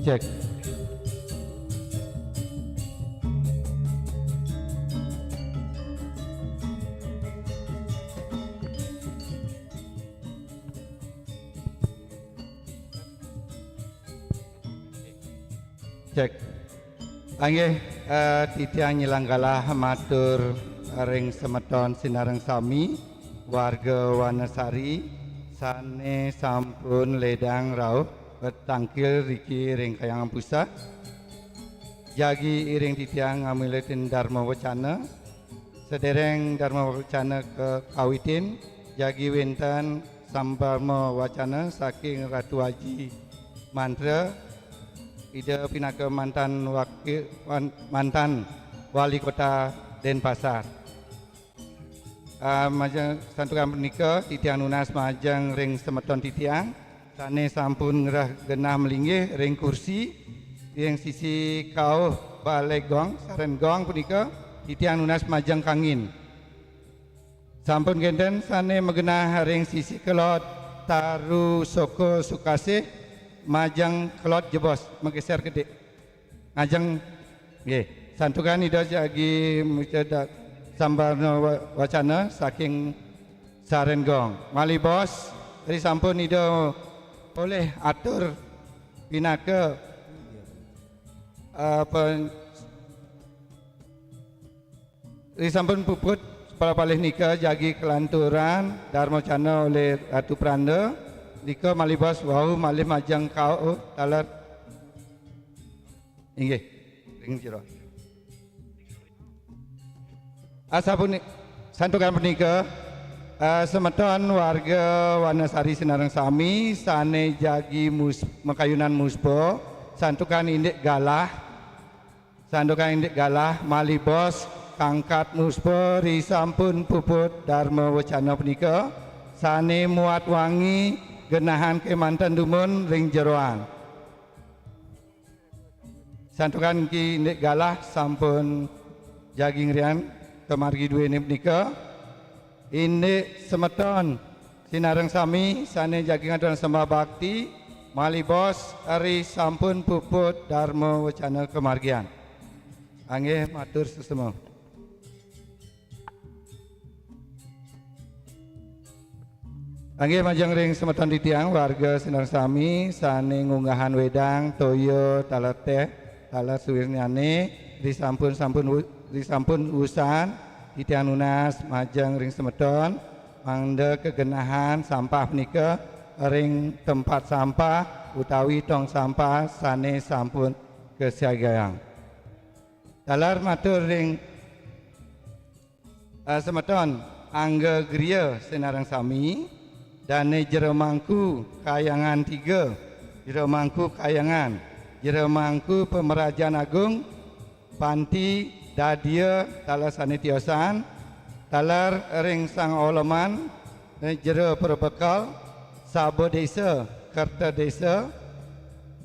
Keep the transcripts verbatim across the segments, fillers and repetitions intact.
Cek. Cek. Inggih, eh, titiang Nyilang Galah matur ring semeton sinareng sami, warga Wanasari, sane sampun ledang rauh petangkil riki ring Kahyangan Puseh. Jagi iring titiang ngamiletin darma wacana. Sedereng darma wacana kakawitin, jagi wenten samdarma wacana saking Ratu Aji Mantra, Ida pinaka mantan wakil, wan-, mantan Wali Kota Denpasar. Ah, majeng santukan punika, titiang nunas majeng ring semeton titiang, sane sampun ngrereh genah malinggih ring kursi, ring sisi kauh balai gong, saren gong punika, titiang nunas majeng kangin. Sampun kenten sane magenah ring sisi kelod Taru Soko Sukasih, majeng kelod jebos, mageser kedik. Ngajeng, nggih. Santukan Ida jagi muceda sambarna wa-, wacana saking saren gong. Malih bos, ri sampun Ida polih atur pinaka, eh, pen-, ri sampun puput, palih nika jagi kalanturan darma wacana olih Ratu Pranda. Nika malih bos wau malih majeng kauh taler. Inggih, ring jero. Asapuni-, santukan punika, eh, semeton warga Wanasari sinareng sami sane jagi mus-, makayunan muspa, santukan indik galah, santukan indik galah, malih bos kangkat muspa ri sampun puput darma wacana punika, sane muat wangi genahan kemanten dumun ring jeroan. Santukan Ki Indik Galah sampun jagi ngrian kamargi duene punika. Indik semeton sinareng sami sane jagi ngaturang sembah bakti, malih bos ri sampun puput darma wacana kamargian. Inggih matur suksma. Inggih majeng ring semeton titiang warga sinareng sami sane ngunggahang wedang, toya, taler teh, taler suwirnane, ri sampun, sampun u-, ri sampun usan, titiang nunas majeng ring semeton, mangda kagenahang sampah punika ring tempat sampah utawi tong sampah sane sampun kasiagayang. Taler matur ring Eh, semeton, Angga Gria sinareng sami, dane Jero Mangku Kayangan tiga, Jero Mangku Kayangan, Jero Mangku Pemerajan Agung, Panti, Dadia, taler sane tiosan, taler ring Sang Oleman, Jero Perbekel, Saba Desa, Kerta Desa,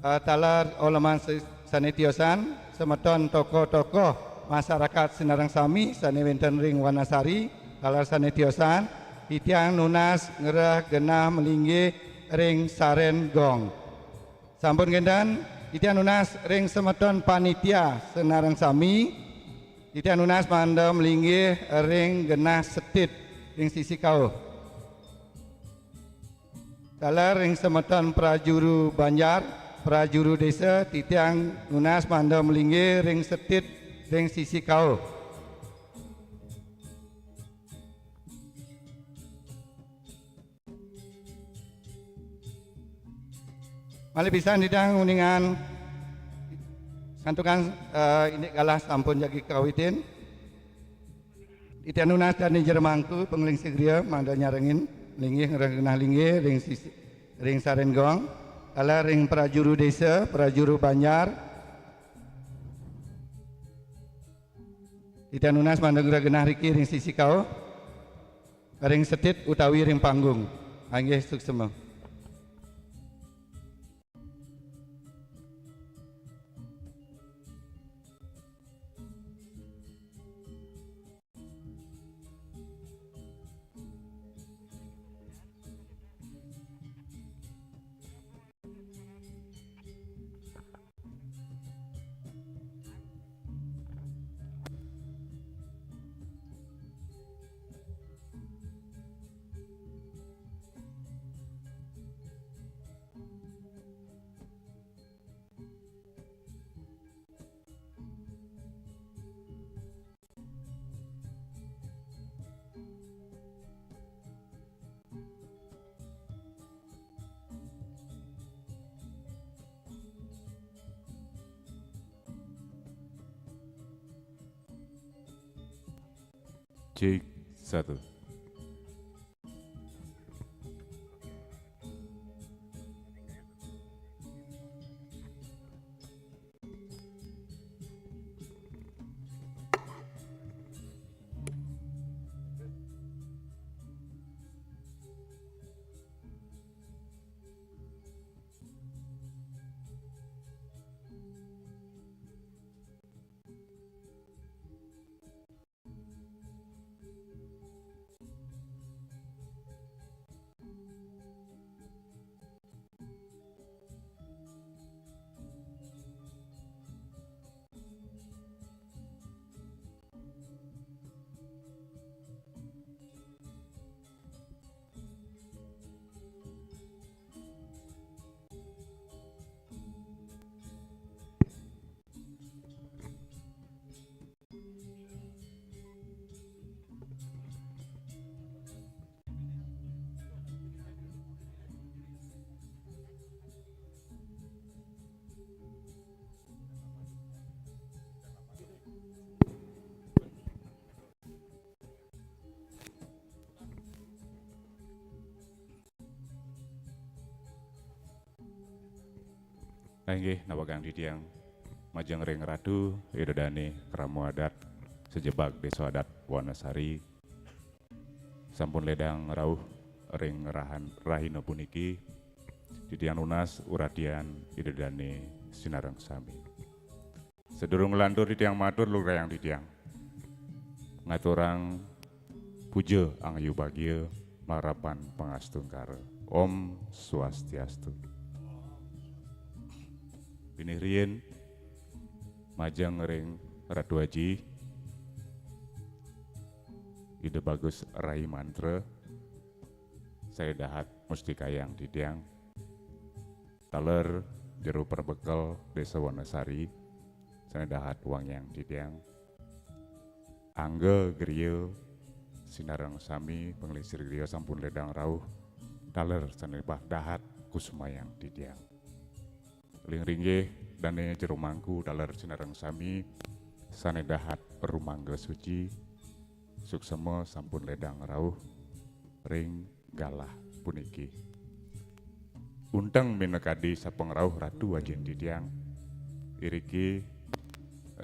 eh, taler Oleman se-, sane tiosan, semeton tokoh-tokoh masyarakat sinareng sami sane wenten ring Wanasari, taler sane tiosan, titiang nunas ngrereh genah malinggih ring saren gong. Sampun kenten, titiang nunas ring semeton panitia sinareng sami, titiang nunas mangda malinggih ring genah setit ring sisi kauh. Taler ring semeton prajuru banjar, prajuru desa, titiang nunas mangda malinggih ring setit ring sisi kauh. Malih pisan titiang uningang santukan, eh, indik galah sampun jagi kawitin. Titiang nunas dane Jero Mangku, panglingsir griya, mangda nyarengin, linggih ngrereh genah linggih, ring sisi, ring saren gong, taler ring prajuru desa, prajuru banjar. Titiang nunas mangda ngrereh genah riki ring sisi kauh, ring setit utawi ring panggung. Inggih, suksma. Cek satu. Inggih, nawegang titiang majeng ring Ratu Ida Dane krama adat sajebag Desa Adat Wanasari. Sampun ledang rauh ring rahan-, rahina puniki, titiang nunas uratian Ida Dane sinareng sami. Sadurung nglantur titiang matur lugrayang titiang ngaturang puja angayubagia marapan pangastungkara. Om Swastiastu. Pinih riin majeng ring Ratu Aji, Ida Bagus Rai Mantra, sane dahat mustikayang titiang. Taler Jero Perbekel Desa Wanasari, sane dahat wangiang titiang. Angga Griya sinareng sami, panglingsir griya sampun ledang rauh. Taler sane bah dahat kusumayang titiang. Lingringgih Dane Jero Mangku taler sinareng sami, sane dahat rumangga suci. Suksema sampun ledang rauh ring galah puniki. Unteng minakadi sapangrauh Ratu Ajin titiang, iriki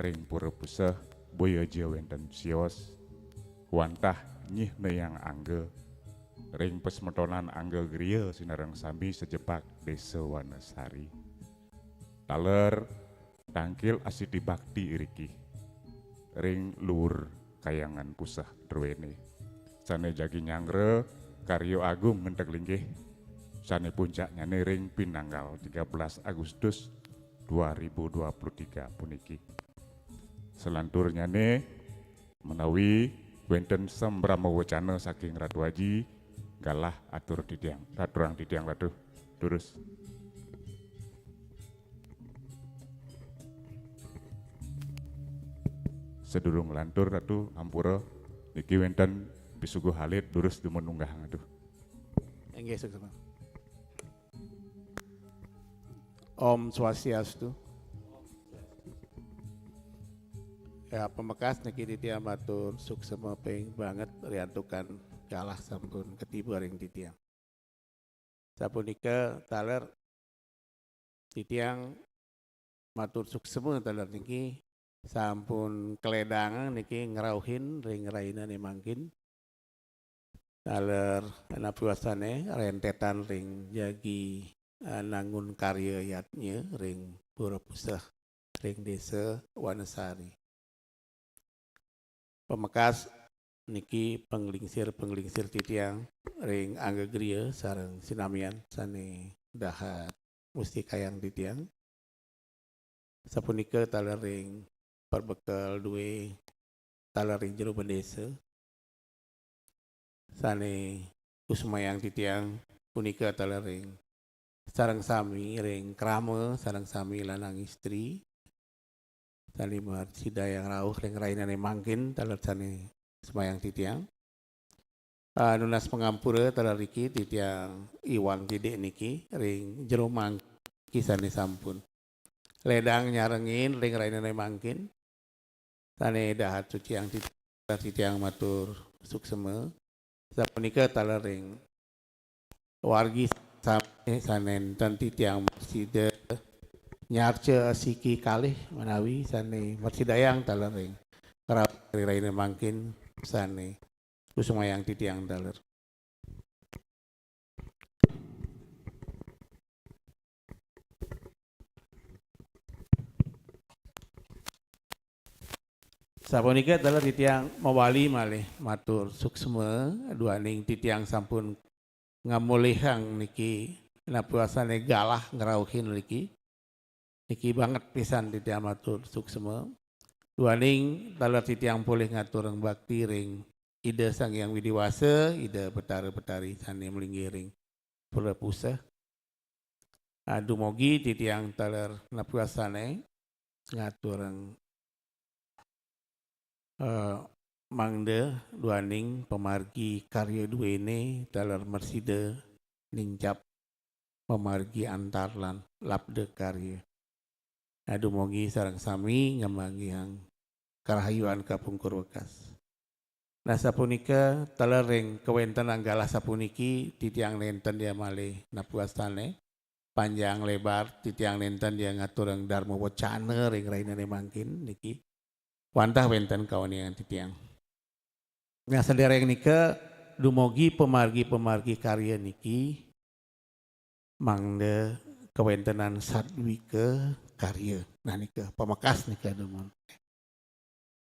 ring Pura Puseh boya ja wenten sios, wantah nyihnayang angga ring pasemetonan Angga Griya sinareng sami sajebag Desa Wanasari. Taler tangkil asiti bakti iriki ring luur Kayangan Puseh druene, sane jagi nyanggra karya agung ngenteg linggih, sane puncaknyane ring pinanggal tiga belas Agustus dua ribu dua puluh tiga puniki. Salanturnyane, menawi wenten sambrama wacana saking Ratu Aji, galah atur titiang, aturang titiang Ratu. Durus. Sadurung nglantur, Ratu, ampura, niki wenten pisuguh alit, durus dumun munggah, Ratu. Inggih, suksma. Om Swastiastu. Ya, pamekas niki titiang matur suksma ping banget riantukan galah sampun katiba ring titiang. Sapunika taler titiang matur suksma taler niki sampun kaledangang niki ngrauhin ring rainane mangkin. Taler napi wastane rentetan ring jagi, eh, nangun karya yadnya ring Pura Puseh ring Desa Wanasari. Pamekas niki panglingsir-panglingsir titiang ring Angga Griya sareng sinamian sane dahat mustikayang titiang. Sapunika taler ring perbekel due, taler ring jero bendesa sane kusumayang titiang, punika taler ring sareng sami ring krama, sareng sami lanang istri, sane masidayang rauh ring rainane mangkin, taler sane sumayang titiang. Ah, nunas pangampura taler riki titiang iwang titik niki ring jero mangkin sane sampun ledang nyarengin ring rainane mangkin. Sane dahat suciang tit-, titiang matur suksma. Sapunika taler ring wargi sami sané nénten titiang sida nyarca asiki kalih menawi sané mrasidayang taler ring rauh ring rahina mangkin sané kusumayang titiang taler. Sapunika taler titiang mawali malih matur suksma duaning titiang sampun ngamolihang niki napi wastané galah ngrauhin niki. Niki banget pisan titiang matur suksma. Duaning taler titiang polih ngaturang bakti ring Ida Sang Hyang Widi Wasa, Ida Betara Betari sané malinggih ring pura puseh. Ah, dumugi titiang taler napi wastané ngaturang, eh, mangda duaning pamargi karya duéné taler mrasidayang nincap pamargi antar lan labda karya. Nah, dumugi sareng sami ngamanggihan karahayuan kapungkur wekas. Nah, sapunika taler ring kawéntenan galah sapuniki titiang nénten ya malih napi wastané panjang lebar titiang nénten ya ngaturang darma wacana ring rahinané mangkin niki. Wantah wénten kauningang titiang. Nah, sadéréng nika dumugi pamargi-pamargi karya niki mangda kawéntenan sadwika karya. Nah, nika pamekas nika dumun.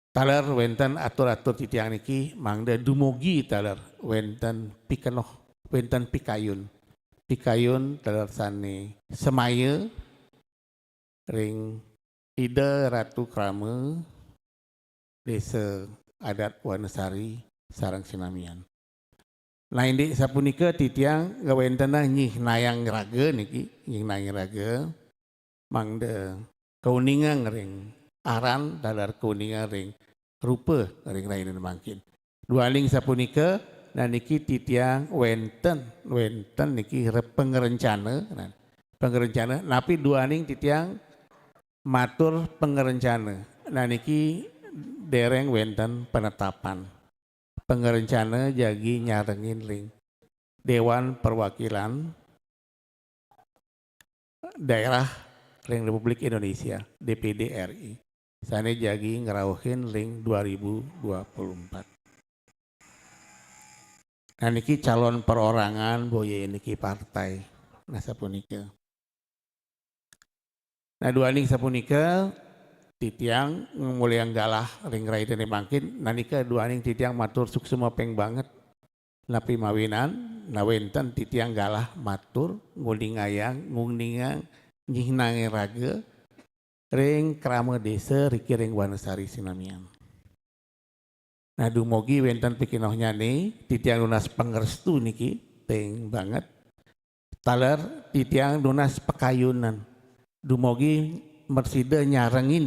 Taler wénten atur-atur titiang niki mangda dumugi taler wénten pikenoh, wénten pikayun. Pikayun taler sané semaya ring Ida Ratu Krama, Désa Adat Wanasari sareng sinamian. Nah, indik sapunika titiang ngawéntenang nyihnayang raga niki, nyihnayang raga mangda kauningang ring aran taler kauningang ring rupa ring rahinané mangkin. Duaning sapunika, nah niki titiang wénten, wénten niki re-, pangrencana, nah, pangrencana, napi duaning titiang matur pangrencana. Nah niki déréng wénten penetapan. Pangrencana jagi nyarengin ring Dewan Perwakilan Daerah ring Republik Indonesia, D P D R I. Sané jagi ngrauhin ring dua ribu dua puluh empat. Nah niki calon perorangan boya niki partai. Nah sapunika. Nah duaning sapunika titiang ngamolihang galah ring rahinané mangkin, nah nika duaning titiang matur suksma ping banget. Napi mawinan, nah wénten titiang galah matur nguningayang, nguningang nyihnayang raga ring krama désa riki ring Wanasari sinamian. Nah, dumugi wénten pikenohnyané, titiang nunas pangrestu niki, ping banget. Taler titiang nunas pakayunan. Dumugi mrasidayang nyarengin.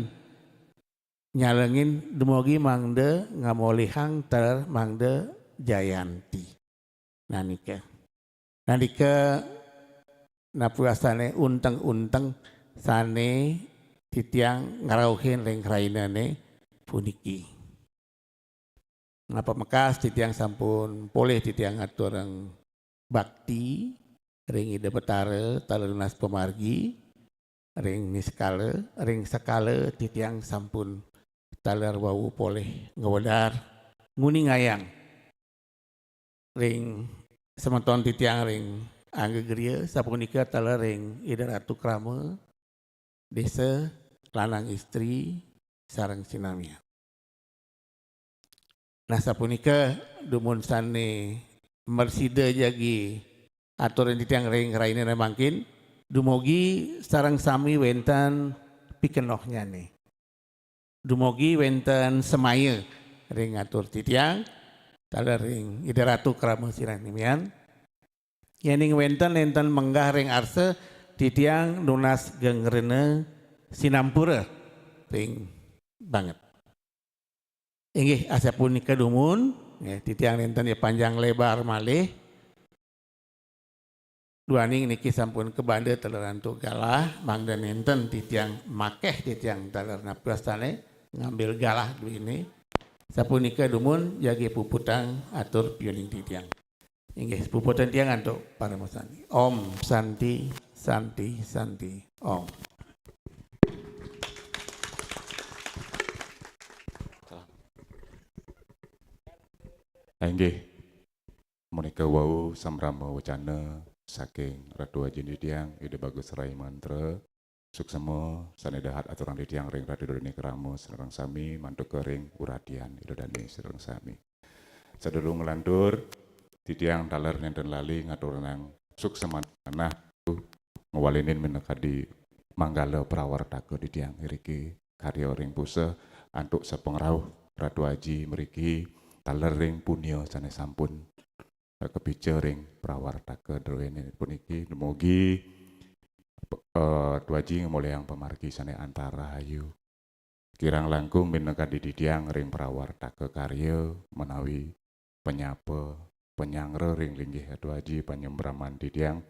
Nyarengin dumugi mangda ngamolihang taler mangda jayanti. Nah, nika. Nah, nika napi wastané unteng-unteng sané titiang ngrauhin ring rahinané puniki. Nah, pamekas titiang sampun polih titiang ngaturang bakti ring Ida Betara, taler nunas pamargi, ring niskala, ring sekala titiang sampun taler wau polih ngwedar nguningayang ring semeton titiang ring Angga Gria, sapunika taler ring Ida Ratu Krama, désa, lanang istri, sareng sinamian. Nah, sapunika dumun sané mrasidayang jagi aturin titiang ring rahinané mangkin, dumugi sareng sami wénten pikenohnyané. Dumugi wénten semaya ring atur titiang, taler ring Ida Ratu Krama sinamian. Yéning wénten nénten menggah ring arsa, titiang nunas geng rena sinampura ping banget. Inggih, asapunika dumun, nggih, titiang nénten ya panjang lebar malih. Duaning niki sampun kabanda taler antuk galah, mangda nénten titiang makéh titiang taler napi wastané ngambil galah duéné. Sapunika dumun jagi puputang atur piuning titiang. Inggih, puputang tiang antuk parama santi. Om Santi, Santi, Santi, Om. Ah, inggih. Menika wau sambrama wacana saking Ratu Aji titiang, Ida Bagus Rai Mantra. Suksema sane dahat aturang titiang ring Ratu Dane Krama sareng sami mantuka ring uratian Ida Dane sareng sami. Sadurung nglantur, titiang taler nenten lali ngaturang suksema manah ngwalinin minakadi manggala prawartaka titiang iriki karya ring pusa antuk sapangrauh Ratu Aji mriki taler ring punia sane sampun kapica ring prawartaka druene puniki. Dumugi, eh, Ratu Aji ngamolihang pamargi sane antar rahayu. Kirang langkung minakadi titiang ring prawartaka karya menawi panyapa, panyanggra ring linggih Ratu Aji panyembraman titiang,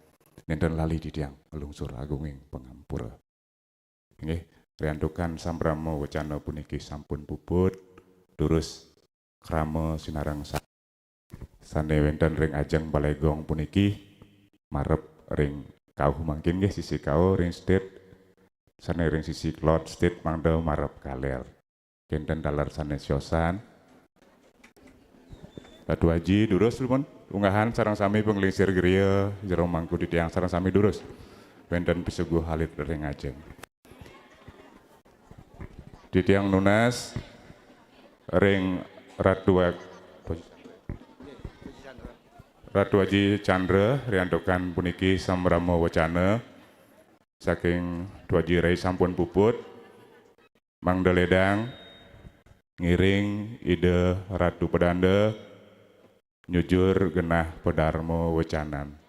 nenten lali titiang nglungsur agunging pangampura. Inggih, riantukan sambrama wacana puniki sampun puput, durus krama sinareng sa-, sane wenten ring ajeng Balai Gong puniki, marep ring kauh mangkin nggih, sisi kauh ring stage, sane ring sisi kelod stage mangda marep kaler. Kenten taler sane siosan. Ratu Aji, durus dumun. Unggahan sareng sami panglingsir griya, jero mangku titiang sareng sami durus. Wenten pisuguh alit ring ajeng. Titiang nunas ring Ratu Ag-, Ratu Aji Chandra, riantukan puniki sambrama wacana saking Ratu Aji Rai sampun puput. Mangda ledang ngiring Ida Ratu Pedanda nyujur genah padarma wecanan.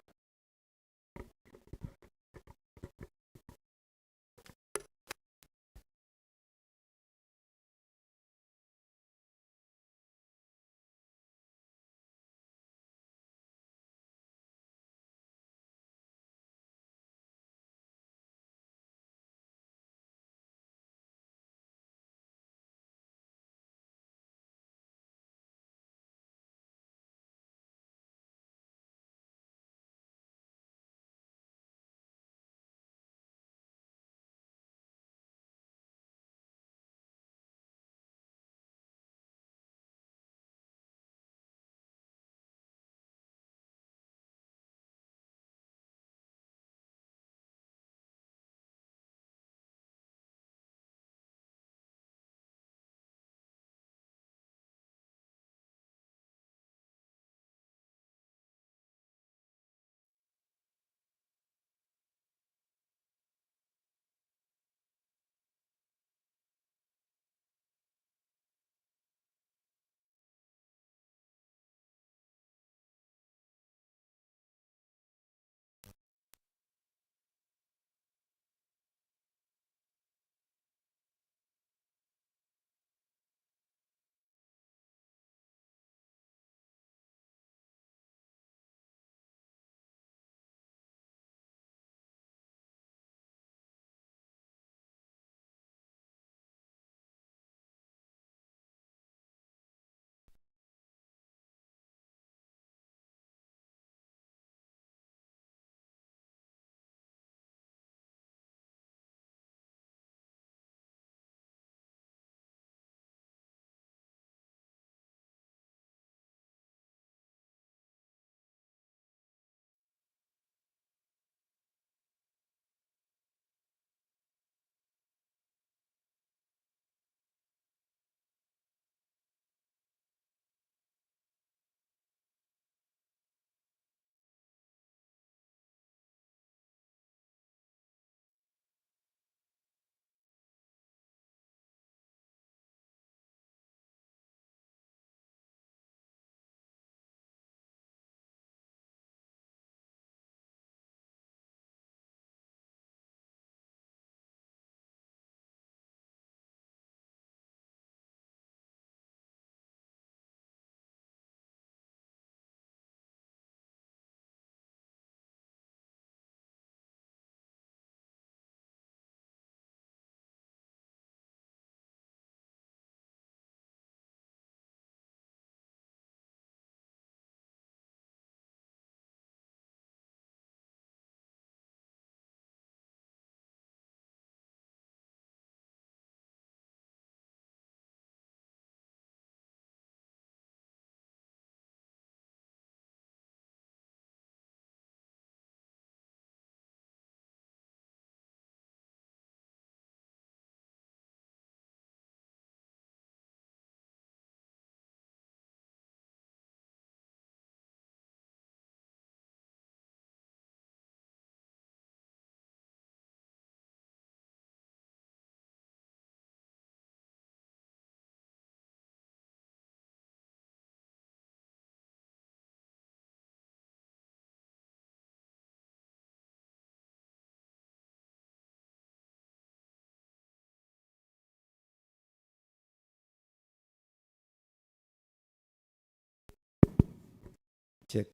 Cek.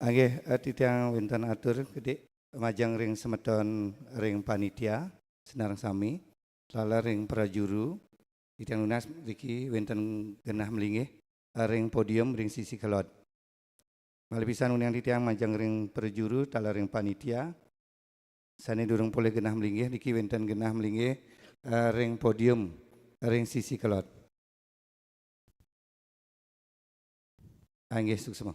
Nggih, eh, titiang wénten atur gedé majeng ring semeton ring panitia, sinareng sami, taler ring prajuru, titiang nunas mriki wénten genah malinggih, eh, ring podium ring sisi kelod. Malih pisan uningang titiang majeng ring prajuru, taler ring panitia, sané durung polih genah malinggih, niki wénten genah malinggih, eh, ring podium ring sisi kelod. Nggih, suksma.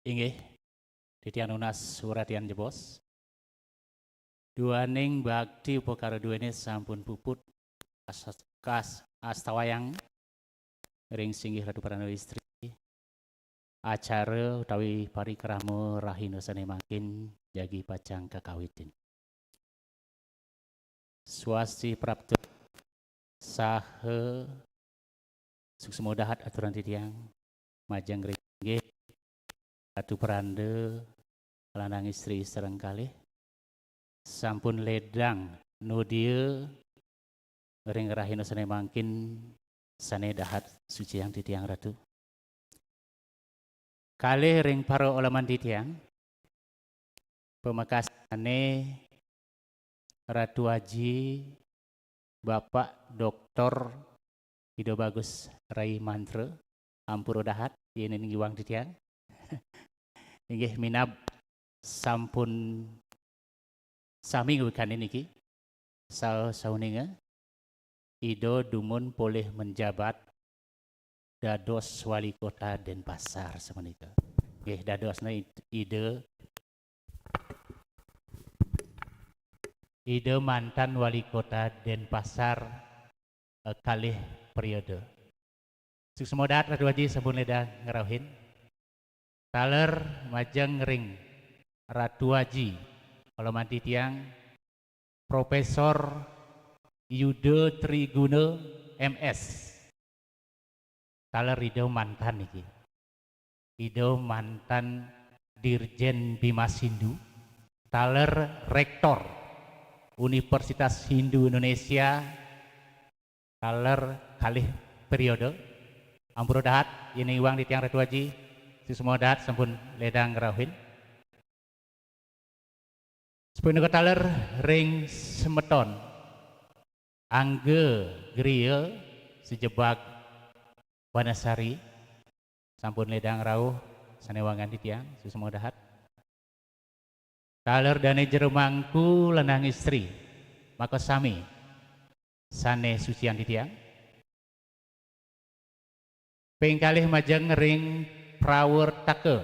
Inggih, titiang nunas uratian jebos. Duaning bakti upakara duéné sampun puput kas-, kas-, astawayang ring singgih Ratu Pranda Istri. Acara utawi parikrama rahina sané mangkin jagi pacang kakawitin. Swasti prapta saha suksma dahat aturang titiang majeng ring inggih Ratu Pranda, lanang istri sareng kalih sampun ledang nodia ring rahina sané mangkin sané dahat suciang titiang Ratu. Kalih ring para oleman titiang, pamekasné Ratu Aji, Bapak Doktor Ida Bagus Rai Mantra, ampura dahat yéning ngiwang titiang. Inggih minab sampun Sami ngawikanin niki, sa-, sauninga, Ida dumun polih menjabat dados Wali Kota Denpasar samenika. Nggih, dadosna id-, Ida, Ida mantan Wali Kota Denpasar, eh, kalih periode. Suksma dahat Ratu Aji sampun ledang ngrauhin. Taler majeng ring Ratu Aji, kula manti tiang, Profesor Yuda Triguna, M S. Taler Ida mantan niki. Ida mantan Dirjen Bima Sindu, taler Rektor Universitas Hindu Indonesia, taler kalih periode. Ampura dahat, yén iwang titiang Ratu Aji, suksma dahat sampun ledang ngrauhin. Sapunika taler ring semeton Angga Gria Sejebag Wanasari, sampun ledang rauh sané wangan titiang, suksma dahat. Taler dané jero mangku lanang istri, makasami sané sucian titiang. Ping kalih majeng ring prawertaka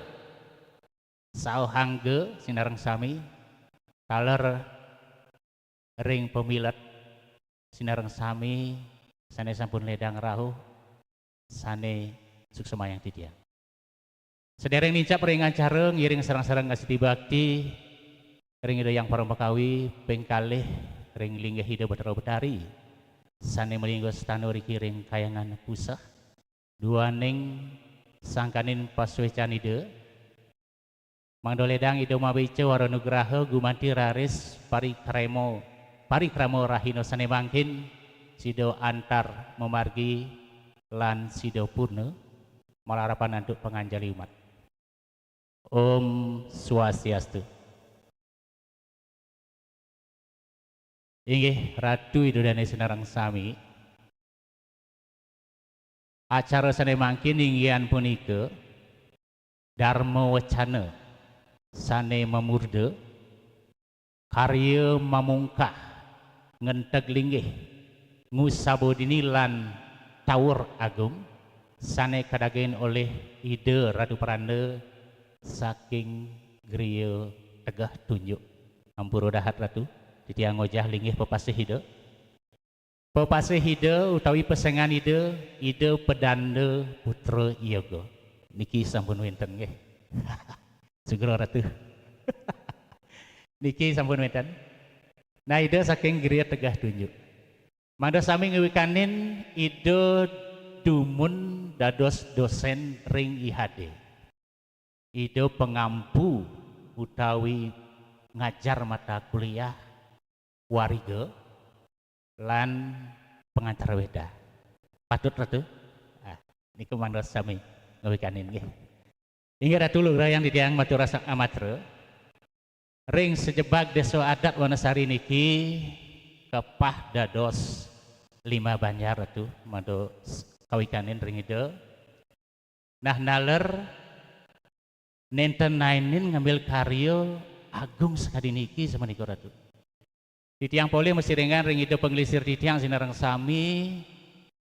sauhangga sinareng sami, taler ring pamilet sinareng sami sané sampun ledang rauh, sané suksemayang titiang. Sadéréng nincap ring acara ngiring sareng-sareng ngastiti bakti ring Ida Hyang Paramakawi, ping kalih ring linggih Ida Batara Batari sané malingga stana riki ring Kahyangan Puseh, duaning sangkaning pasuécan Ida, mangda ledang Ida mawica wara nugraha gumanti raris parikrama, parikrama rahina sané mangkin sida antar mamargi lan sida purna, malarapan antuk panganjali umat. Om Swastiastu. Inggih, Ratu Ida Dané sinareng sami. Acara sané mangkin inggihan punika Dharma Wacana sané mamurda karya mamungkah ngenteg linggih ngusaba dini lan tawur agung sané kadagingin olih Ida Ratu Peranda saking griya Tegeh Tunjuk. Ampura dahat Ratu, titiang ngojah linggih pepasih Ida. Pepasih Ida utawi pesengan Ida, Ida Pedanda Putra Yoga. Niki sampun wénten nggih. Sugra Ratu. Niki sampun wénten. Nah, Ida saking griya Tegeh Tunjuk. Mangda sami ngawikanin Ida dumun dados dosén ring I H D. Ida pangampu utawi ngajar mata kuliah Wariga lan Pengantar Wédah. Patut, Ratu? Ah, niku mangda sami ngawikanin nggih. Inggih Ratu, lugrayang titiang matur rasa amatra. Ring sajebag désa adat Wanasari niki kepah dados lima banjar, Ratu, mangda s-, kawikanin ring Ida. Nah, naler nénten naenin ngambil karya agung sakadi niki sapunika, Ratu. Titiang polih masirengan ring Ida Panglingsir titiang sinareng sami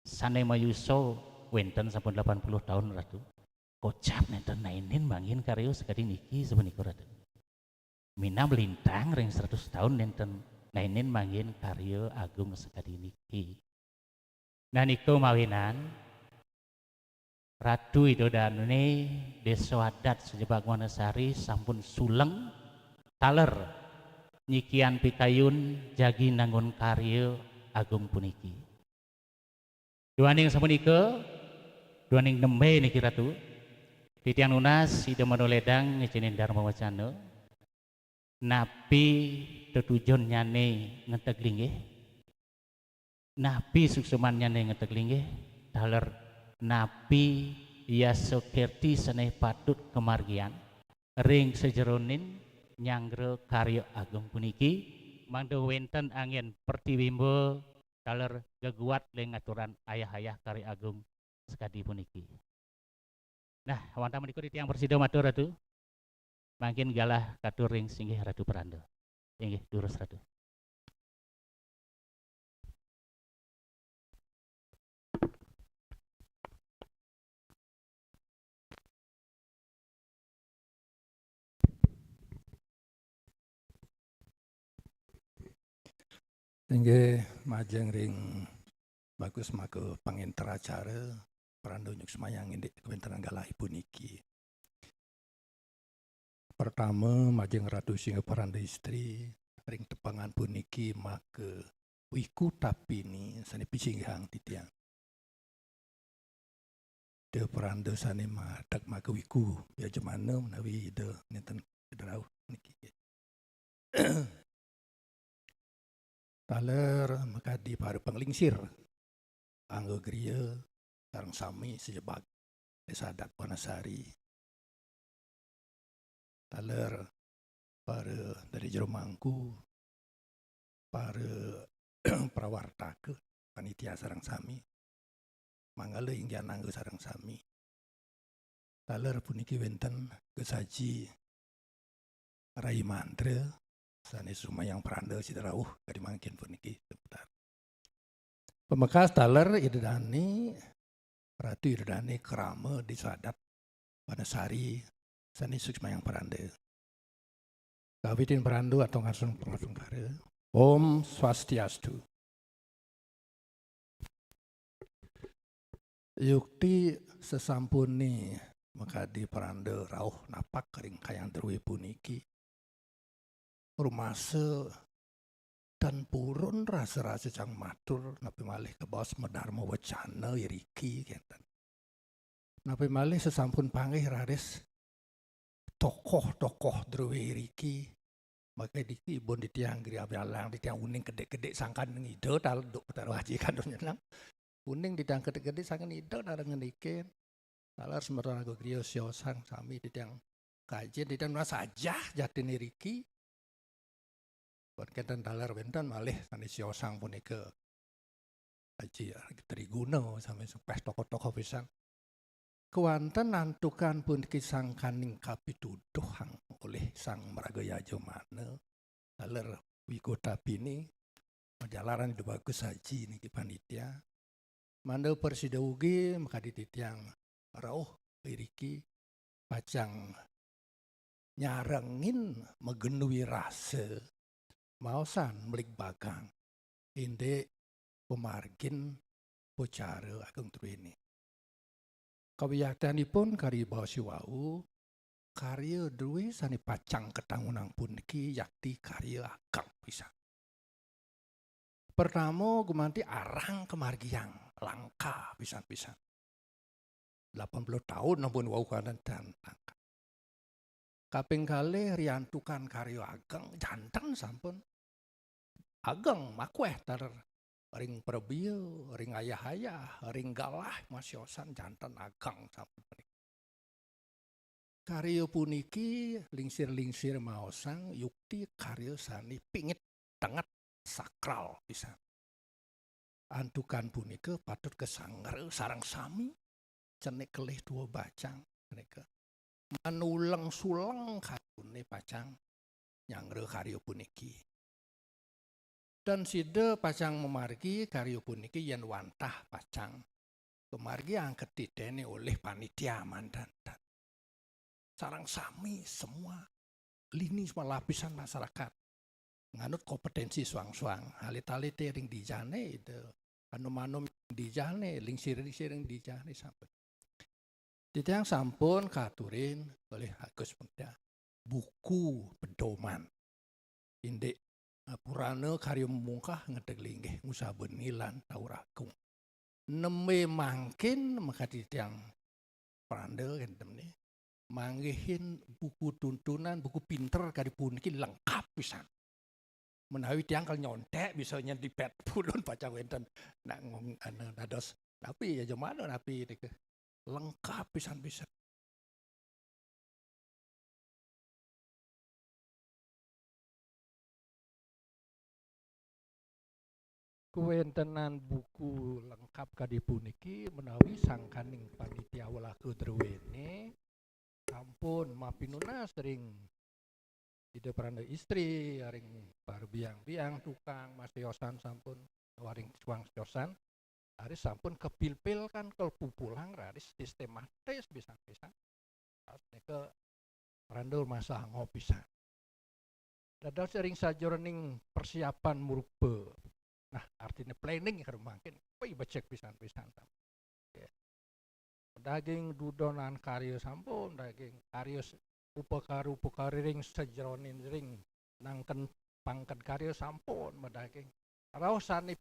sané mayusa wénten sampun delapan puluh taun, Ratu. Kocap nénten naenin manggihin karya sakadi niki sapunika, Ratu. Minab lintang ring seratus taun nénten naenin manggihin karya agung sakadi niki. Nah, nika mawinan Ratu Ida Dané, Désa Adat sajebag Wanasari sampun suleng taler nyikian pikayun jagi nangun karya agung puniki. Duaning sapunika, duaning nembé niki Ratu, titiang nunas Ida mangda ledang ngicénin Dharma Wacana, napi tetujunnyané ngenteg linggih? Napi suksemannyané ngenteg linggih? Taler napi yasa kerti sané patut kamargiang ring sajeroning nyanggra karya agung puniki, mangda wénten anggén pratiwimba taler geguat ring ngaturan ayah-ayah karya agung sakadi puniki. Nah, wantah menika titiang prasida matur, Ratu. Mangkin galah katur ring singgih Ratu Peranda. Inggih, durus Ratu. Inggih, majeng ring bagus maka pangenter acara, pranda nyuksmayang indik kawéntenan galahe puniki. Pertama, majeng Ratu Singa Pranda Istri, ring tepengan puniki maka wiku tapini sane pisinggihang titiang. Ida pranda sane madeg maka wiku, yajamana menawi Ida nenten Ida rauh niki. Taler makadi para panglingsir, angga griya, sareng sami sajebag ring sadat Wanasari. Taler para dadi jero mangku, para prawartaka, panitia sareng sami. Manggala inggih anangga sareng sami. Taler puniki wenten kasaji rai mantra sane sumayang pranda sida rauh kadi mangkin puniki seputar. Pamekas taler Ida Dane, Ratu Ida Dane krama di sadat Wanasari sane sumayang pranda. Kawitin pranda atur ngarsa pangastungkara. Om Swastiastu. Yukti sasampune makadi pranda rauh napak ring kayang druwe puniki, rumasa tan purun rasa-rasa cang matur, napi malih kabaos madharma wacana iriki kenten. Napi malih sasampun panggih raris tokoh-tokoh druwe iriki, maka diki ibun titiang griya bialang, titiang uning kedik-kedik sangkan ngida tal duk Betara Aji kandun nyenang. Uning titiang kedik-kedik sangkan ngida tal ngenikin. Taler semeton angga griya siosang sami titiang kajen, titiang nunas ajah jatine riki. Pun kenten taler wenten malih sane siosang punika Aji Triguna sami sepeh tokoh-tokoh pisan. Kewanten antukan puniki sangkaning kapituduhang olih Sang Maraga Yajamana taler wiku tapini, majalaran Ida Bagus Aji niki panitia. Mangda prasida ugi makadi titiang rauh iriki pacang nyarengin magenduwi rasa maosan mligbagang indik pamargin upacara ageng druene. Kawiaktianipun karya baos wau, karya druwe sane pacang katangunang puniki yakti karya ageng pisan. Pertama, gumanti arang kamargiang, langka pisan-pisan. Delapan puluh tahun ampun wau kanan dan langka. Kaping kalih riantukan karya ageng, janten sampun ageng makweh taler ring prabia, ring ayah-ayah, ring galah masiosan janten ageng sampun. Karya puniki lingsir-lingsir maosang yukti karya sane pingit tenget sakral pisan. Antukan punika patut kasangra sareng sami cenik kelih tua bacang menika. Manuleng suleng katune pacang nyangra karya puniki. Dan sida pacang mamargi karya puniki yen wantah pacang kamargi angkat titene olih panitia mandan. Sareng sami semua lini semua lapisan masyarakat nganut kompetensi suang-suang. Alit-alite ring dijane, anu-manu dijane, lingsir-lingsir ring dijane sampun. Titiang sampun katurin olih Agus Muda buku pedoman. Indik, eh, purana karya mungkah ngedeg linggih ngusabeni lan taur agung. Nembe mangkin makadi titiang pranda kenten ni, manggihin buku tuntunan, buku pinter kadi puniki lengkap pisan. Menawi tiang kal nyontek bisa nyentipet pulun pacang wenten nak ngong-, anu, dados napi ya jemana napi nika. Lengkap pisan-pisan. Kawentenan buku lengkap kadi puniki menawi sangkaning panitia welaku druwene sampun mapinunas ring Ida pranda istri, ring para biang-biang tukang, masiosan sampun, waring suang siosan, raris sampun kapilpil kan, kalpupulang raris sistematis pisan-pisan. Raris nika pranda masa angop pisan. Dados ring sajeroning persiapan murba. Nah, artinya planning kada mangkin. Wih, becik pisan-pisan. Nggih. Daging dudonan karya sampun, daging karya s-, upakara-upakara ring sajeroning ring nangken pangken karya sampun madaging. Raosane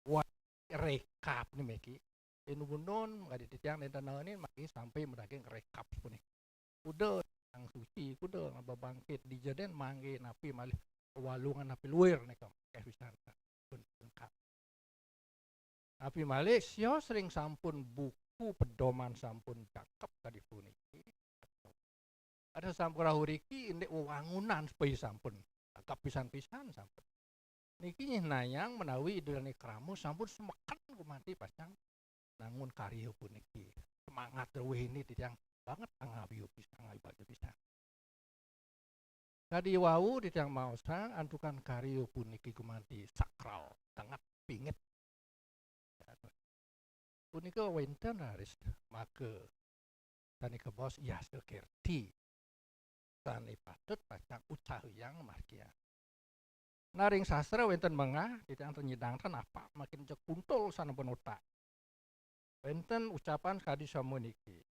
wa-, rekap niki. Inunun kadi titiang nenten nangani mangke sampai madaging rekap puniki. Kuda yang suci, kuda babangkit, dija den mangke napi malih walungan napi luir nika. Eh, pisan. Pun lengkap. Napi malih sios ring sampun buku pedoman sampun cakep kadi puniki. Ada sampun rahuriki indik wewangunan supaya sampun cakep pisan-pisan sampun. Niki nayang menawi Ida Dane Krama sampun semeken gumanti pacang nangun karya puniki. Semangat ruwih ini titiang banget angawi pisan, angawi baca pisan. Kadi wau titiang maosang antukan karya puniki gumanti sakral, sangat pingit. Punika wenten raris maka sane kabaos yasa kerti. Sane patut pacang ucahayang margian. Nah, ring sastra wenten mengah, titiang nyidang ten apa, makin jeg kuntul sane penotak. Wenten ucapan kadi sapuniki.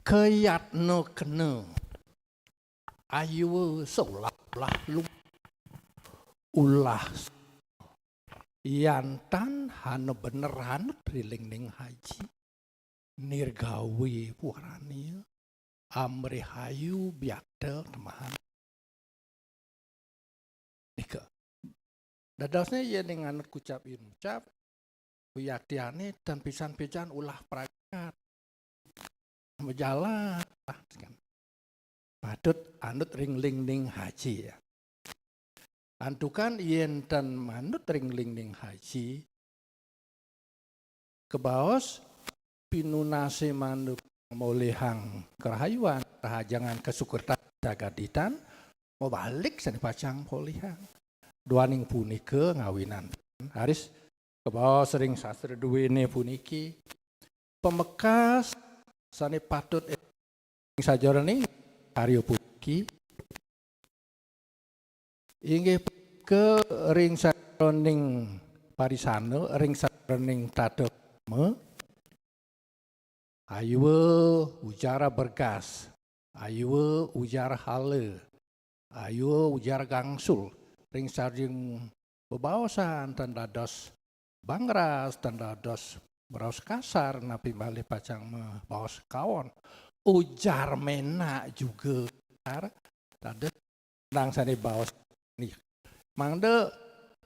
Kayatna kena ayua solah-olah lu ulah yantan hana bener hanut ri lingning haji nirgawi puarania amrih ayu biakta temahan. Nika. Dadosne yen ning anut kucap inucap, kuyaktiane tan pisan-pisan ulah pragat. Majalan. Patut anut ring lingning haji ya. Antukan yen tan manut ring lingning haji, kabaos pinunase manut molihang karahayuan, rahajengan kasukertan jagaditan, mabalik sane pacang polihang. Duaning punika ngawinan. Raris kabaos ring sastra duene puniki, pamekas sane patut ing sajeroning karya puniki inggih punika ring sajeroning parisana, ring sajeroning tata krama, ayua ujar bergas, ayua ujar hala, ayua ujar gangsul, ring sajeroning bebaosan tan dados bangras, tan dados raos kasar, napi malih pacang mabaos kaon. Ujar menak juga kasar, dados nang sane baos nih. Mangda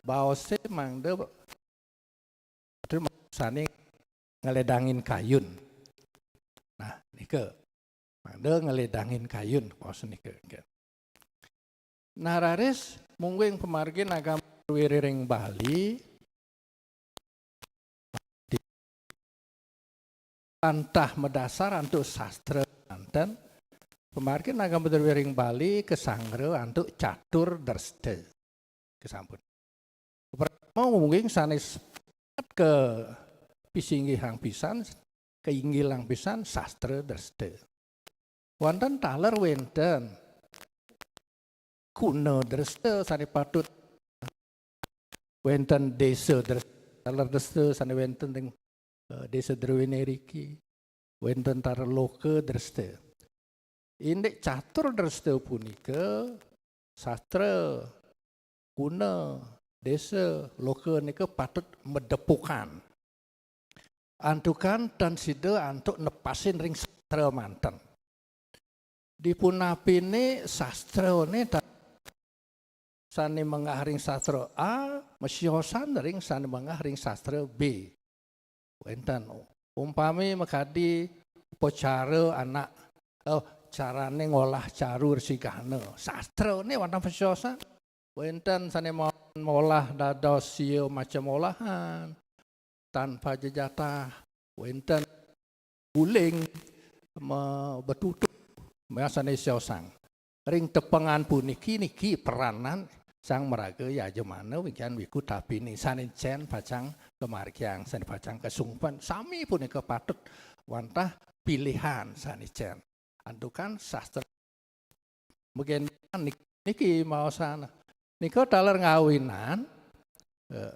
baose, mangda sane ngeledangin kayun. Nah, nika. Mangda ngeledangin kayun, baos nika. Nah, raris mungguing pamargin agama druwiri ring Bali, antah madasar antuk sastra manten, pamargin agama druwiri ring Bali kasanggra antuk catur dresta. Kesampun. Pertama, mungkin sane s-, ke pisinggihang pisan, keinggilang pisan sastra dresta. Wonten taler wenten kuna dresta sane patut, wenten desa dresta, taler dresta sane wenten ring, eh, desa druwene riki, wenten taler loka dresta. Indik catur dresta punika sastra, kuna, desa, loka nika patut madepukan. Antukan tan sida antuk nepasin ring sastra manten. Dipunapine sastrane ta-, sane menggah ring sastra A, masiosan ring sane menggah ring sastra B. Wenten. Umpami makadi upacara anak, oh, carane ngolah caru resigana. Sastrane wantah masiosan. Wenten sane mo-, molah dados sia macem olahan. Tanpa jejatah, wenten uling, me-, betutu, miwah sane siosan. Ring tepengan puniki niki peranan sang maraga yajamana wikan wiku tapini sane cen pacang kamargiang, sane pacang kasungpen. Sami punika patut wantah pilihan sane cen. Antukan sastra magentenan nik-, niki maosana. Nika taler ngawinan, eh,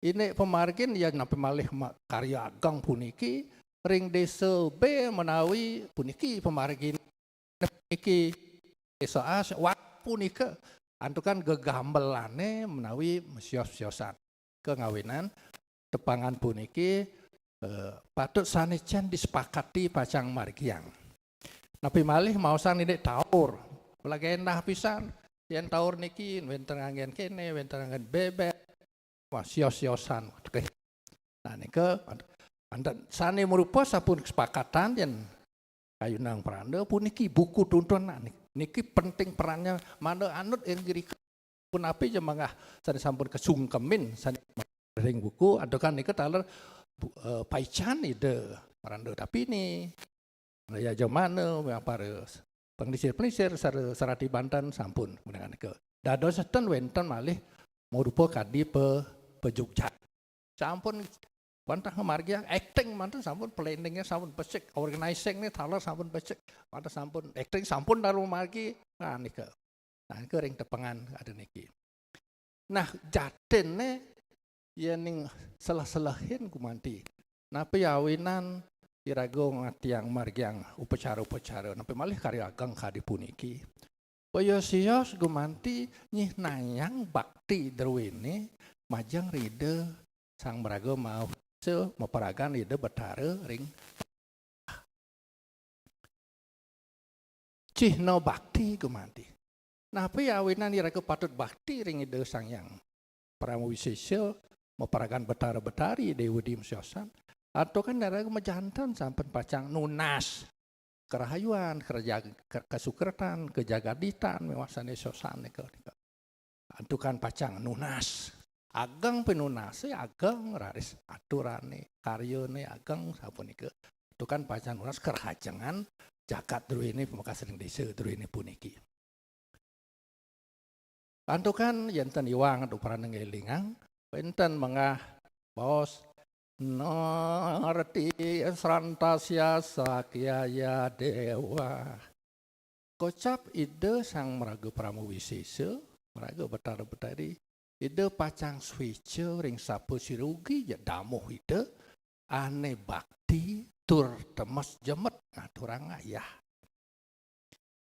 indik pamargin ya napi malih ma-, karya ageng puniki ring desa B menawi puniki pamargin niki desa A wak punika antukan gegambelane menawi masios-siosan. Nika ngawinan tepengan puniki, eh, patut sane cen disepakati pacang margiang. Napi malih maosang indik taur. Lagi endah pisan. Yen taur niki wenten nganggen kene, wenten nganggen bebek. Wah, sios-siosan. Oke. Nah, nika, anten sane marupa sampun kesepakatan yen kayunang pranda puniki buku tuntunan. Nah, ni-, niki penting perannya, mangda anut ring irika. Punapi ja manggah sane sampun kasungkemin sane ring buku, antukan nika taler bu-, eh, paican Ida pranda tapini, yajamana, miwah para panglingsir-panglingsir, sara-, sarati banten sampun menangan nika. Dados ten wenten malih marupa kadi pe-, pejujat. Sampun wantah ngamargiang, acting manten sampun, planning-e sampun becik, organizing-e taler sampun becik, wantah sampun acting sampun taler margi, nah nika. Nah, nika ring tepengan ada niki. Nah, jatinne yening seleh-selehin gumanti. Napi awinan iraga ngatiang margiang upacara-upacara, napi malih karya ageng kadi puniki. Payosios gumanti nyihnayang bakti druene majeng ring Ida Sang Maraga Mahawisa, maparagan Ida Betara ring cihna bakti gumanti. Napi awinan iraga patut bakti ring Ida Sang Hyang Parama Wisesa, maparagan Betara Betari, Dewa Dewi masiosan? Antukan iraga majanten sampun pacang nunas karahayuan, kerja-, ke-, kasukertan, kajagaditan, miwah sane siosan nika, nika. Antukan pacang nunas. Ageng pinunase, ageng raris aturane, karyane ageng sapunika. Antukan pacang nunas karahajengan jagat druene pamekas ring desa druene puniki. Antukan yen ten iwang antuk prana ngelingang, wenten manggah baos, "Narti srantasya sakyaya dewa." Kocap Ida Sang Maraga Parama Wisesa, Maraga Betara Betari, Ida pacang sweca ring sapasira ugi, ya damuh Ida ane bakti tur temes jemet ngaturang ayah.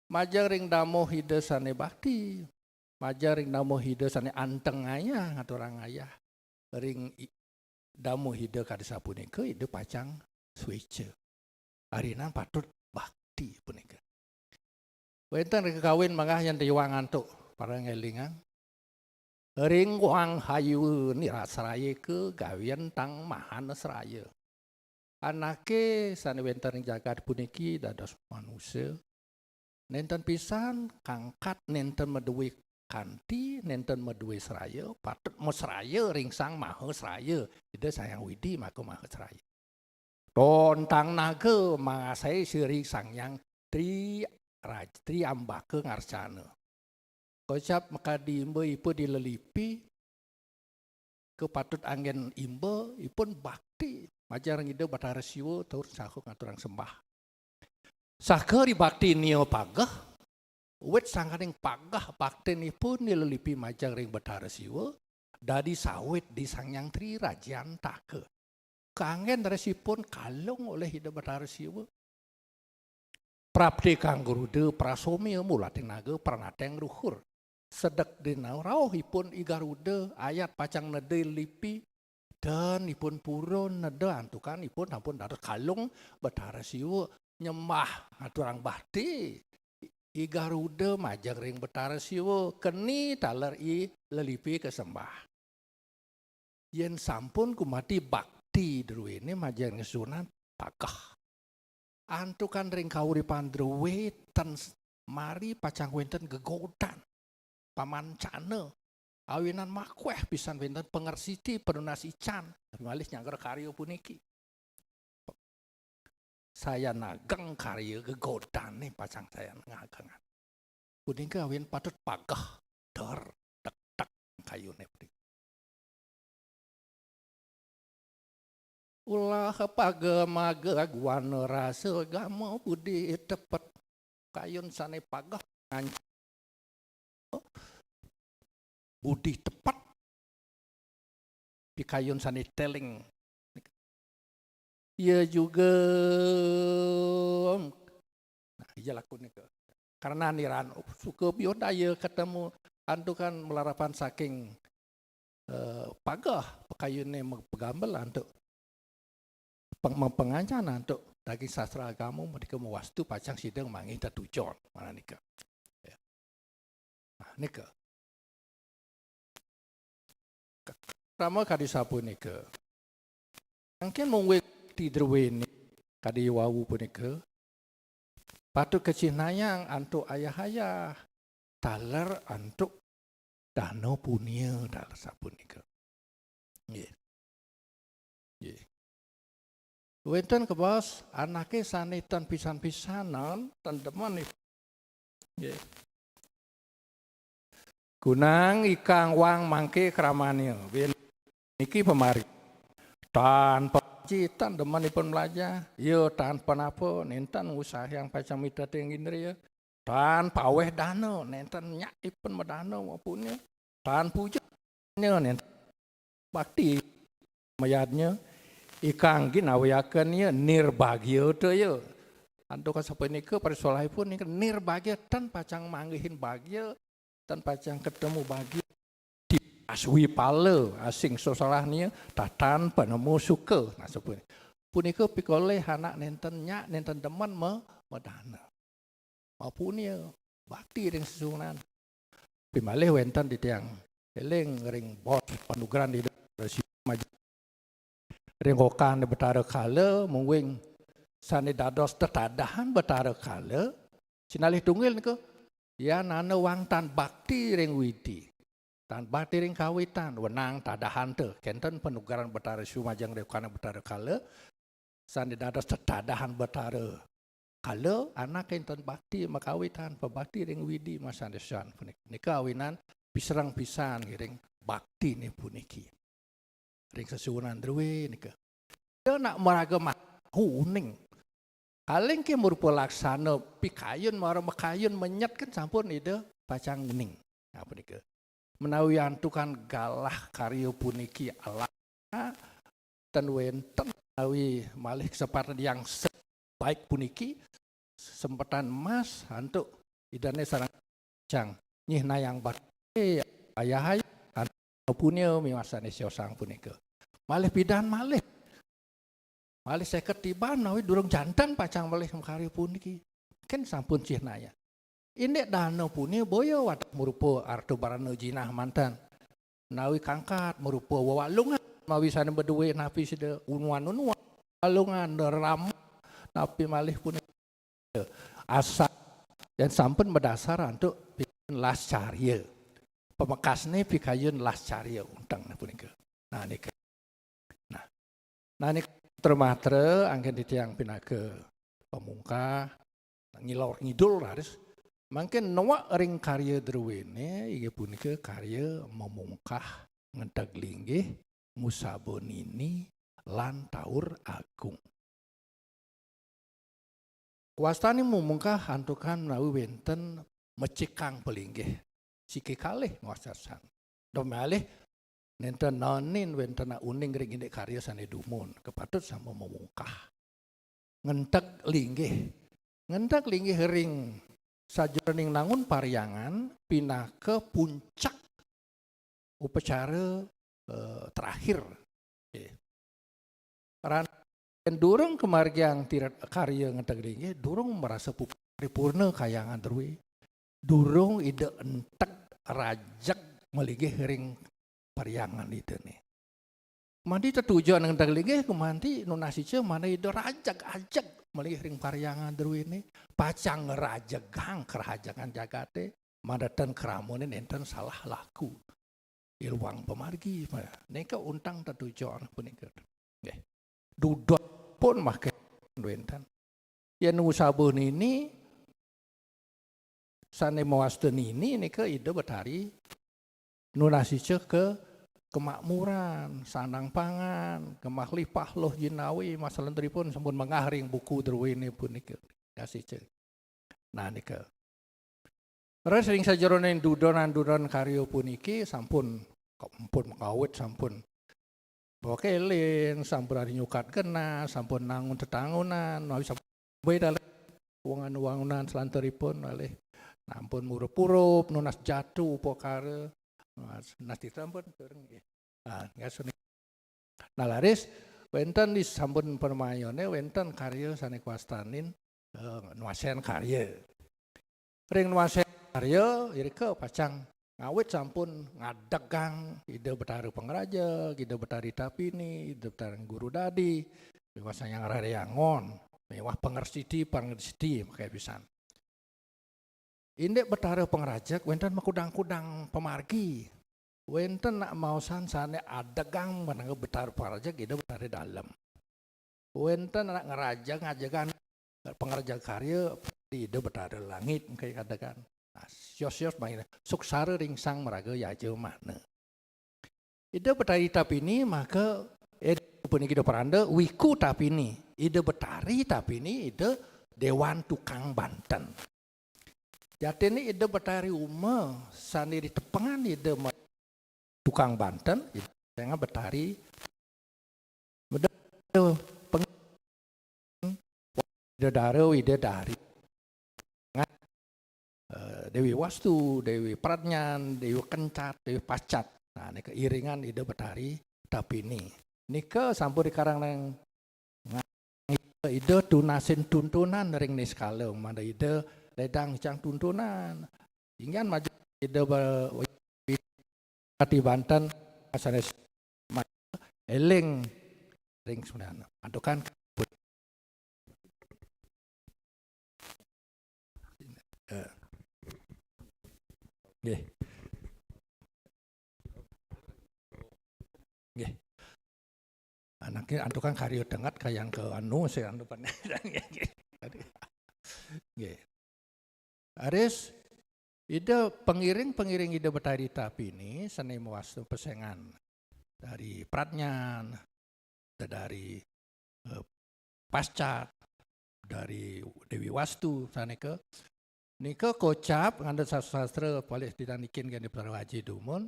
Majeng ring damuh Ida sane bakti, majeng ring damuh Ida sane anteng ayah ngaturang ayah. Ring i-, damuh Ida kadi sapunika, Ida pacang sweca. Arinan patut bakti punika. Wenten ring kakawin manggah yen tiwang antuk para ngelingang. Ring wang hayu nirasraya ka gawian tang mahanasraya. Anake sane wenten ring jagat puniki dados manusa, nenten pisan kangkat, nenten madue kanti, nenten madue sraya, patut masraya ring Sang Maha Sraya, Ida Sang Hyang Widi Maka Maha Sraya. Tontang naga mangasai sira ring Sang Hyang Tri Raj-, Tri Ambaka Ngarcana. Kocap makadi imba ipun dilelipi, kapatut anggen imba, ipun bakti majeng ring Ida Batara Siwa tur saha ngaturang sembah. Saka ri bakti nia pageh, wit sangkaning pageh baktinipun nilelipi majeng ring Batara Siwa, dadi sawit di Sang Hyang Tri Rajantaka. Kanggen resipun kalung olih Ida Batara Siwa. Prapti kang Garuda prasomya mulating naga pranateng ruhur. Sedek dina rauhipun I Garuda ayat pacang neda lipi, dan ipun purun neda antukan ipun sampun dados kalung Batara Siwa nyembah ngaturang bakti. I Garuda majeng ring Betara Siwa, keni taler i lelipi kasembah. Yen sampun gumanti bakti druene majeng ring sesuunan, pageh. Antukan ring kauripan drue ten s-, mari pacang wenten gegodan, pamancana, awinan makweh pisan wenten pangersiti, panunas ican, malih nyanggra karya puniki. Sayan ageng karya gegodane pacang sayan ngagengan. Punika awin patut pageh, der, tektek kayune punika. Ulah pageh mageh guana rasa gama budi tepet. Kayun sane pageh nganc-, budi tepet. Pikayun sane teling. Ia juga, nah, iya laku nika. Karena niran suka biodaya ketemu antukan malarapan saking, eh, pageh pakayune me-, pagambel antuk peng-, meng-, pengancan antuk daging sastra agama mereka mewastu pacang sida manggih tetujon, mana nika. Ya. Nah, nika. Krama kadi sapunika. Mangkin mungguing ti druene kadi wau punika patut kacihnayang antuk ayah-ayah taler antuk dana punia taler sapunika. Nggih. Nggih. Wenten kebas anake sane tan pisan-pisanan, tan demen. Nggih. Kunang ikang wang mangke kramanya. Win-, niki pamari. Tan paci, tan demen ipun belajar. Ya, tan panapa, nenten ngusahayang pacang mitating indria. Tan paweh dana, nenten nyak ipun madana mapunya. Tan puja, nenten bakti mayadnya. Ikang ginawiaken ya nirbagia te ya. Antuk sapunika parisolahipun nika nirbagia, tan pacang manggihin bagia, tan pacang ketemu bagia. Di aswi pala asing sosalahnya tatan panemu suka. Nah, sapunika. Punika pikolih anak nenten nyak, nenten demen ma-, madana. Mapunia bakti ring sesuunan. Pimalih wenten titiang eling ring bos panugrahan Ida Resi Maj-, ring okan Betara Kala, mungguing sane dados tetadahan Betara Kala, sinalih tunggil nika, yan ana wang tan bakti ring Widi. Tan bakti ring kawitan, wenang tadahan te, kenten panugrahan Betara Sumajang ring okan Betara Kala, sane dados tetadahan Betara Kala, anak enten bakti makawitan, pabakti ring Widi masan desan puniki. Nika awinan pisereng pisan ngiring baktine puniki. Ring sesuunan drue nika. Ida nak maraga ma-, uning. Kaling ke marupa laksana pikayun, mara makayun menyet kan sampun Ida pacang uning. Nah, punika. Menawi antukan galah karya puniki alah, ten wenten menawi malih kesempatan yang se-, baik puniki, kesempatan emas antuk Idane sareng cang nyihnayang bakti ayah-ayah antuk punia miwah sane siosang punika. Malih pidan malih. Malih seket tiban menawi durung janten pacang malih makarya puniki. Ken sampun cihnaya. Indik dana punia boya wadah marupa arta barana jinah manten. Menawi kangkat marupa wewalungan, menawi sane madue napi sida unuan-unuan, walungan, ram, napi malih punika. Asal yen sampun madasar antuk pikayun las carya. Pamekasne pikayun las carya unteng punika. Nah, nika. Nah. Nah, nika termatra anggen titiang pinaka pamungkah, ngilor ngidul raris. Mangkin nuwek ring karya druene, inggih punika karya mamungkah ngenteg linggih, ngusaba nini, lan taur agung. Wastane mumungkah antukan menawi wenten mecikang palinggih. Siki kalih ngwastasan. Malih nenten naenin wenten uning ring indik karya sane dumun. Kapatut sampun mumungkah. Ngenteg linggih. Ngenteg linggih ring sajeroning nangun parhyangan pinaka puncak upacara, eh, terakhir. Nggih. Ran-, yen durung kamargiang tiret karya ngenteg linggih, durung marasa pu-, paripurna kahyangan drue. Durung Ida entek rajeg malinggih ring parhyangan Idane. Mandi tetujon entek linggih, gumanti nunas ica mangda Ida rajeg-ajeg malinggih ring parhyangan druene, pacang ngrajegang karahajengan jagate, mangda ten kramane nenten salah laku. Iluang pamargi, nika untang tetujon punika. Nggih. Dudot pun mangke wenten. Yen usaba nini, sane mawasta nini nika Ida Betari nunas ica ka kemakmuran, sandang pangan, gemah lipah luh jinawi, masalantripun sampun mengah ring buku druene punika. Nunas ica. Nah, nika. Raris ring sajeroning dudonan-dudonan karya puniki sampun, sampun ngawit, sampun bawa keling, sampun ari nyukat genah, sampun nangun tetangunan, mawi sampun bae dalem wangun-wangunan salanturipun malih. Nampun murup-urup, nunas jatu upakara, nunas, nunas tita ampun, nggih. Ah, nggih, suni. Nah, raris wenten di sampun permayone, wenten karya sane kawastanin, eh, nuasen karya. Ring nuasen karya, irika pacang ngawit sampun ngadegang Ida Betara Pangrajeg, Ida Betari Tapini, Ida Betara Guru Dadi, miwah Sang Hyang Rare Angon, miwah pangrestiti, pangrestiti, makapisan. Indik Betara Pangrajeg wenten makudang-kudang pamargi. Wenten nak maosan sane adegang menengah Betara Pangrajeg, Ida Betara Dalem. Wenten nak ngrajeg ngajegang pangrajeg karya, Ida Betara Langit, mengke adegang. Nah, sios-sios main suksara ring sang maraga yajamana. Ida Betari Tapini maka, eh, puniki Ida Peranda, Wiku Tapini. Ida Betari Tapini, Ida Dewan Tukang Banten. Jatine Ida Betari Uma sane ditepengan Ida ma-, Tukang Banten, Ida Betari Meda-, peng-, Ida Dara, Ida Dari. Eh, Dewi Wastu, Dewi Pradnyan, Dewi Kencat, Dewi Pascat. Nah, nika iringan Ida Betari Tapini. Nika sampun dikarang nang Ida tunasin tuntunan ring niskala, mangda Ida ledang cang tuntunan. Inggian maju Ida ba-, ati banten, asane eling ring sebenarnya. Antukan, eh, nggih. Nggih. Anake antukan karya tenget kayang ke anu, sing anu pan-, nggih. Aris, Ida pengiring-pengiring Ida Betari Tapini sane mawasta pesengan dari Pradnyan, dari, eh, Pascat, dari Dewi Wastu, saneka nika kocap ngandut sastra-sastra palih titanikin kene Betara Aji dumun.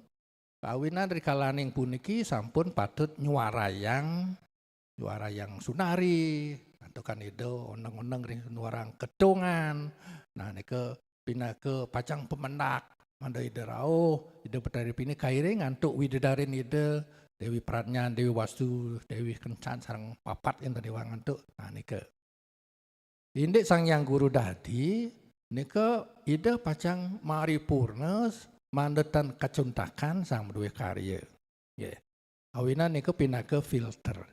Kawinan rikalaning puniki sampun patut nyuarayang, nyuarayang sunari, antukan Ida oneng-oneng ring nyuarang ketungan. Nah, nika pinaka pacang pamendak. Mangda Ida rauh, Ida Betari Tapini kairing antuk wididarin Ida, Dewi Pradnyan, Dewi Wastu, Dewi Kencan, sareng papat enten dewang antuk. Nah, nika. Indik Sang Hyang Guru Dadi, nika Ida pacang maripurna mangda tan kacuntakan sang duwe karya. Nggih. Awinan nika pinaka filter.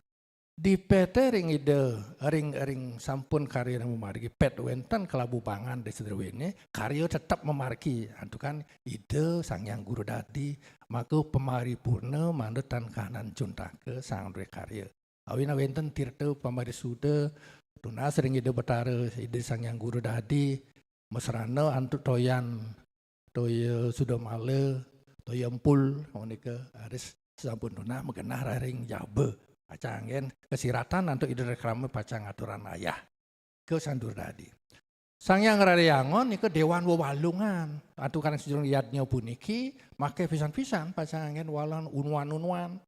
Dipete ring Ida, ring, ring sampun karya mamargi pet wenten kalabubangan di sadruwene, karya tetep mamargi. Antukan Ida Sang Hyang Guru Dadi, maka pamaripurna mangda tan kahanan cuntaka sang duwe karya. Awinan wenten tirta pamarisuda, tunas ring Ida Betara, Ida Sang Hyang Guru Dadi, masrana antuk toyan, toya sudamala, toya empul, menika aris sampun tunah magenah raring jaba. Pacang anggen kasiratan antuk Ida Rama pacang aturan ayah. Ke Sang Guru Dadi. Sang Hyang Rare Angon nika Dewan Wewalungan. Antukan sajeroning yadnya puniki, make pisan-pisan pacang anggen walungan unuan-unuan.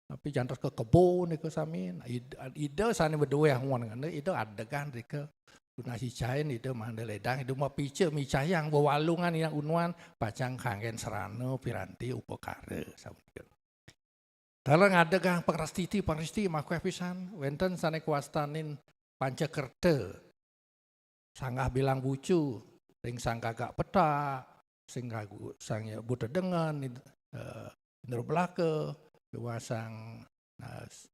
Tapi jantos ke kebo nika sami. Nah, Ida, Ida sane beduwe angon ngene, Ida adegan rika. Tunas icain Ida mangda ledang, Ida mapica micayang wewalungan yang unuan, pacang kanggen sarana piranti upakara. Sampun. Taler ngadegang pangrastiti, pangrastiti makueh pisan, wenten sane kawastanin pancakerta, sanggah bilang bucu, ring sang gagak petak, sing gagu-, sang ya buta dengan, eh, indra belaka, miwah sang, nah, s-,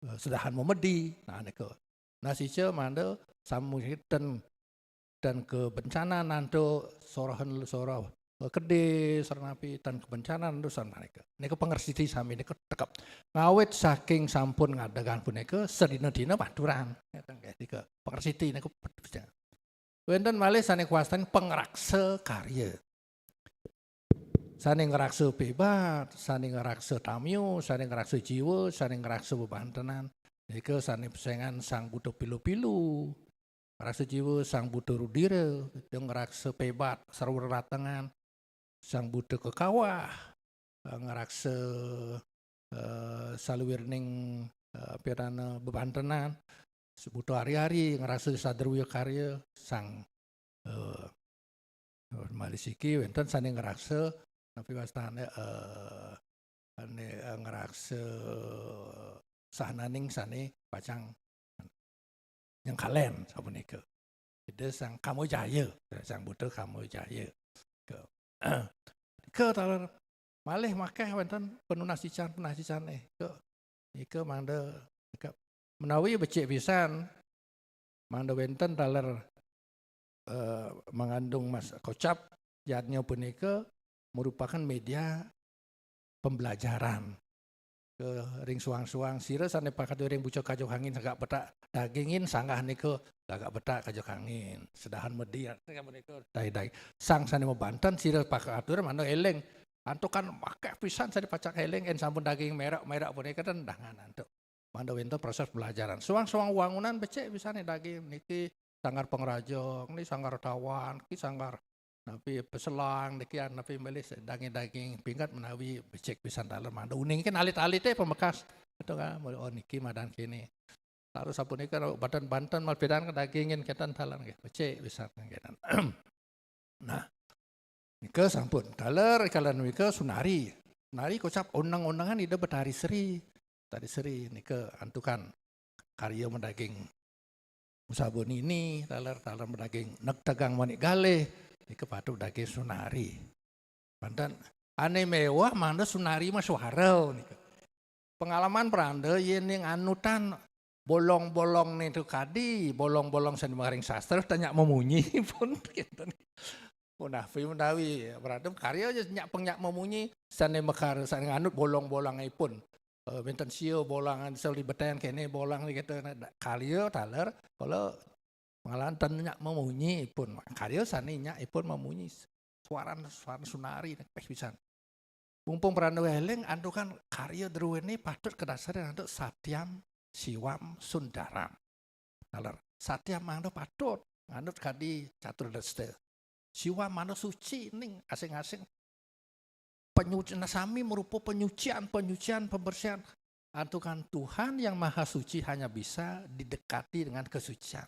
eh, sedahan memedi, nah, nika. Nah, sica mangda samuhitan dan kebencanan antuk sorohan, soroh, eh, kedis, soroh napi, dan kebencanan antuk sami nika. Nika pangarsiti sami nika tekep. Ngawit saking sampun ngadegang punika, sadina-dina maturan. Ngeten nggih, nika pangarsiti nika. Wenten malih sane kawastanin pangraksa karya. Sane ngraksa pebat, sane ngraksa tamyu, sane ngraksa jiwa, sane ngraksa bebantenan. Nika sane pesengan sang buta pilu-pilu. Ngraksa jiwa sang buta rudira, ngraksa pebat sarwa ratengan, sang buta kekawah, ngraksa, eh, saluirning, eh, pirana bebantenan, buta ari-ari, ngraksa sadruya karya, sang, eh, malih siki wenten sane ngraksa, napi wastane, eh, ane, eh, ngraksa sahananing sane pacang nyengkalen sapunika. Ida Sang Kamajaya, Sang Buddha Kamajaya. Ke, ke taler malih makeh wenten penunas ican, penunas ican, eh, ke, nika mangda, nika menawi becik pisan, mangda wenten taler, eh, mengandung mas kocap, yadnya punika merupakan media pembelajaran. Ke ring suang-suang, sira sane pakat ring bucah kajuk angin sagak petak dagingin, sanggah nika gagak petak kajuk angin. Sedahan medi, nika menika dai-dai. Sang sane mabanten, sira pakat atur, mangda eling. Antukan makeh pisan sane pacak eling, en sampun daging merek-merek punika tendangan antuk. Mangda wenten proses pembelajaran. Suang-suang wangunan becik pisane daging niki sanggar pangrajang, niki sanggar tawan, niki sanggar napi peselang, niki napi milih daging-daging pinggat menawi becik pisan taler mangda. Uning niki alit-alite pamekas. Itu kan, oh niki madan kene. Terus sapunika banten-banten mal pidan dagingin kenten taler nggih. Becik pisan kenten. Nah, nika sampun. Taler kalian nika sunari. Sunari kocap uneng-unengan Ida Betari Sri. Betari Sri nika antukan karya madaging usaba nini, taler, taler madaging negtegang manik galih, nika patut daging sunari. Banten ane mewah mangda sunari mah suara nika. Pengalaman pranda yen ning anutan bolong-bolong nitu kadi, bolong-bolong sane makaring sastra, tanya memunyi pun kenten. Punapi menawi, pranda karya aja nyak pengnyak memunyi, sane mekar, sane nganut bolong-bolongipun. Eh, wenten sia bolangan selibeten kene bolang gitu. Nah, karya taler, kalau pengalaman ten nyak memunyi pun. Karya sane nyak ipun memunyi. Suaran, suaran sunari, peh pisan. Mumpung pranda eling, antukan karya druene patut kedasarin antuk satyam, siwam, sundaram. Taler, satyam mangda patut, nganut kadi catur desta. Siwam mangda suci ning asing-asing. Penyuci, nah, sami merupa penyucian, penyucian, pembersihan. Antukan Tuhan yang Maha Suci hanya bisa didekati dengan kesucian.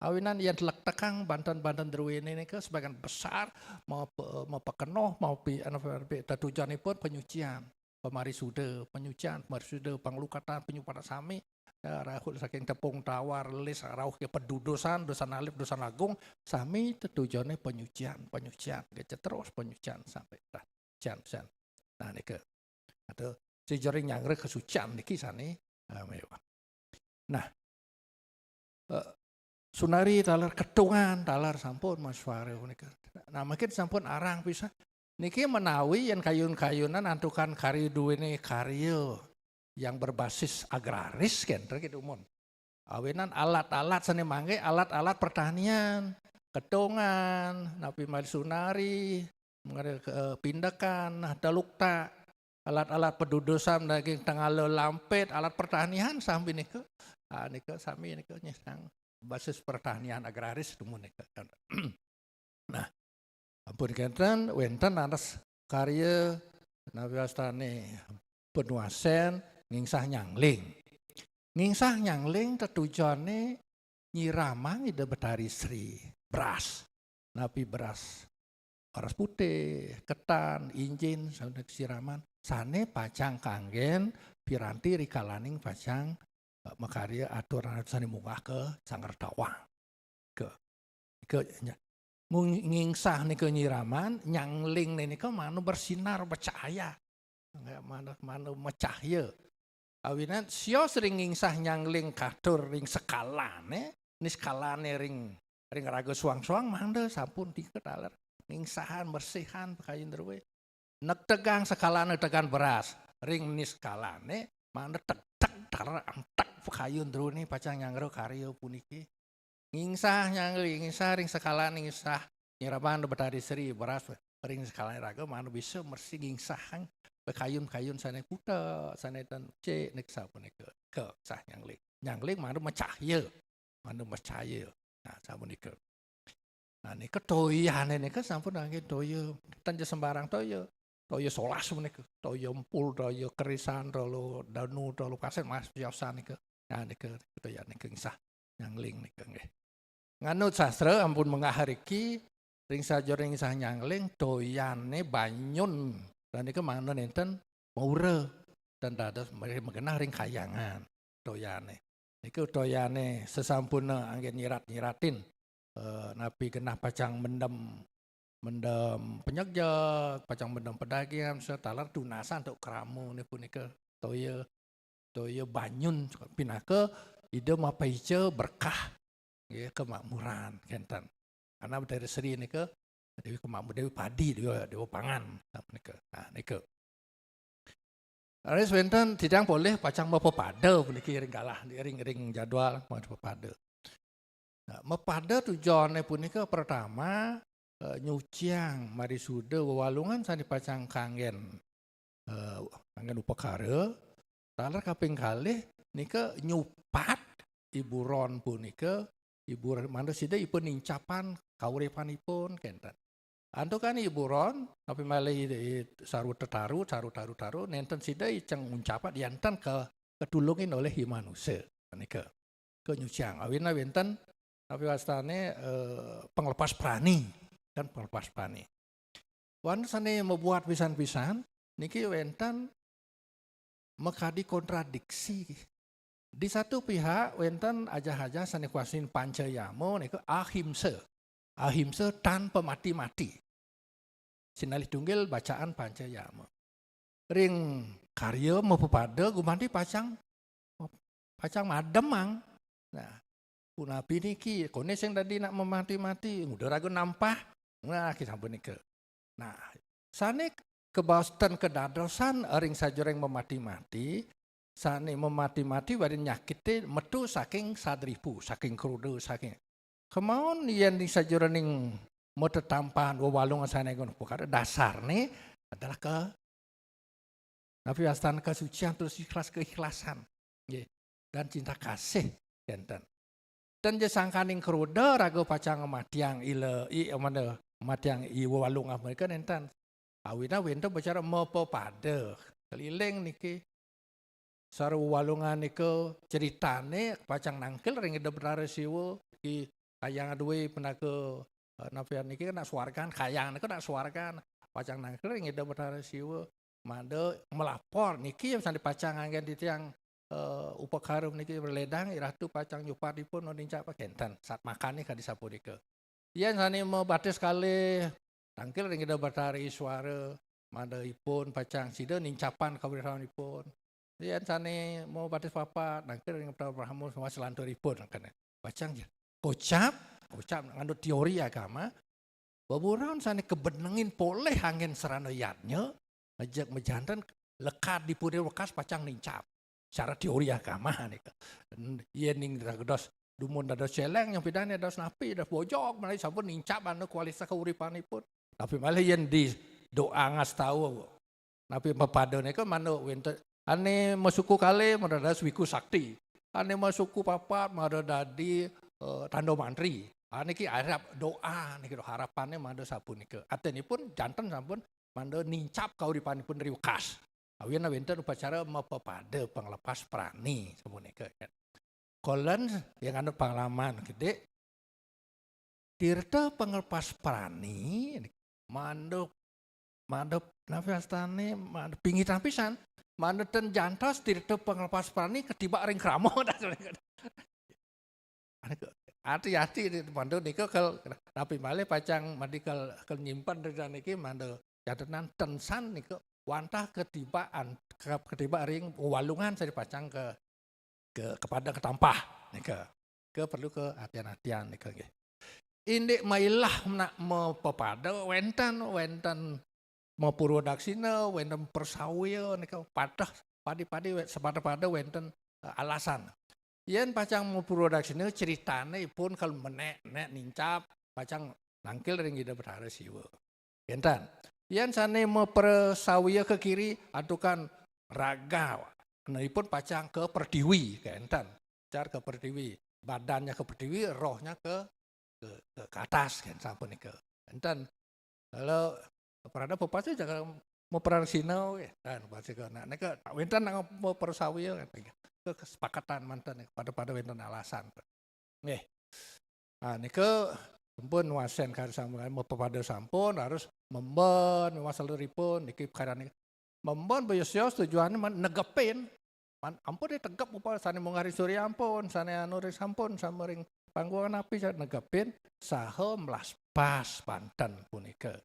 Awinan yen telektekang banten-banten druene nika sebagian besar mau pe-, mau pekenoh, mau pi-, anu, pi-, tetujonipun penyucian, pemarisuda, penyucian, pemarisuda, panglukatan, penyucian sami, ya, rahul saking tepung tawar, lis, rauh ke pedudusan, dosan alip, dosan agung, sami tetujone penyucian, penyucian, kece terus penyucian sampai dah. Jan, jan. Nah, nika. Atau sejering nyanggra kesucian niki sane, eh, mewah. Nah, eh, sunari taler ketungan, taler sampun Mas Farel nika. Nah, mungkin sampun arang pisan. Niki menawi yen kayun-kayunan antukan karya duwene karya yang berbasis agraris kenten gitu mun. Awinan alat-alat sane mangke alat-alat pertanian, ketungan, napi malih sunari, mangke, eh, pindekan, nah, telukta, alat-alat pedudusan daging tengala lampit, alat pertanian sami nika. Ah, nika sami nika nyesang basis pertanian agraris dumun nika. Nah, ampun kenten, wenten anes karya napi wastane penuasen ngingsah nyangling. Ngingsah nyangling tetujone nyiramang Ida Betari Sri, beras. Napi beras, beras putih, ketan, injin, sane siraman, sane pacang kanggen piranti rikalaning pacang, eh, makarya aturan sane munggah ka sanggar tawang. Ke, ke, nya. Ngung-, ngingsah nika nyiraman, nyangling nika manu bersinar, bercahaya. Nggih, manu, manu mecahya. Awinan sios ring ngingsah nyangling katur ring sekalane, niskalane ring, ring raga suang-suang mangda sampun nika taler. Ngingsahan, bersihan pakayun druwe. Nektegang sekalane tegan beras ring niskalane, mangda tek tek taler antek pakayun druwe pacang nyanggra karya puniki. Ngingsah nyangling, ngingsah ring sekalane, ngingsah nyiraman Betari Sri, beras ring sekalane raga mangda bisa mersi ngingsahang pakayun-pakayun sane kuta, sane ten cek nika sapunika. Ke sah nyangling. Nyangling mangda mecahya. Mangda mecahya. Nah, sapunika. Nah, nika toyane nika sampun nggih toya. Ten ja sembarang toya. Toya solas menika. Toya empul, toya kerisan, toya danu, toya pasir, mas piosan nika. Nah, nika toya nika ngingsah nyangling nika nggih. Nganut sastra ampun mengahar iki ring sajeroning ngingsah nyangling toyane banyun. Lan nika mangda nenten maura dan dados magenah ring kayangan toyane. Niku toyane sesampune anggen nyirat-nyiratin, eh, napi genah pacang mendem, mendem penyegjek, pacang mendem pedagang, setaler tunasan antuk krama ne punika toya, toya banyun pinaka Ida mapaica berkah, nggih, kemakmuran kenten. Karena Betari Sri nika Dewi Kemakmur, Dewi Padi, Dewi, Dewi Pangan, nika. Nah, nika. Raris wenten titiang polih pacang mapepada puniki ring galah, ring, ring jadwal mapepada. Nah, mapepada tujuane punika pertama, eh, nyuciang marisuda wewalungan sane pacang kanggen, eh, kanggen upakara. Taler kaping kalih nika nyupat iburon punika, iburon mangda sida ipun nincapan kauripanipun kenten. Antukan iburon, napi malih i, i, sarwa tetaru, sarwa taru-taru, nenten sida iceng nguncapang, yanten ke, ketulungin olih i manusa. Nika. Kenyuciang. Awina wenten, napi wastane, eh, penglepas prani. Kan penglepas prani. Wantah sane mabuat pisan-pisan, niki wenten makadi kontradiksi. Di satu pihak, wenten ajah-ajah sane kuasin panca yama, nika ahimsa. Ahimsa tanpa mati-mati. Sinalih tunggil bacaan panca yama. Ring karya mapepada gumanti pacang, pacang mademang. Nah, punapi niki, kone sing dadi nak mamati-mati, nguda raga nampah. Nah, ki sampun nika. Nah, sane kabaos ten kadadosan ring sajeroning mamati-mati, sane mamati-mati wadin nyakite metu saking sadripu, saking kroda, saking. Kemaon yen di sajeroning matetampahan wewalungan sane ngono, perkara dasarne adalah ke, napi wastan kesucian, terus ikhlas, keikhlasan. Nggih. Dan cinta kasih kenten. Ten ja sangkaning kroda raga pacang matiang ila, i, mane, matiang i wewalungan menika nenten. Awina wenten bicara mapepada. Keliling niki. Sarwa wewalungan nika critane pacang nangkil ring Ida Betara Siwa, ki kayang duwe pinaka, eh, napi niki nak swargan, kayang nika nak swargan, pacang nangkil ring Ida Betara Siwa, mangda melapor niki sane pacang anggen titiang, eh, upakara niki reledang, I Ratu pacang nyupat ipun nincap kenten, sat makane kadi sapunika. Yen sane mabatis kalih tangkil ring Ida Betara Iswara, mangda ipun pacang sida nincapang kauripanipun. Yen sane mabatis papat, tangkil ring Betara Brahma, semua selanturipun kene. Pacang ja. Kocap, kocap ngandut teori agama. Beburon sane kabenengin polih anggen sarana yadnya, ngejek majanten lekad di puri wekas pacang nincap. Secara teori agama nika. Yen ning dados dumun dados celeng, nyong pidane dados napi, dados bojog, malih sampun nincap anu kualitas kauripanipun. Tapi malih yen di doa ngastau, napi mapada nika manuk wenten. Ane masuku kalih mangda dados wiku sakti. Ane masuku papat mangda dadi, eh, tanda mantri. Ane ki arep doa niki lho, harapane mangda sapunika. Atenipun janten sampun mangda nincap kauripanipun riwekas. Awina wenten upacara mapepada panglepas prani sapunika. Kolen yang anut pangalaman gede. Tirta panglepas prani mangda, mangda napi wastane, mangda pinggitan pisan. Mangda ten jantos tirta panglepas prani ketibak ring krama. Ane ke-, Hati-hati di manda nika kal, tapi malih pacang madi kal, kal nyimpen ring niki manda catetan ten san nika wantah katiba an, ka-, katiba ring walungan sane pacang ka, ka, kapada katampah nika. Nika perlu kahatian-hatian nika nggih. Indik mailah nak mapapada wenten, wenten mapurwa daksina, wenten persawia nika pateh padi-padi we-, sapada-pada wenten, eh, alasan. Yen pacang mapurwa daksina critane ipun kal menek-nek nincap pacang nangkil ring Ida Betara Siwa. Kenten. Yen sane maprasawia ka kiri antukan raga, nah ipun pacang ka pertiwi, kenten. Car ka pertiwi, badannya ka pertiwi, rohnya ke, ke, ke, ke atas, kan sampun nika. Kenten. Kalau prada pepacah jangan maprasina, kan pasti ke. Nah, nika wenten nak maprasawia, kan. Ke kesepakatan manten, pada-pada wenten alasan. Nggih. Ah, nika sampun wasen kari sampun, mapapada sampun, harus memben, masaluripun, niki perkara niki. Memben boya sios tujuannya men-, negepin. Man-, ampun ditegep upama sane munggah ring surya ampun, sane anu ring sampun, sama ring panggungan api sa-, negepin, saha mlaspas banten punika.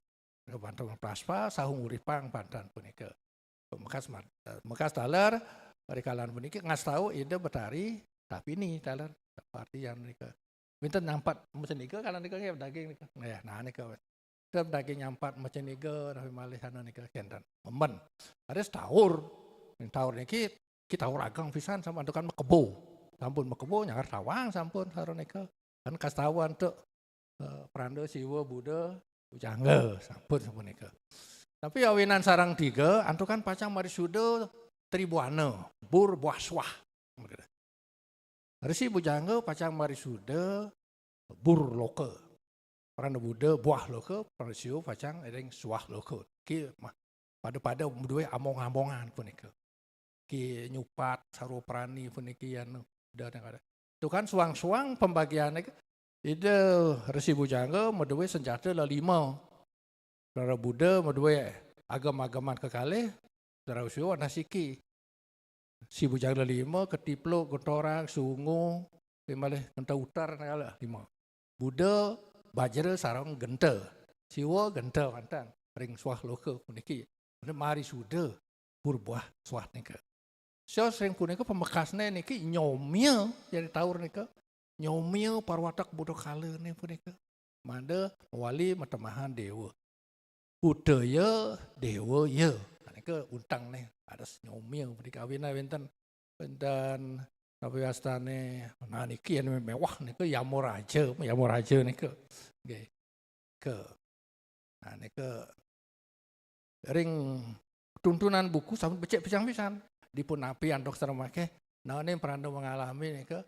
Banten mlaspas, saha nguripang banten punika. Mekas mat-, mekas taler, rikalan puniki ngastau Ida Betari Tapini taler, artian nika. Wenten nyampat macam nika, kalan nika nggih daging nika. Nggih, nah nika. Tetep daging nyampat macam nika, tapi malih anu nika kenten. Memben. Ada taur. Ning taur niki, ki taur ageng pisan sampun antukan makebo. Sampun makebo, nyangar tawang sampun sareng nika. Kan kastawa antuk, eh, pranda Siwa Buddha Bujangga, sampun sapunika. Tapi awinan sareng tiga, antukan pacang marisuda tribuana, bur buah suah. Resi Bujangga pacang marisuda bur loka. Pranda Buddha buah loka, pranda Siwa pacang ring suah loka. Ki mah pada-pada duwe among-amongan punika. Ki nyupat sarwa prani puniki anu, Buddha ning ada. Itu kan suang-suang pembagiane ke, Ida Resi Bujangga maduwe senjata lelima. Pranda Buddha maduwe agem-ageman kekalih, pranda Siwa warna siki. Si Bujangga lelima, ketipluk, gentorang, sungu, malih genta utar, kala lima. Buddha, bajra, sareng genta. Siwa genta manten ring suah loka puniki. Marisuda purbuah suah nika. Sios ring punika pamekasne niki nyomia, yen taur nika. Nyomia parwatek Buddha kalane punika. Mangda mawali matemahan dewa. Buddhaya dewa ya. Nah, nika untengne, ada nyomia punika awinan wenten, wenten napi wastane, nah niki anu mewah nika Yamaraja, Yamaraja nika. Nggih. Ke. Nah, nika ring tuntunan buku sampun becik pisan-pisan. Dipun napi antuk sareng mangke, nah, ini pranda mengalami nika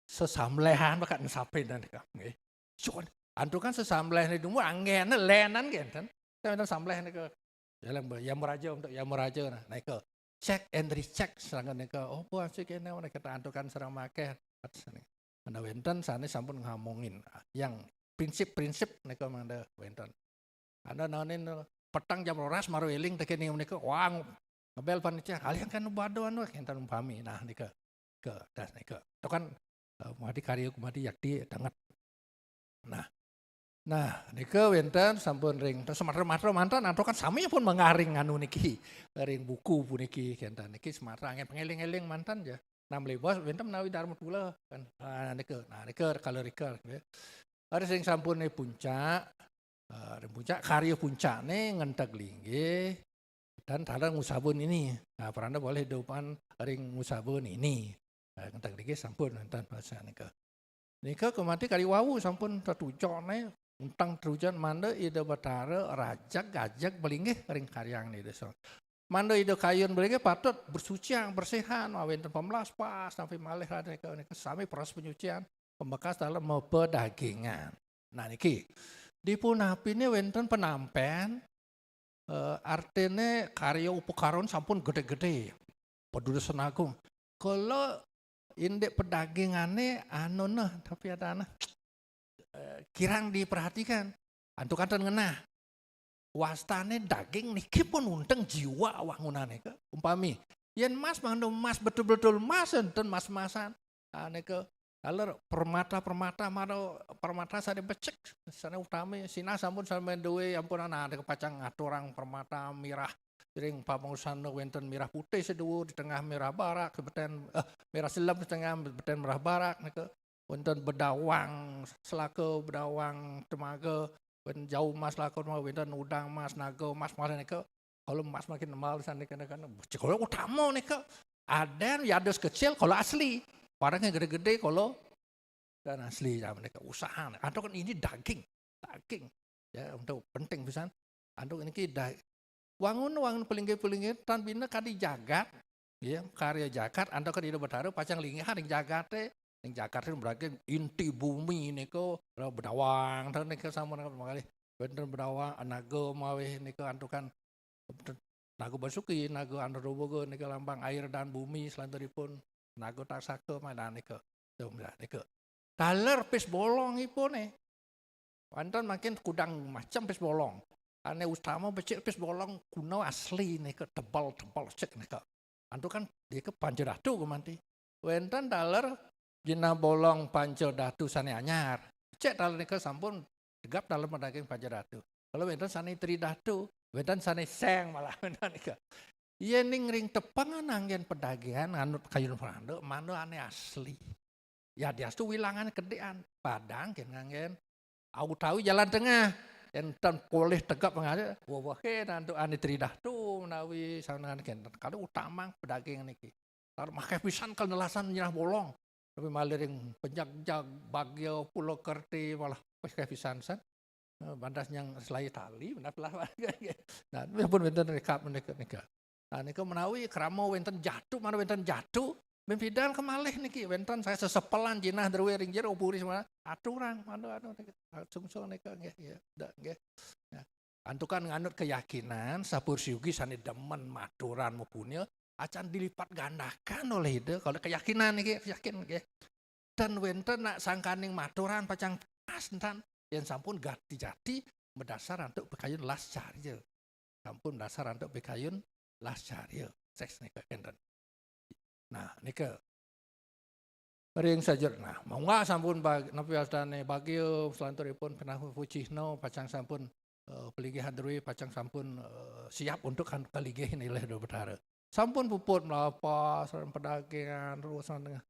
sesamlehan bakat nesapin nika. Nggih. Cuman, antukan sesamleh ni dumu anggene lenan nggih enten. Saya enten samleh nika. Jalan Yamaraja untuk Yamaraja nah. Nika check and recheck sareng nika. Oh, buah sih kene nika antukan sareng mangke. Menawi wenten sane sampun ngamongin yang prinsip-prinsip nika mangda wenten. Anda nanin petang jam roras maru eling tekene menika, wah, ngebel panitia, kalian kan bado anu kenten umpami. Nah, nika ke das nika. Itu kan, eh, mati karya kumati yakti danget. Nah, nah, nika wenten sampun ring, terus sematra-matra mantan, atau kan sami pun mengaring anu niki, ring buku puniki, kenten niki sematra angin pengeling-eling mantan ya. Nah, malih bos, wenten menawi Dharma Tula, kan. Ah, nika, nah, nika, kala nika, ya. Ada sing sampun ring puncak, eh, ring puncak, karya puncakne ngenteg linggih, dan taler ngusaba nini. Nah, pranda boleh dupan ring ngusaba nini. Eh, ngenteg linggih sampun, wenten pasal nika. Nika kemati kali wau sampun tetujon, eh, untang tetujon mangda Ida Batara rajeg-ajeg malinggih ring karyangne desa. Mangda Ida kayun malinggih patut bersucian, bersihan, wenten pamlaspas, sampai malih ada nika, nika sami proses penyucian, pambekas dalam mapadagingan. Nah, niki, dipunapine wenten penampen, eh, artine karya upakaran sampun gede-gede. Paduda Senagung. Kala indik pedagingane anu nah, tapi ada nah, eh, kirang diperhatikan. Antukan ten ngenah. Wastane daging niki pun unteng jiwa wangunane ke. Umpami, yen mas mangda mas betul-betul mas, enten mas-masan. Ah, nika, Taler permata-permata, mara permata sané becik, sané utami, sinah sampun sampun duwé, ampun, anak pacang ngaturang permata mirah. Ring pamungsan wénten mirah putih seduwur, di tengah mirah barak, beten, eh, mirah selem, di tengah beten mirah barak, nika. Wénten bedawang selaka, bedawang temaga, wénten jauh emas selaka, wénten udang emas, naga emas, malah nika. Kalau emas makin mahal, sana kena, kena. Kalau utama nika, ada yang yadus kecil, kalau asli. Barangnya gede-gede, kalau dan asli, ya, mereka usaha. Antuk kan ini daging, daging. Ya, untuk penting pisan. Antuk ini ki da-, wangun, wangun pelinggih-pelinggih, tan bina kadi jagat, ya, karya jagat, antuk kan Ida Betara pacang linggih ring jagaté, ring jagaté berarti inti bumi nika, bedawang, tan nika sama dengan kali. Wénten bedawang, naga mawih nika antukan Naga Basuki, Naga Antarubaga nika lambang air dan bumi, selanturipun Naga Taksaka, madan nika. Tuh, madan nika. Taler pis bolong ipuné. Wénten makin kudang macam pis bolong. Ané utama becik pis bolong kuno asli nika, tebal-tebal cek nika. Antukan nika Panca Datu gumanti. Wénten taler jinah bolong Panca Datu sané anyar. Cek taler nika sampun tegap taler madaging Panca Datu. Kalau wénten sané Tri Datu, wénten sané Seng malah wénten nika. Yéning ring tepengan anggén pedagingan nganut kayun pranda, manda ané asli. Ya diastu wilangan kedékan, padang kén nganggén. Au tawi jalan tengah, énten polih tegap nganggén, wewehé nantu ané Tri Datu menawi sanengan kénten. Kalau utamang pedaging niki. Tar makéh pisan kal nelasan nyerah bolong. Tapi malih ring penjagjag, bagya, Purwokerti, malah makéh pisan san. Eh, bandas nyang selai tali, benar lah. Nah, ini pun wénten rekap menika, nika. Nah, nika menawi krama wénten jatu, mana wénten jatu, mimpidan kemalih niki, wénten saya sesepelan jinah druwé ring jero puri semana, aturang, mana anu niki, sungsung nika, nggih, nggih, dak, nggih. Nah, antukan nganut keyakinan, sapursiyugi sané demen maturan mapunia, acan dilipat gandakan oleh Ida, kalau keyakinan niki, yakin, nggih. Dan wénten nak sangkaning maturan pacang pas entan, yén sampun gati-jati madasar antuk pikayun las carya. Sampun madasar antuk pikayun las carya. Sés nika kénten. Nah, nika ring sajer. Nah, mongga sampun bag-, napi wastané bagya selanturipun pinahu pucihna pacang sampun, eh, pelinggih druwé pacang sampun, eh, siap untuk kan kalinggih nilih Ida Betara. Sampun puput melapas, pedagingan, terus tengah.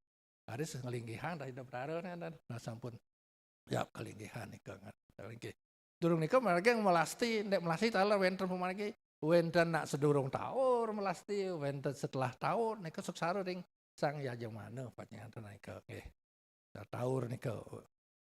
Harus ngelinggihang dah Ida Betara nih, dan nah, sampun. Ya, kalinggihan nika ngan-, kalinggih. Durung nika margi melasti, ndék melasti taler wénten pamargi, wénten nak sedurung taur melasti, wénten setelah taur, nika suksara ring Sang Yajamana panjenengan nika, nggih. Nah, taur nika,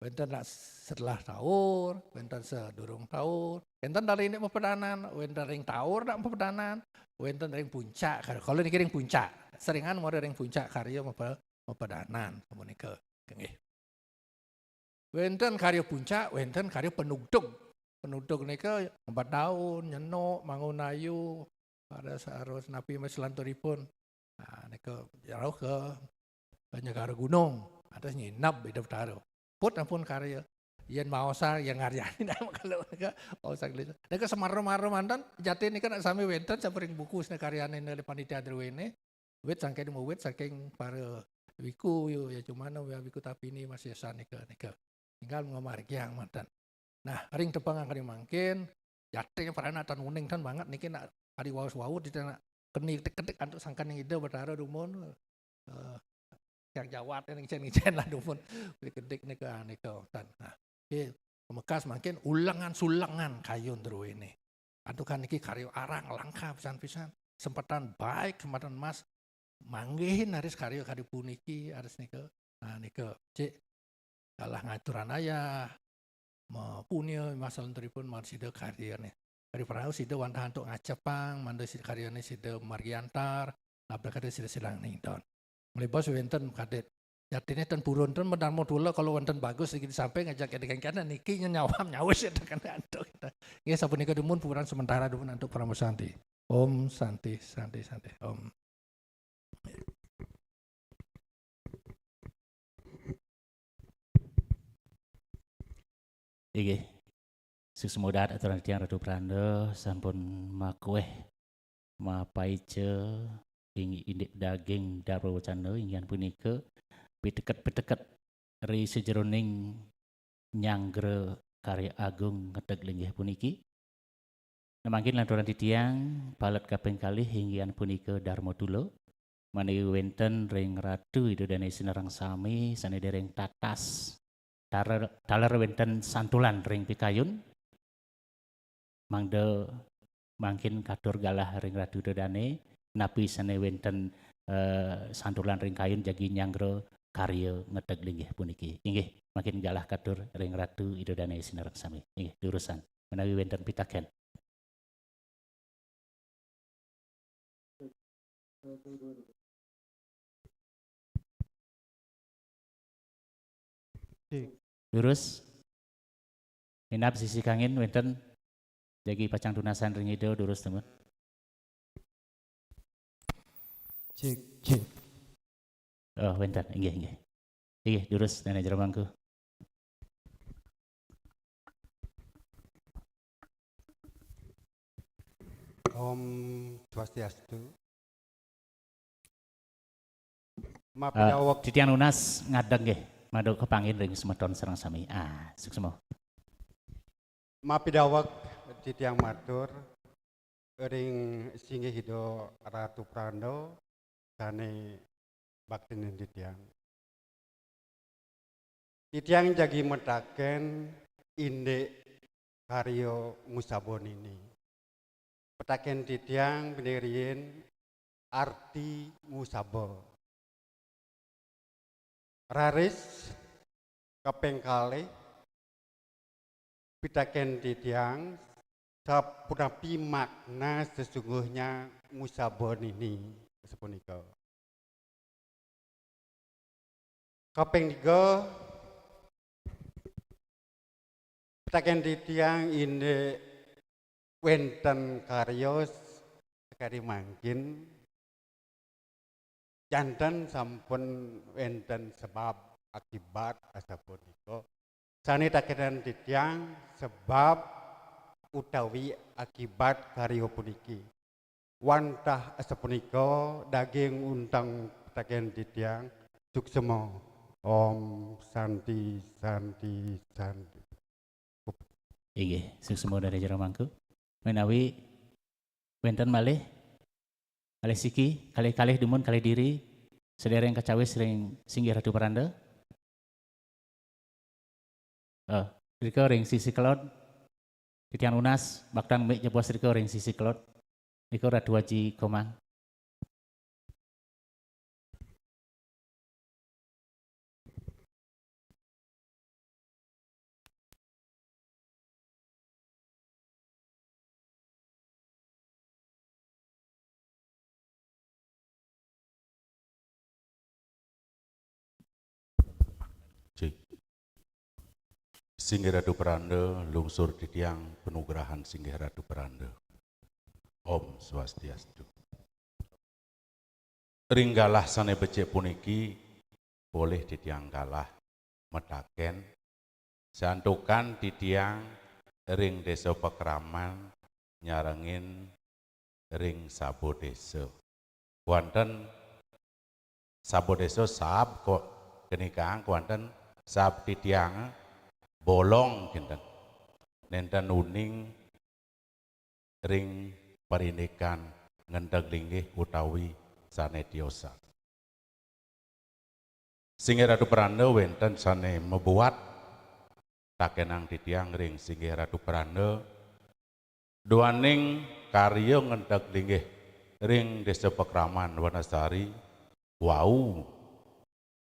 wénten nak setelah taur, wénten sedurung taur, wénten dari ini pepedanan, wénten ring taur nak pepedanan, wénten ring puncak. Kalau niki ring puncak, seringan mara ring puncak karya mepe-, pepedanan, sapunika, nggih. Wénten karya puncak, wénten karya penugtug. Penugtug nika ngembat daun, nyenuk, mangun ayu, pada sarus napi mas selanturipun. Nah, nika rauh ke Negara Gunung, atas nyinab Ida Betara. Put ampun karya. Yén maosang, yén ngaryani, nah, kalau nika maosang gelis. Nika semara-mara manten, jati nika nak sami wénten sampun ring buku sene karyane dari panitia druwene. Wit saking, wit saking para wiku, yo, ya, cuman, ya, wiku tapini masih sanika, nika. Tinggal ngamargiang manten. Nah, ring tepengan kadi mangkin, jati prana tan uning tan banget niki nak kadi waus-waus di nak keni ketik-ketik antuk sangkaning Ida Betara dumun. Eh, yang jawat ini ngicen-ngicen lah dumun. Ketik nika, nika tan. Nah, oke, mekas mangkin ulengan-sulengan kayun druwene. Antukan niki karya arang langka pisan-pisan. Sempetan baik, sempetan emas. Manggihin aris karya kadi puniki, aris nika. Nah, nika, cik, kalah ngaturang ayah, mapunia, masalanturipun, man sida karyane. Kadi prau sida wantah antuk ngacepang, manda sida karyane sida margiantar, labda kadi sida silang nington. Mlebos wenten kadit. Jatine ten purun ten madarma tula kalau wenten bagus iki disamping ngajak kadikengkene niki nyawam nyawis ya tekan antuk. Nggih, sapunika dumun purun sementara dumun antuk Parama Santi. Om Santi, Santi, Santi. Om. Inggih. Suksma dahat aturang titiang Ratu Pranda sampun makueh mapaica ing indik daging dharma wacana inggih punika piteket-piteket ri sajeroning nyanggra karya agung ngedeg linggih puniki. Nah, mangkin lanturan titiang palet kaping kalih inggihan punika Darma Tula, menawi wenten ring Ratu Ida Dane sinareng sami sane dereng tatas taler, taler wenten santulan ring pikayun, mangda mangkin katur galah ring Ratu Ida Dane, napi sane wenten, eh, santulan ring kayun jagi nyanggra karya ngedeg linggih puniki. Inggih, mangkin galah katur ring Ratu Ida Dane sinareng sami. Inggih, durusang. Menawi wenten pitaken. Cek. Durus. Minab sisi kangin wenten jagi pacang tunasan ring Ida, durus temen. Cek, cek. Oh, wenten. Inggih, inggih. Inggih, durus, Dane Jero Mangku. Om Swastiastu. Eh, mapidaweg. Titiang nunas ngadeg nggih, maduk kepangin ring semeton sareng sami. Ah, suksma. Mapidaweg titiang matur ring singgih Ida Ratu Pranda sane baktinin titiang. Titiang jagi mataken indik karya ngusaba nini. Petaken titiang bini riin arti ngusaba. Raris kaping kalih pitaken titiang, sapunapi makna sesungguhnya ngusaba nini sapunika. Kaping tiga, pitaken titiang indik wenten karya sakadi mangkin, janten sampun wenten sebab akibat asapunika. Sane takenan titiang sebab utawi akibat karya puniki. Wantah asapunika daging untang pitaken titiang, suksma. Om Santi, Santi, Santi. Inggih, suksma Dane Jero Mangku. Menawi wenten malih, malih siki, kalih-kalih dumun, kalih diri, sedereng kacawis ring singgih Ratu Pranda. Eh, rika ring sisi kelod, titiang nunas, baktan mik jebos rika ring sisi kelod. Rika Ratu Aji Komang. Cik. Singgih Ratu Pranda, lungsur titiang panugrahan Singgih Ratu Pranda. Om Swastiastu. Ring galah sane becik puniki, polih titiang galah mataken, santukan titiang ring Desa Pakraman nyarengin ring saba desa. Wonten saba desa saab kok kenikang, wonten saab titiang bolong kinten. Nenten uning ring parindikan ngenteg linggih utawi sane tiosan. Singgih Ratu Pranda wenten sane mabuat takenang titiang ring Singgih Ratu Pranda, duaning karya ngenteg linggih ring Desa Pakraman Wanasari wau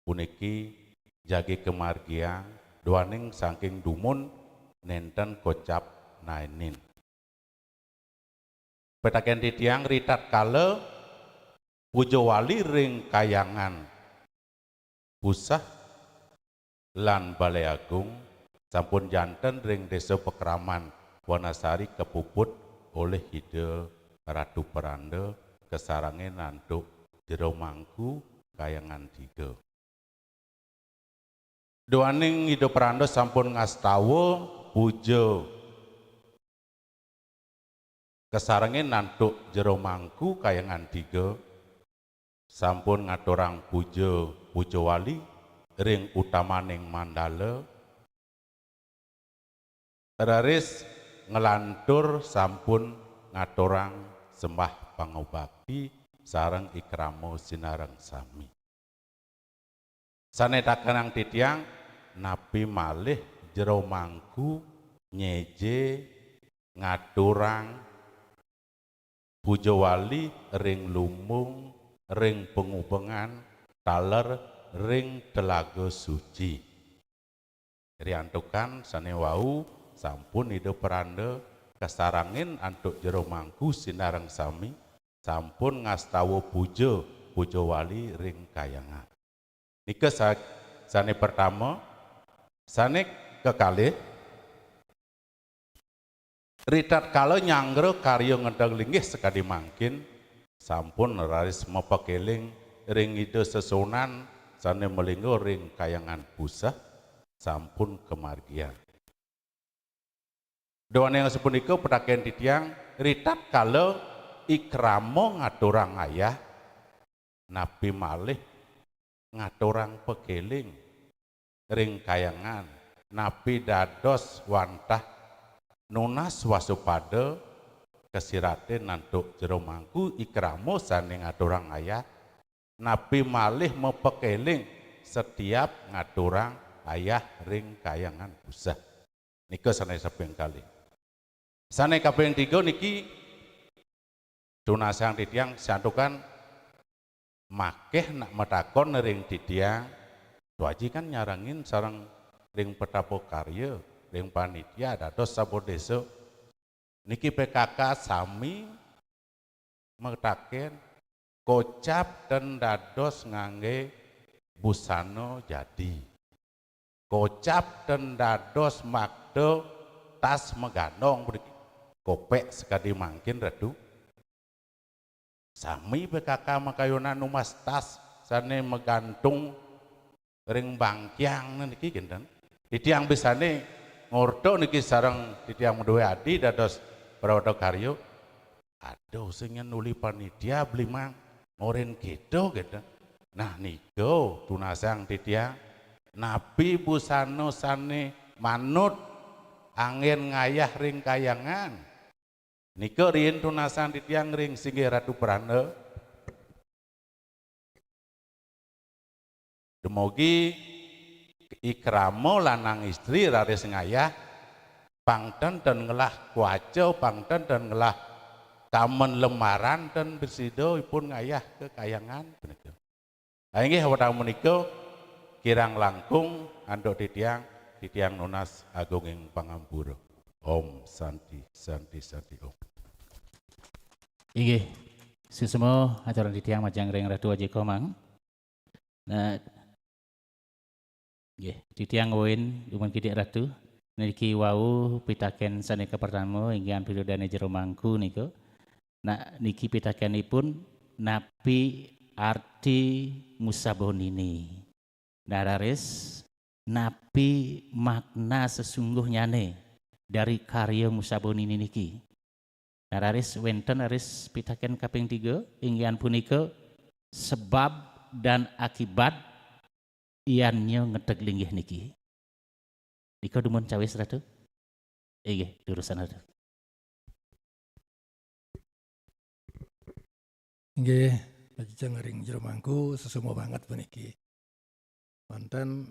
puniki jagi kamargiang duaning saking dumun nenten kocap naenin. Pitaken titiang ritatkala puja wali ring Kahyangan Puseh lan Balai Agung sampun janten ring Desa Pakraman Wanasari kapuput olih Ida Ratu Pranda kasarengin antuk Jero Mangku Kahyangan Tiga. Duaning Ida Pranda sampun ngastawa puja kasarengin antuk Jero Mangku Kahyangan Tiga, sampun ngaturang puja, puja wali, ring utamaning mandala, raris nglantur sampun ngaturang sembah pangubakti sareng ikrama sinareng sami. Sane takenang titiang, napi malih jero mangku nyeje ngaturang puja wali ring lumbung, ring pangubengan, taler ring telaga suci. Riantukan sane wau sampun Ida Pranda kasarengin antuk jero mangku sinareng sami, sampun ngastawa puja, puja wali ring kayangan. Nika sa-, sane pertama, sane kekalih, ritatkala nyanggra karya ngenteg linggih sakadi mangkin, sampun raris mapakeling ring Ida Sesuunan sane malingga ring kayangan puseh, sampun kamargiang. Duaning sapunika pitaken titiang, ritatkala ikrama ngaturang ayah, napi malih ngaturang pakeling ring kayangan, napi dados wantah nunas wasupada kasiratin antuk jero mangku ikrama sane ngaturang ayah, napi malih mapakeling setiap ngaturang ayah ring kayangan puseh. Nika sane kaping kalih. Sane kaping tiga niki tunasang titiang santukan makeh nak matakon ring titiang, Tu Aji kan nyarengin sareng ring petapa karya, ring panitia dados sampun desa. Niki P K K sami mataken, kocap ten dados ngangge busana jadi. Kocap ten dados makta tas magandong puniki. Kopek sakadi mangkin, Ratu. Sami P K K makayunan numas tas sane magantung ring bangkiang niki kinten. Titiang bisane ngorta niki sareng titiang madue adi dados prawata karya. Aduh, sing nyen uli panitia beli mang ngorin keto gitu. Nah, nika tunasang titiang, napi busana sane manut anggen ngayah ring kayangan. Nika riin tunasang titiang ring singgih Ratu Pranda. Dumugi ikrama lanang istri raris ngayah, pang ten ten ngelah kuaca, pang ten ten ngelah kamen lemaran ten prasida ipun ngayah ka kayangan, punika. Inggih, wantah punika kirang langkung antuk titiang, titiang nunas agunging pangampura. Om Santi, Santi, Santi Om. Inggih, suksma aturang titiang majeng ring Ratu Aji Komang. Nah, nggih, titiang uin dumun kidik Ratu. Niki wau pitaken sane kapertama, inggih ampun dane jero mangku nika. Nah, niki pitakenipun, napi arti ngusaba nini? Nah, raris, napi makna sesungguhnyane dari karya ngusaba nini niki? Nah, raris wenten raris pitaken kaping tiga, inggih punika sebab dan akibat iannya ngenteg linggih niki. Nika dumun cawis, Ratu? Inggih, durusang, Ratu. Inggih, pacicing ring jero mangku, suksma banget puniki. Wonten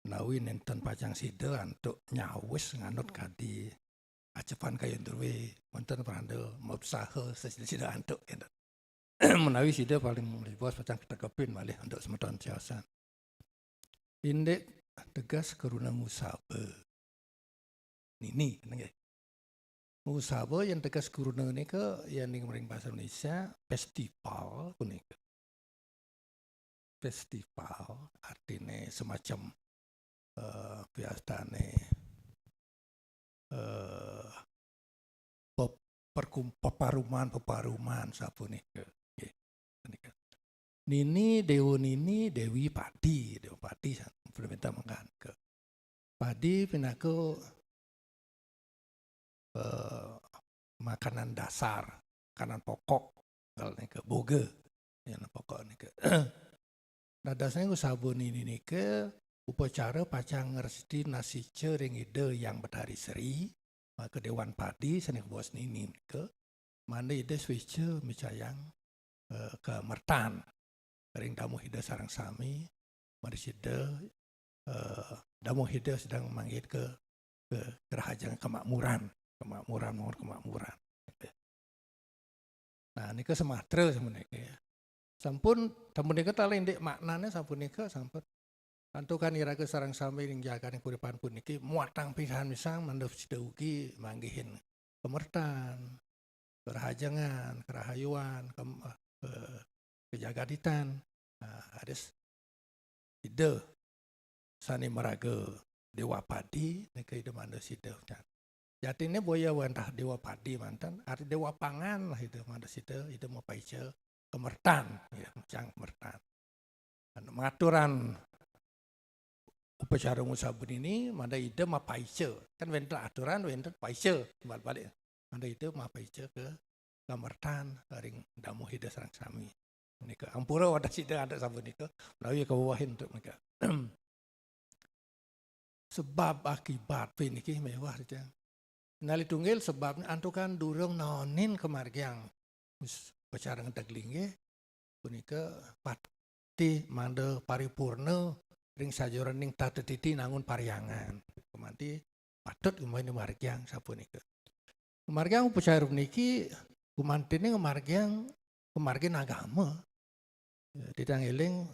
menawi nenten pacang sida antuk nyawis nganut kadi acapan kayun druwe, wonten pranda mabsaha sesida-sida antuk enten. Menawi sida paling lebos pacang katekepin malih antuk semeton siosan. Indik teges kruna ngusaba nini, nggih. Ngusaba yen teges kruna nika, yen ning ring basa Indonesia, festival punika. Festival artine semacam, eh, biasane, eh, pe-, perkum-, peparuman, peparuman sapunika. Nggih, punika. Nini, Dewa Nini, Dewi Padi, Dewa Padi, sa-, pinta mangkaning. Padi pinaka, eh, makanan dasar, makanan pokok, kalau nika boga, ya, pokok nika. Dadosne Usabunini nika upacara pacang ngresti nasica ring Ida Hyang Betari Sri, maka Dewan Padi sane kabaos nini nika, mangda Ida suica micayang, eh, kamertan ring damuh Ida sareng sami, mangda sida, eh, damuh Ida sedeng manggihin ka, ka, karahajengan, kamakmuran, kamakmuran, mohon kamakmuran. Nah, nika samatra sapunika. Sampun, sapunika taler indik maknane sapunika, sampun. Santukan iraga sareng sami ring jaganing puripan puniki muatang pisan-pisan mangda sida ugi manggihin kamertan, karahajengan, karahayuan, kam-, eh, kajagaditan. Nah, raris Ida sane maraga Dewa Padi, nika Ida mangda sida. Jatine boya wantah Dewa Padi manten, ari Dewa Pangan lah Ida mangda sida, Ida mapaica kamertan, ya, micayang kamertan. Anu, mangaturan upacara Usabunini, mangda Ida mapaica. Kan wenten aturan, wenten paica, balik-balik. Mangda Ida mapaica ka kamertan ring damuh Ida sareng sami. Nika ampura wadah sida ada sapunika, menawi kawewehin untuk nika. Sebab akibat puniki mewah, titiang. Nali tunggil sebabnya antukan durung naenin kamargiang us-, upacara ngedeg linggih, punika pati mangda paripurna ring sajeroning tata titi nangun parhyangan. Gumanti patut gumain margiang sapunika. Margiang upacara puniki gumantine ngamargiang pamargin agama. Ya, titiang eling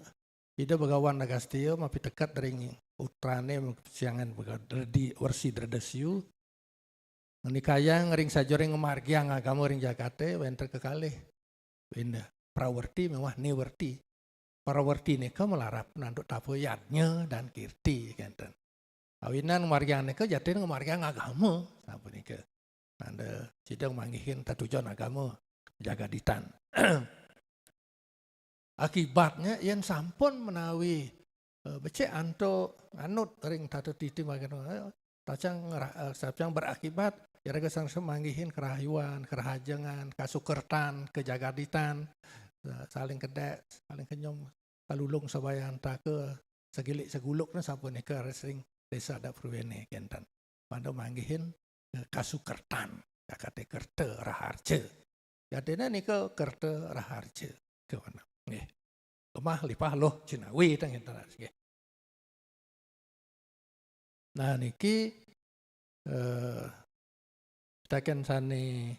Ida Bhagawan Agastya mapiteket ring putrane siangan bega-, dredi-, Wersi Dredesyu, ngenikayang ring sajeroning ngamargiang agama ring jagate wenten kekalih. Inggih, prawerti miwah niwerti. Prawerti nika malarap nantuk tapa yadnya dan kirti, kenten. Awinan ngamargiang nika jatine ngamargiang agama, sapunika. Mangda sida manggihin tetujon agama jagaditan. Akibatnya yen sampun menawi, eh, becik antuk nganut ring tata titi mangkin, eh, pacang ngera-, eh, pacang berakibat, iraga sareng sami manggihin karahayuan, karahajengan, kasukertan, kajagaditan, eh, saling kedek, saling kenyem, kalulung sabayantaka, sagilik saguluk, nah, sapunika ring desa adat purwene kenten. Mangda manggihin, eh, kasukertan, kakate kerta raharja. Jatine nika kerta raharja. Kawana. Nggih. Lemah lipah luh jinawi teng enten, nggih. Nah, niki, eh, pitaken sane,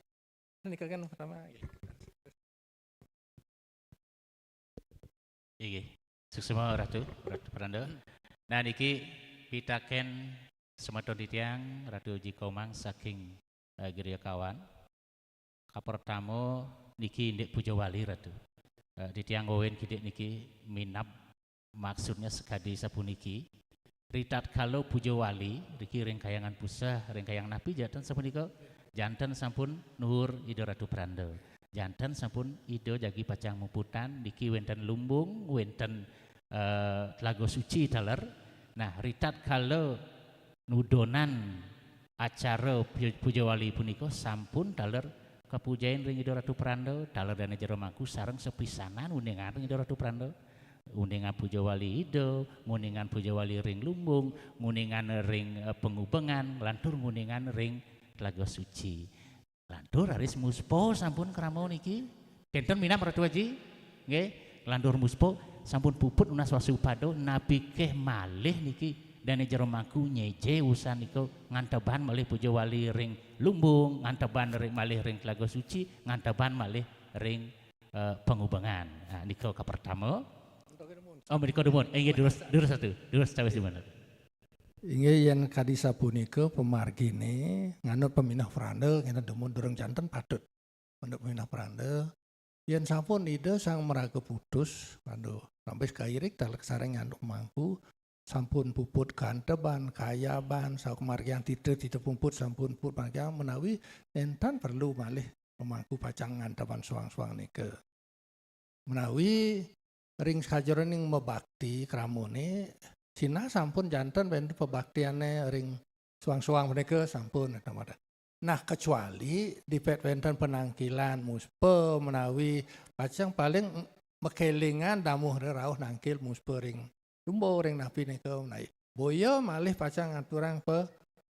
nika kan pertama, nggih. Inggih. Suksma Ratu, Ratu Pranda. Nah, niki pitaken semeton titiang Ratu Aji Komang saking, eh, Griya Kawan. Kapertama niki indik puja wali, Ratu. Eh, titiang wewen kidik niki minab, maksudnya sakadi sapuniki. Ritatkala puja wali riki ring Kahyangan Puseh, ring Kahyangan napi janten sapunika? Janten sampun nuhur Ida Ratu Pranda. Janten sampun Ida jagi pacang muputan, niki wenten lumbung, wenten, eh, telaga suci taler. Nah, ritatkala nudonan acara pu-, puja wali punika sampun taler kapujain ring Ida Ratu Pranda, taler Dane Jero Mangku sareng sapisanan uningan ring Ida Ratu Pranda. Uningan puja wali Ida, nguningan puja wali ring lumbung, nguningan ring, eh, pangubengan, lantur nguningan ring telaga suci. Lantur raris muspa sampun krama niki. Kenten minab Ratu Aji? Nggih. Lantur muspa sampun puput nunas wasupada, napi ké malih niki Dane Jero Mangku nyeje usan nika nganteban malih puja wali ring lumbung, nganteban ring, malih ring telaga suci, nganteban malih ring, eh, pangubengan. Nah, nika kapertama. Oh, menika dumun. Eh, inggih, durus, durus Ratu. Durus cawis dumun. Inggih, yen kadi sapunika pamargine, nganut paminah pranda, ngene dumun durung janten patut. Nganut paminah pranda, yen sampun Ida Sang Maraga Putus, aduh, sampai kairik taler sareng nganut mangku, sampun puput kanteban, kayaban, sakemargian tita, tita puput sampun puput margian menawi entan perlu malih pemangku pacang nganteban suang-suang nika. Menawi ring sajeroning mabakti kramane, sinah sampun janten wenten pabaktiane ring suang-suang menika sampun, nah, kecuali dipet wenten penangkilan muspa menawi pacang paling makelingan damuh rauh nangkil muspa ring lumba ring napi nika menawi. Boya malih pacang ngaturang pa,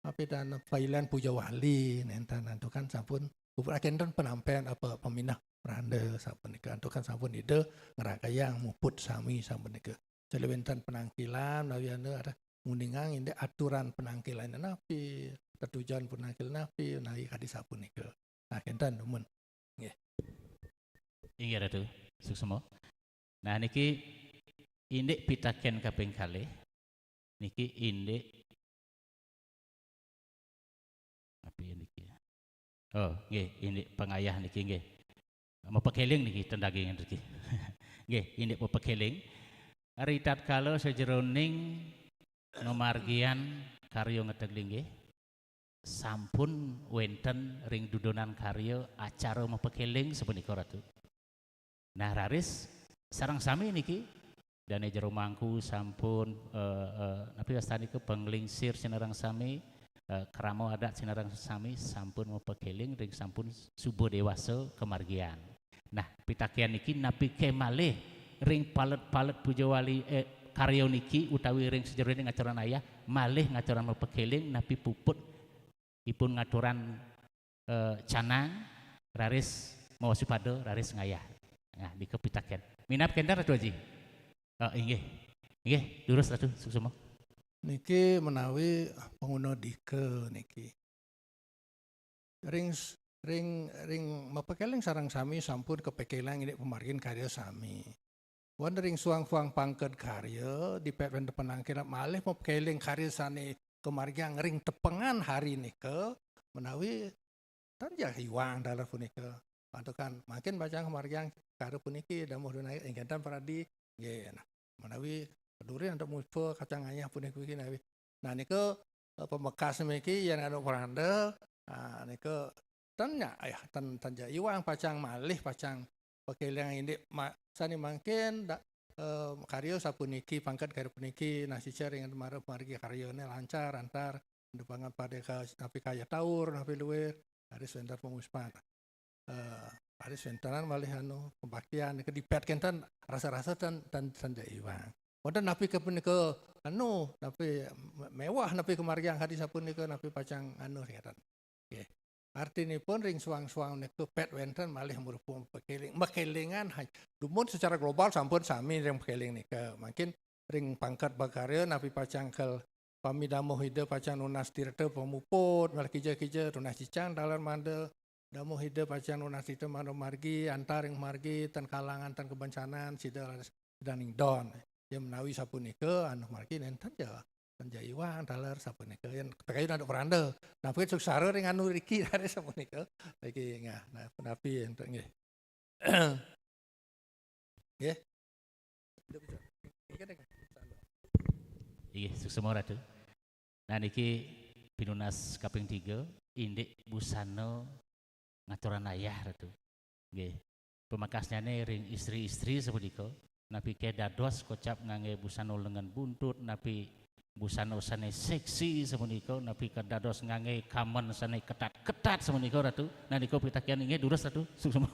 apa dan pailan puja wali nenten antukan sampun puput akénten penampen apa peminah pranda sapunika antukan sampun Ida ngragayang muput sami sapunika. Saliwinten penangkilan menawi anu ada nguningang indik aturan penangkilan napi, tetujon penangkilan napi, menawi kadi sapunika. Nah, kénten dumun. Nggih. Inggih Ratu, suksma. Nah, niki indik pitakén kaping kalih. Niki indik apa ya niki? Oh, nggih, indik pangayah niki nggih. Mapakeling niki ten daging niki. Nggih, indik mapakeling. Ritatkala sajeroning ngamargiang karya ngeteg linggih, sampun wénten ring dudonan karya acara mapakeling sapunika Ratu. Nah, raris sareng sami niki dané jero mangku sampun eh, eh, napi wastanika panglingsir sinareng sami, eh, krama adat sinareng sami sampun mapakeling ring sampun suba déwasa kamargiang. Nah, pitakénan niki napiké malih ring palet-palet puja wali eh, karya niki utawi ring sajeroning ngaturang ayah malih ngaturang mapakeling napi puput ipun ngaturang eh, canang raris mawasupada raris ngayah. Nah, nika pitakén. Minab kénten Ratu Aji. Oh, inggih. Inggih, durus Ratu suksma. Niki menawi panguna dika niki. Ring s- ring ring mapakeling sareng sami sampun kapekelang indik pamargin karya sami. Wénten ring suang-suang pangked karya dipet wénten penangkilan malih mapakeling karya sané kamargiang ring tepengan hari nika menawi tan ja iwang taler punika. Antukan mangkin pacang kamargiang karya puniki damuh dunai ingkén tan pradi nggih. Nah, menawi keduri antuk muspa kacang ayah puniki menawi. Nah, nika eh, pamekas niki yén anu pranda ah, nika tan nya ayah tan tan ja iwang pacang malih pacang pakeling indik ma, sané mangkin da, eh, karya sapuniki pangked karya puniki nah sica ring mara margi karyané lancar antar dupangan pada ka napi kaya taur napi luir raris wénten pamuspan. Eh, raris wéntenan malih anu pembaktian nika dipet kénten rasa-rasa tan tan tan ja iwang. Wénten napi ka punika anu napi me- mewah napi kamargiang kadi sapunika napi pacang anu kénten. Nggih. Artinipun ring suang-suang nika pet wénten malih merupa pekeling, makelingan ha- dumun secara global sampun sami ring pekeling nika. Mangkin ring pangkat bakarya napi pacang kel pamidamuh Ida pacang nunas tirta pamuput, malih kija-kija tunas cicang taler manda damuh Ida pacang nunas tirta manda margi, antar ring margi, tan kalangan, tan kebencanan, sida raris daning don. Ya menawi sapunika, anu margi nénten ja, tan ja iwang taler sapunika. Yén pakayun antuk pranda. Napi suksara ring anu riki taler sapunika. Niki nah, nah, punapi énten nggih. Nggih. Inggih, suksma Ratu. Nah, niki pinunas kaping tiga, indik busana ngaturang ayah Ratu. Nggih. Pamekasnyané ring istri-istri sapunika, napiké dados kocap nganggé busana lengen buntut, napi busana sané seksi sapunika, napi dados nganggé kamen sané ketat-ketat sapunika Ratu. Nah, nika pitakénan inggih durus Ratu. Suksma.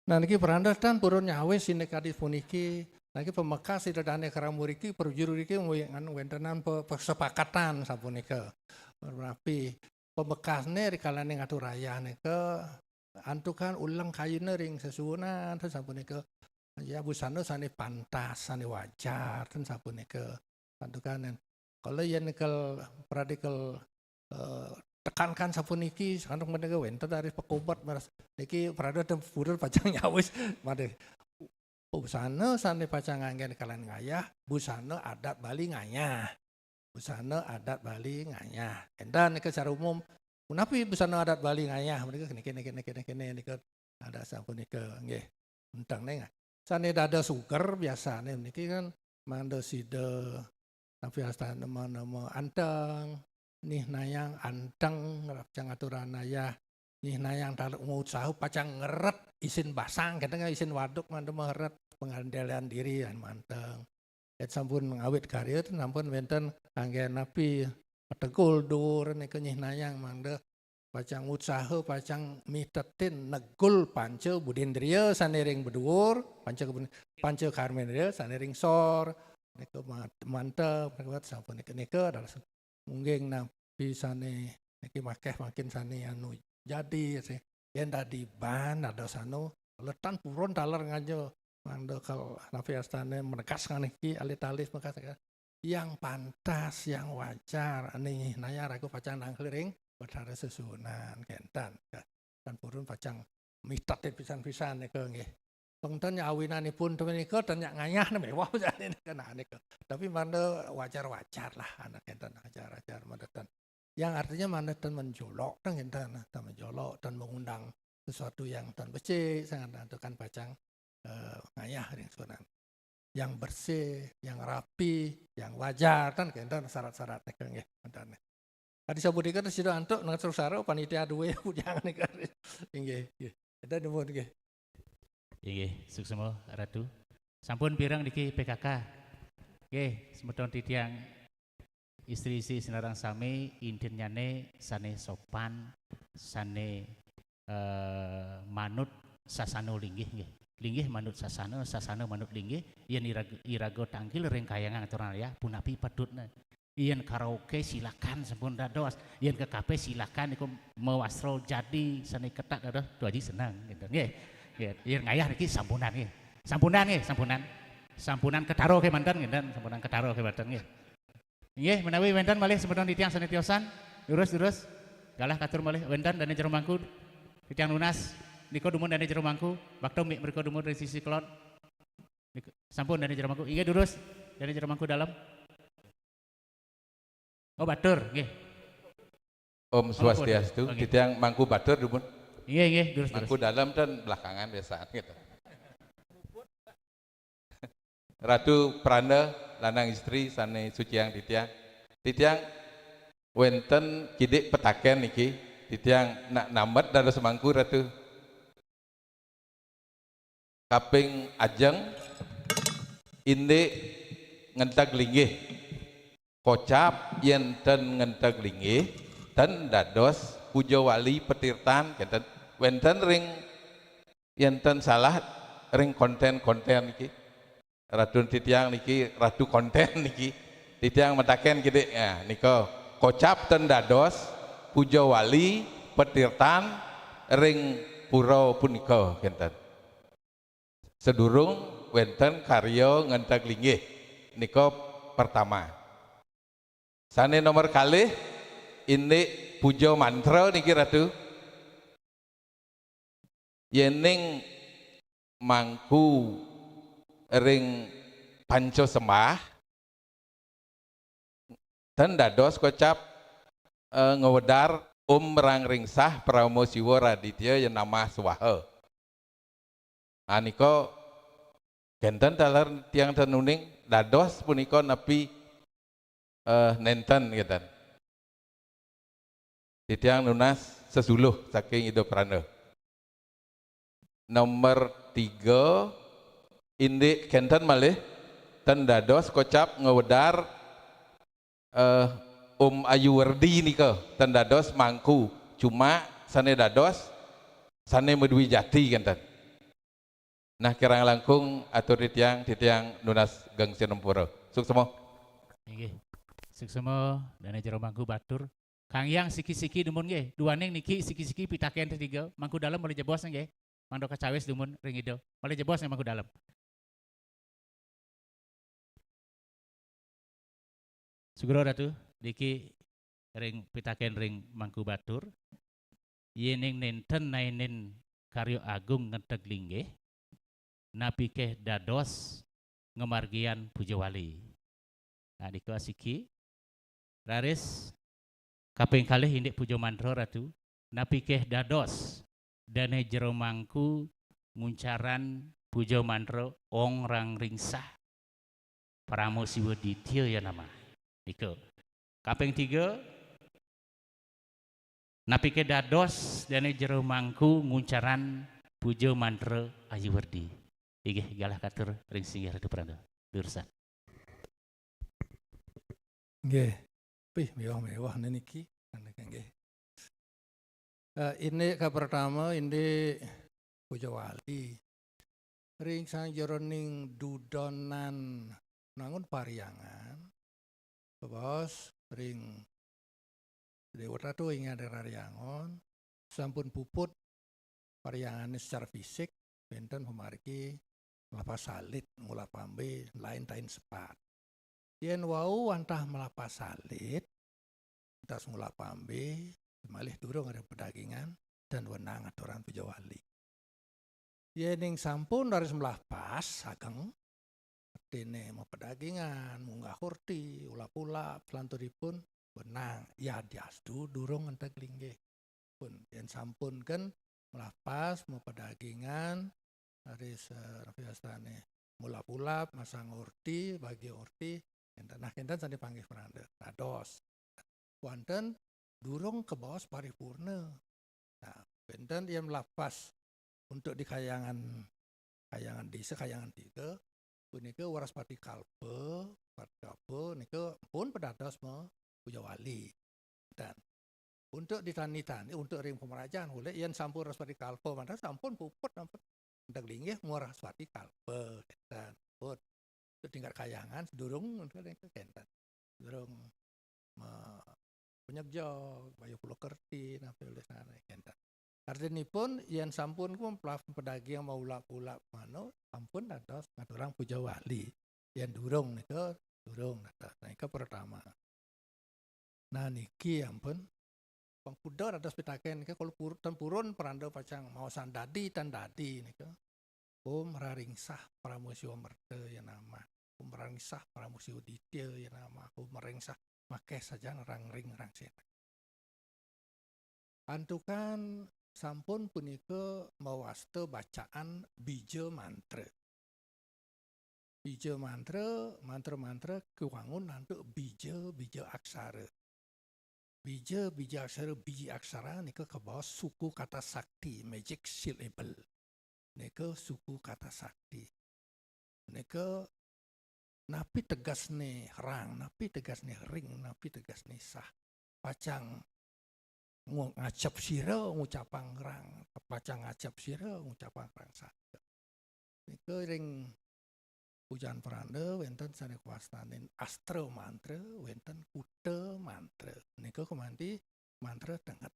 Nah, niki pranda tan purun nyawis indik kadi puniki. Nah, niki pamekas Ida dané krama riki, prajuru riki nganu wéntenan pe- pesepakatan sapunika. Napi pamekasné rikalaning ngaturang ayah nika antukan uleng kayuna ring sesuunan ten sapunika. Ya busana sané pantas, sané wajar ten sapunika. Antukan kala yén kel pradikel eh, tekankan sapuniki, santuk menika wénten dari pekobet meres. Niki prada ten purun pacang nyawis malih. Busana sané pacang nganggén kalaning ayah, busana adat Bali ngayah. Busana adat Bali ngayah. Énten nika secara umum, punapi busana adat Bali ngayah menika niki niki niki niki nika ada sapunika nggih. Enteng ning sané dados suger biasané niki kan mangda sida napi astana nama-nama anteng, nihnayang anteng, pacang ngaturang ayah, nihnayang taler ngusaha pacang ngeret isin basang, kadang isin waduk mangda meret, pengendalian diri yan manteng. Yén sampun ngawit karya ten sampun wénten anggén napi pategul dur nika nihnayang mangda pacang utsaha, pacang mitetin negul panca budendriya sane ring baduur, panca kebun-, panca karmendriya sane ring sor, nika ma-, mantep, sapunika, nika adalah mungging napi sane niki makeh mangkin sane anu jadi, sih. Yen dadi ban, ada sanu, letan purun taler nganja, mangda kal napi astane menegas niki, alit-alit menegas, yang pantas, yang wajar, ning naya ragu pacang nangkil ring Bathara Sesuhunan, kenten. Dan purun pacang mitetin pisan-pisan nika nggih. Pengten awinanipun ten nika ten nyak ngayah ne mewah jane nika, nah, nika. Tapi mangda wajar-wajar lah, anak kenten wajar-wajar mangda ten. Yang artinya mangda ten menjolok, ten kenten, ten menjolok, ten mengundang sesuatu yang ten becik, sangat tentukan pacang, eh, ngayah ring sunan. Yang bersih, yang rapi, yang wajar, ten kenten syarat-syarat nika nggih, kenten. Adi sabutika sida antuk nang sengsara panitia due bujang nika. Inggih, inggih. Ada nuwun nggih. Inggih, suksma Ratu. Sampun pireng niki P K K. Nggih, semeton titiang istri-istri sinareng sami intinnyane sane sopan, sane, eh, manut sasana linggih nggih. Linggih manut sasana, sasana manut linggih, yen iraga, iraga tangkil ring kahyangan aturan ayah, punapi patutne. Yen karaoke silakan sampun dados, yen ke kafe silakan niku mawastra jadi sane ketat dados, Tu Aji seneng gitu nggih. Nggih, yen ngayah niki sampunan nggih. Sampunan nggih, sampunan. Sampunan ketara kemanten nggih, sampunan ketara kemanten nggih. Inggih, menawi wenten malih semeton titiang sane tiosan, durus, durus. Galah katur malih wenten dane jero mangku, titiang nunas, nika dumun dane jero mangku, bakta mik mrika dumun ring sisi kelod. Nika, sampun dane jero mangku. Inggih, durus. Dane jero mangku dalem. Oh, batur, nggih. Om Swastiastu, nggih. Titiang mangku batur dumun. Inggih, inggih, durus, durus. Mangku dalem ten belakangan biasaan gitu. Ratu Pranda, lanang istri sane suciang titiang. Titiang wenten kidik petaken niki, titiang nak nambet dados mangku, Ratu. Kaping ajeng, indik ngenteg linggih. Kocap yen ten ngenteg linggih, ten dados puja wali petirtan, kenten. Wenten ring yen ten salah ring konten-konten niki. Ratu titiang niki, ratu konten niki. Titiang mataken kidik, nah, nika kocap ten dados puja wali petirtan ring pura punika, kenten. Sadurung wenten karya ngenteg linggih. Nika pertama. Sane nomor kalih, indik puja mantra niki, Ratu. Yening mangku ring panca sembah, ten dados kocap, eh, ngwedar Om Rang Ringsah Parama Siwa Raditya Ya Namah Swaha. Nah, nika kenten taler tiang ten uning, dados punika napi, eh, nenten, kenten. Titiang nunas sesuluh saking Ida Pranda. Nomor tiga, indik kenten malih, ten dados kocap ngwedar, eh, Om Ayu Werdi nika, ten dados mangku, cuma sane dados sane madue jati, kenten. Nah, kirang langkung atur titiang, titiang nunas geng sinampura. Suksma. Inggih. Suksma, dane jero mangku batur. Kang Hyang siki-siki dumun nggih. Duaning niki siki-siki pitaken tetiga, mangku dalem malih jebos nggih. Mangda kacawis dumun ring Ida. Malih jebos nggih mangku dalem. Sugro Ratu, niki ring pitaken ring mangku batur. Yening nenten naenin karya agung ngenteg linggih, napike dados ngamargiang puja wali. Nah, nika siki. Raris kaping kalih indik puja mantra, Ratu. Napike dados dane jero mangku nguncarang puja mantra Ong Rang Ringsah Parama Siwa Ditya Ya Namah. Nika. Kaping tiga, napike dados dane jero mangku nguncarang puja mantra Ayu Werdi. Inggih, galah katur ring singgih Ratu Pranda. Durusang. Nggih. Pih, mewah-mewah niki. Nggih. Eh, indik kapertama, indik Puja Wali. Ring sajeroning dudonan nangun parhyangan, kabaos ring Déwata Agung ring Rarhyangan, sampun puput parhyangane secara fisik, wénten pamargi mlapas alit, ngulapambe, lain tain sepat. Yén wau wantah mlapas alit, tas ngulapambe, malih durung ada pedagingan, tan wenang aturang Puja Wali. Yéning sampun raris mlapas ageng, artine mapedagingan, munggah orti, ulap-ulap, salanturipun, wenang, yadiastu durung ngenteg linggih. Pun, yén sampun kan mlapas, mapedagingan, raris, eh, napi wastane, mulap-ulap, masang orti, bagi orti, enten, nah, enten sane panggih pranda. Dados. Wonten durung kabaos paripurna. Nah, wénten yén mlapas untuk di kahyangan, kahyangan desa, kahyangan tiga, punika Wraspati Kalpa, Wraspati Kalpa nika pun padados ma Puja Wali. Dan untuk ditani-tani, untuk ring pamrajan, oleh yén sampun Wraspati Kalpa, maka sampun puput, sampun enteg linggih Wraspati Kalpa, dan pun. Itu tingkat kahyangan, sedurung, kenten. Sedurung ma-, Punyegjog, Bayu Pulo Kerti, napi olih sana, kenten. Artinipun, yén sampun ku mlapas pedagingan maulap-ulap manu, sampun dados ngaturang Puja Wali. Yén durung nika, durung dados. Nah, nika pertama. Nah, niki ampun. Pang kuda dados pitaken nika, kalau pur-, tan purun pranda pacang maosang dadi, tan dadi nika. Om raringsah Parama Siwa Merta ya nama. Om raringsah Parama Siwa Ditya ya nama. Om raringsah makeh sajan rang ring rang sena. Antukan sampun punika mawasta bacaan bija mantra. Bija mantra, mantra-mantra kawangun antuk bija, bija aksara. Bija, bija aksara, biji aksara nika kabaos suku kata sakti, magic syllable. Nika suku kata sakti. Nika napi tegesne rang, napi tegesne ring, napi tegesne sah. Pacang ngu-, ngacep sira ngucapang rang, pacang ngacep sira ngucapang rang sah. Nika ring pujan pranda wénten sane kawastanin astra mantra, wénten kuta mantra. Nika gumanti mantra tenget.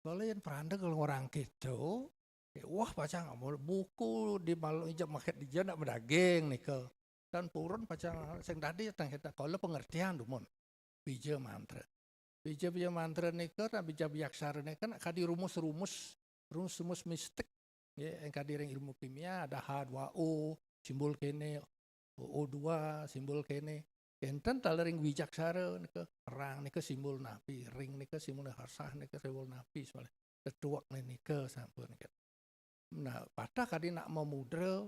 Kalau yén pranda kalau orang keto, eh, wah, pacang amul buku di malu ijab maket dija nak madaging nika. Tan purun pacang sing dadi tang kita kalau pengertian dumun. Bija mantra. Bija-bija mantra nika, nah, bija-bija aksara nika, nak kadi rumus-rumus, rumus-rumus mistik. Nggih, yang kadi ring ilmu kimia ada H dua O, simbol kene, O dua, simbol kene. Enten taler ring wijaksara nika, rang nika simbol napi, ring nika simbol napi, sah nika simbol napi, soalnya tetuak nika sampun nika. Nah, patah kadi nak mamudra,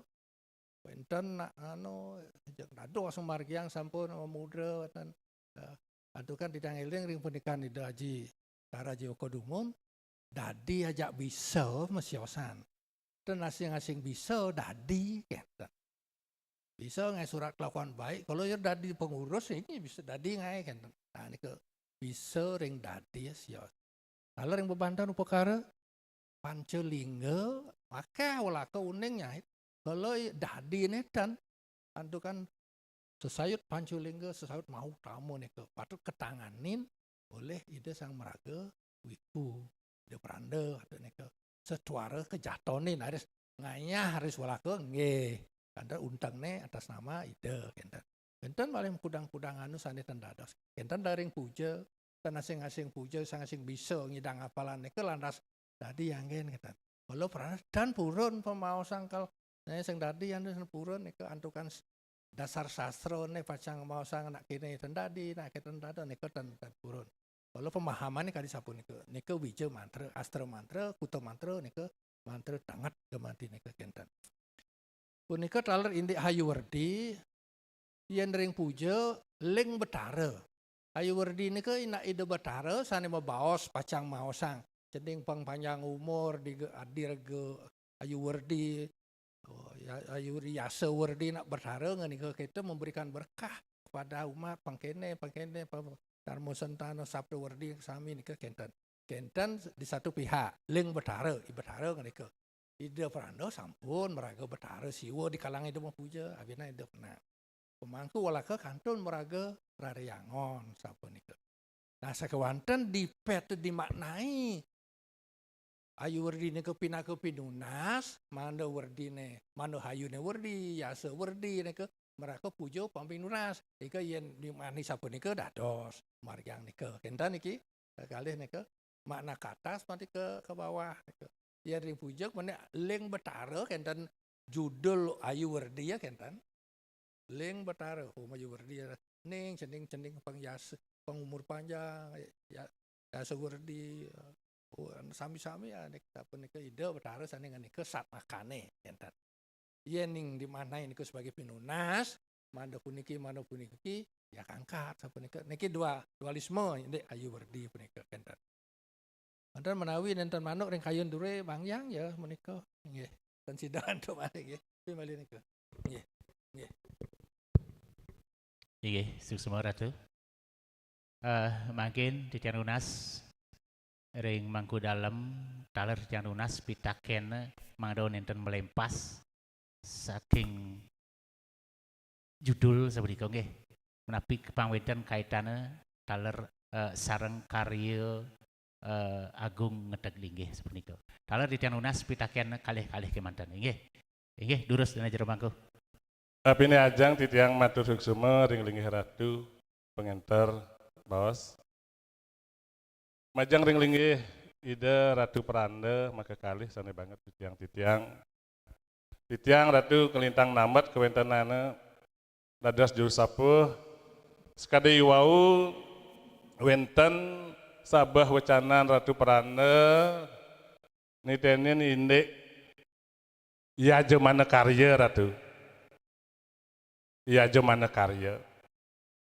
wénten nak anu, jeg dados margiang sampun mamudra, wénten, eh, aduh kan tidak ngeling ring pernikahan Ida Haji Karaji Oko Dumun, dadi ajak bisa masiosan. Dan asing-asing bisa dadi, kenten. Bisa ngaé surat kelakuan baik, kalau ya dadi pengurus, ini bisa dadi ngaé, kenten. Nah, nika bisa ring dadi ya sios. Kalau ring bebanten upakara, panca lingga, akeh walaka uning nyait. Kalau dadi netan, antukan sesayut panca lingga, sesayut mau tamu nika, patut ketanganin oleh Ida Sang Maraga Wiku, Ida Pranda, ada nika. Setuara kejatonin, harus ngayah, harus walaka, nggih. Kanta untengne atas nama Ida, kenten. Kenten malih kudang-kudang anu sane ten dados. Kenten daring puja, ten asing-asing puja, sang asing bisa ngidang apalan nika lantas dadi anggen, kenten. Kala prana dan purun pamaos sangkal. Nah, sing dadi anu sing purun nika antukan s-, dasar sastrane pacang maosang nak kene ten dadi, nak kene ten dadi, nika ten, ten purun. Kala pemahamane kadi sapunika. Nika wija mantra, astra mantra, kuta mantra, nika mantra tanget gemanti nika kenten. Punika taler indik Hayu Werdi, yen ring puja ling Betara. Hayu Werdi nika inak Ida Betara sane mabaos pacang maosang. Cening pang panjang umur, diga adir ga Hayu Werdi, oh, ya, Hayu Werdi, Yasa Werdi nak Betara ngenika kita memberikan berkah kepada umat, pangkene, pangkene, pa-, Dharma Sentana, Sabda Werdi sami nika kenten. Kenten di satu pihak, ling Betara, i Betara ngenika. Ida Peranda sampun maraga Betara Siwa di kalangan Ida mapuja, awinan Ida pernah. Pemangku walaka kantun maraga Rariangon sapunika. Nah, sakewanten dipet dimaknai Ayu Werdi nika pinaka pinunas, manda werdine, manda hayune werdi, yasa werdi nika, maraga puja pang pinunas. Ika yen dimaknai sapunika dados, margiang nika. Kenten niki, kalih nika, makna ke atas, mati ke, ke bawah nika. Yen ring puja, mene ling Betara, kenten judul Ayu Werdi ya, kenten. Ling Betara, oh, Ayu Werdi ya. Ning, cening, cening, pang yasa, pang umur panjang, ya, yasa werdi, oh, sami-sami ya, nika sapunika Ida Betara sane ngenika satmakane, kenten. Yen ning dimaknai nika sebagai pinunas, manda puniki, manda puniki, ya kangkat sapunika. Niki dua, dualisme, indik Ayu Werdi punika, kenten. Wonten menawi nenten manuk ring kayun dure, bangyang ya menika. Nggih. Ten sida antuk malih nggih. Tapi malih nika. Nggih. Nggih. Inggih, suksma Ratu. Eh, mangkin titiang nunas ring Mangku Dalem, taler titiang nunas pitaken mangda nenten melempas saking judul sapunika nggih. Menapi pangwenten kaitane taler, eh, sareng karya, eh, Agung Ngeteg Linggih sapunika. Taler titiang nunas pitaken kalih-kalih kemanten nggih. Inggih, durus dene jero mangku. Abine ajeng titiang matur suksma ring linggih Ratu pangenter baos. Majeng ring linggih Ida Ratu Peranda makakalih sane banget titiang-titiang. Titiang Ratu kalintang nambat kawentenane dados juru sapuh. Sakadi iwau wenten sabeh wecanan Ratu Peranda nitenin indik yajamana karya, Ratu. Yajamana karya.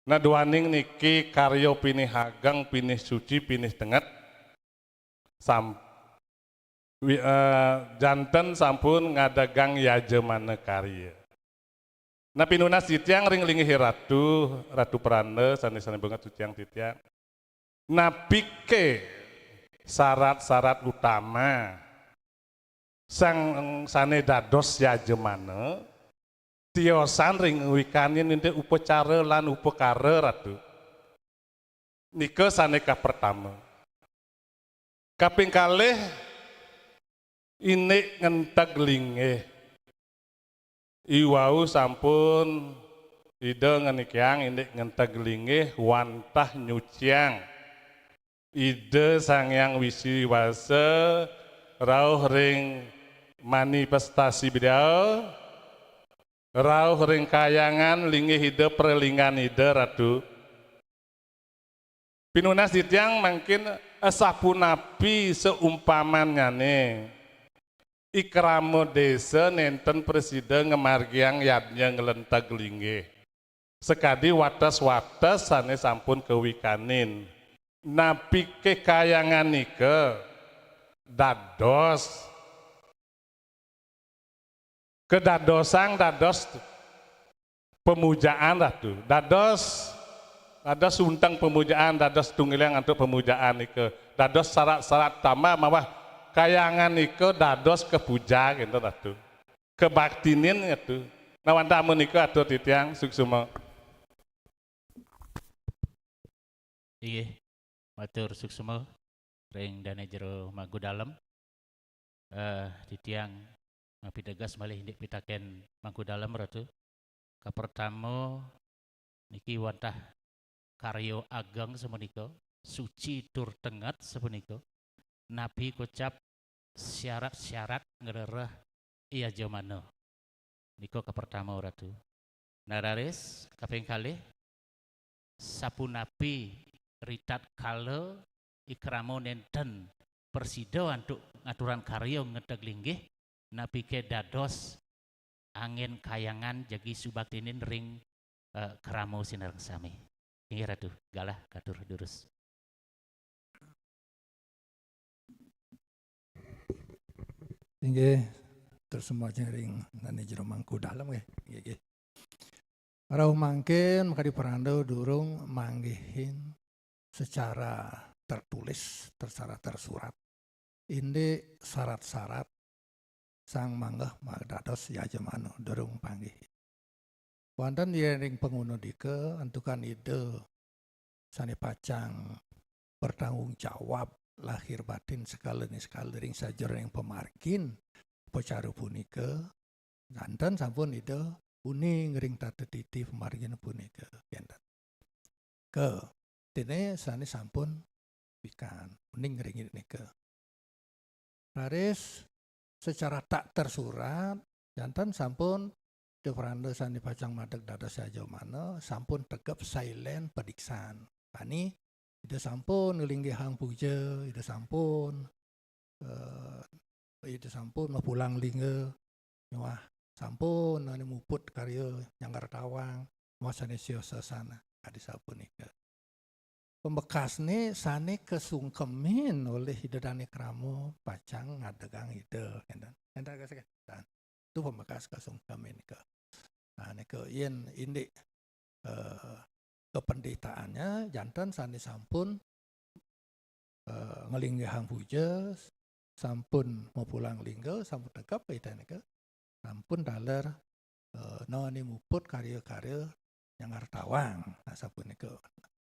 Nah, duaning niki karya pinih ageng, pinih suci, pinih tenget. Sam-, wi-, eh, janten sampun ngadegang yajamana karya. Nah, pinunas titiang ring linggih Ratu, Ratu Peranda, sane-sane banget titiang-titiang. Napike sarat-sarat utama sang sane dados yajamana, tiosan ring wikanin indik upacara lan upakara, Ratu. Nika sane kapertama. Kaping kalih, indik ngenteg linggih. Iwau sampun Ida ngenikiang indik ngenteg linggih wantah nyuciang Ida Sang Hyang Widi Wasa rauh ring manifestasi beliau, rauh ring kayangan linggih Ida, pralinggan Ida, Ratu. Pinunas titiang mangkin, eh, sapunapi seumpamannyane i krama desa nenten prasida ngamargiang yadnya nglenteg linggih. Sakadi wates-wates sane sampun kawikanin. Napike kayangan nika dados kadadosang dados pemujaan, Ratu. Dados, dados unteng pemujaan, dados tunggilang antuk pemujaan nika. Dados sarat-sarat tambah mawah kayangan nika dados kapuja, gitu, Ratu. Kabaktinin, gitu. Nah, wantah amun nika atur titiang, suksma. Inggih, matur suksma ring dane jero Mangku Dalem. Eh, titiang mapitegas malih indik pitaken Mangku Dalem, Ratu. Kapertama, niki wantah karya ageng sapunika, suci tur tenget sapunika, napi kocap syarat-syarat ngrereh yajamana. Nika kapertama, Ratu. Nararis, kaping kalih, sapunapi ritatkala i krama nenten prasida antuk ngaturang karya ngenteg linggih, napike dados anggen kayangan jagi subaktinin ring, eh, krama sinareng sami. Inggih, Ratu, galah katur durus. Inggih, terus semajeng ring dane jero Mangku Dalem nggih. Nggih, nggih. Rauh mangkin makadi Peranda durung manggihin secara tertulis, tersurat, tersurat. Indik syarat-syarat sang manggeh dados yajamana durung panggih. Wonten ring pangunudika, antukan Ida sane pacang bertanggung jawab lahir batin sekala niskala ring sajeroning pamargin upacara punika, janten sampun Ida uning ring tata titi pamargin punika, kenten. Ke, dene sane sampun pikan uning ring nika. Raris secara tak tersurat, janten sampun Ida Pranda sane pacang madeg dados yajamana, sampun tegep silent padiksan. Sane Ida sampun nglinggihang puja, Ida sampun, eh, Ida sampun mapulang lingga, miwah sampun ane muput karya nyanggar tawang, miwah sane siosa sana, kadi sapunika. Pamekasne sane kasungkemin olih Ida Dane Krama pacang ngadegang Ida, kenten. Kenten, kenten. Itu pamekas kasungkemin ke. Nah, nika yen indik, eh, kependetaannya janten sane sampun, eh, nglinggihang puja, sampun mapulang lingga, sampun tegep Ida nika, sampun taler, eh, nani muput karya-karya nyanggar tawang. Nah, sapunika.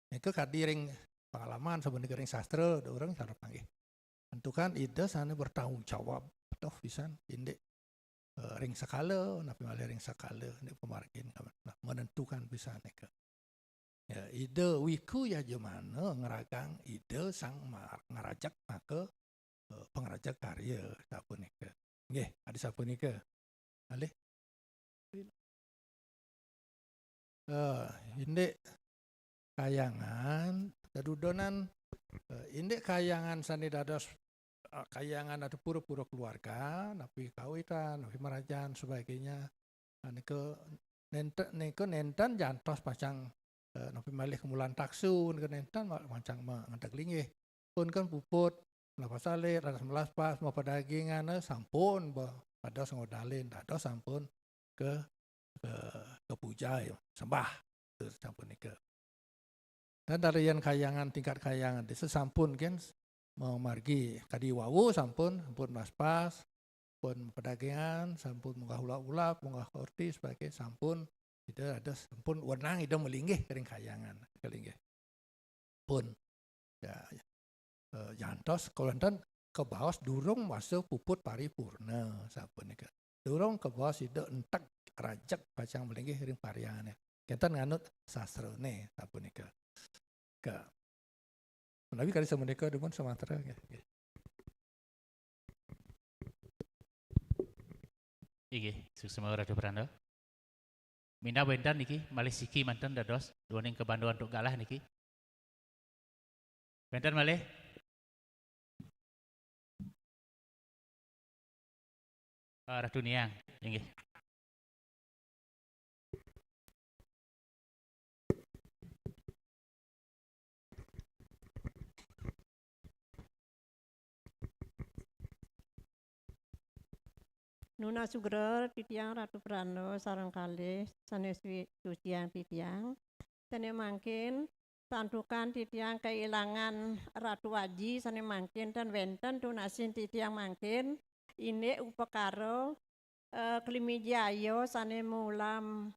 Nika kadi ring pengalaman, sapunika ring sastra, durung sastra panggih. Antukan Ida sane bertanggung jawab, toh pisan, indik, eh, ring sekala, napi malih ring sekala, indik pamargin, nah, menentukan pisan nika. Ya, Ida wiku yajamana ngragang Ida sang mar-, ngrajeg maka, eh, pangrajeg karya, sapunika. Nggih, kadi sapunika. Malih. Eh, indik kahyangan, dedudonan, eh, indik kahyangan sane dados, eh, kahyangan atau pura-pura keluarga, napi kawitan, napi marajan, sebagainya. Nah, nika nenten, nika nenten jantos pacang, eh, napi malih kemulan taksu, nika nenten ma-, pacang ma-, ngenteg linggih. Pun kan puput, melapas alit, raris melaspas, mapadagingan, eh, sampun ba-, dados ngodalin, dados sampun ke, ke, ke puja, ya, sembah. Itu sampun nika. Dan tarian kahyangan, tingkat kahyangan desa sampun kan mamargi kadi wau sampun, sampun melaspas, pun padagingan, sampun munggah ulap-ulap, munggah kursi, sebagainya sampun, Ida ada sampun wenang Ida malinggih ring kahyangan, kalinggih. Pun. Ya, ya. Eh, jantos kawéntenan kabaos durung masa puput paripurna, sapunika. Durung kabaos Ida enteg rajeg pacang malinggih ring parhyangané. Kénten nganut sastrané, sapunika. Ka. Menawi kadi sapunika, dumun semantra, nggih, nggih. Inggih, suksma Ratu Pranda. Minab wénten niki, malih siki manten dados, duaning kabanda antuk galah niki. Wénten malih? Ah, Ratu Niang, inggih. Nunas sugra titiang Ratu Pranda sareng kalih sané sui-, suciang titiang. Sané mangkin, santukan titiang kailangan Ratu Aji, sané mangkin ten wénten tunasin titiang mangkin, indik upakara, eh, Klimijaya sané mulam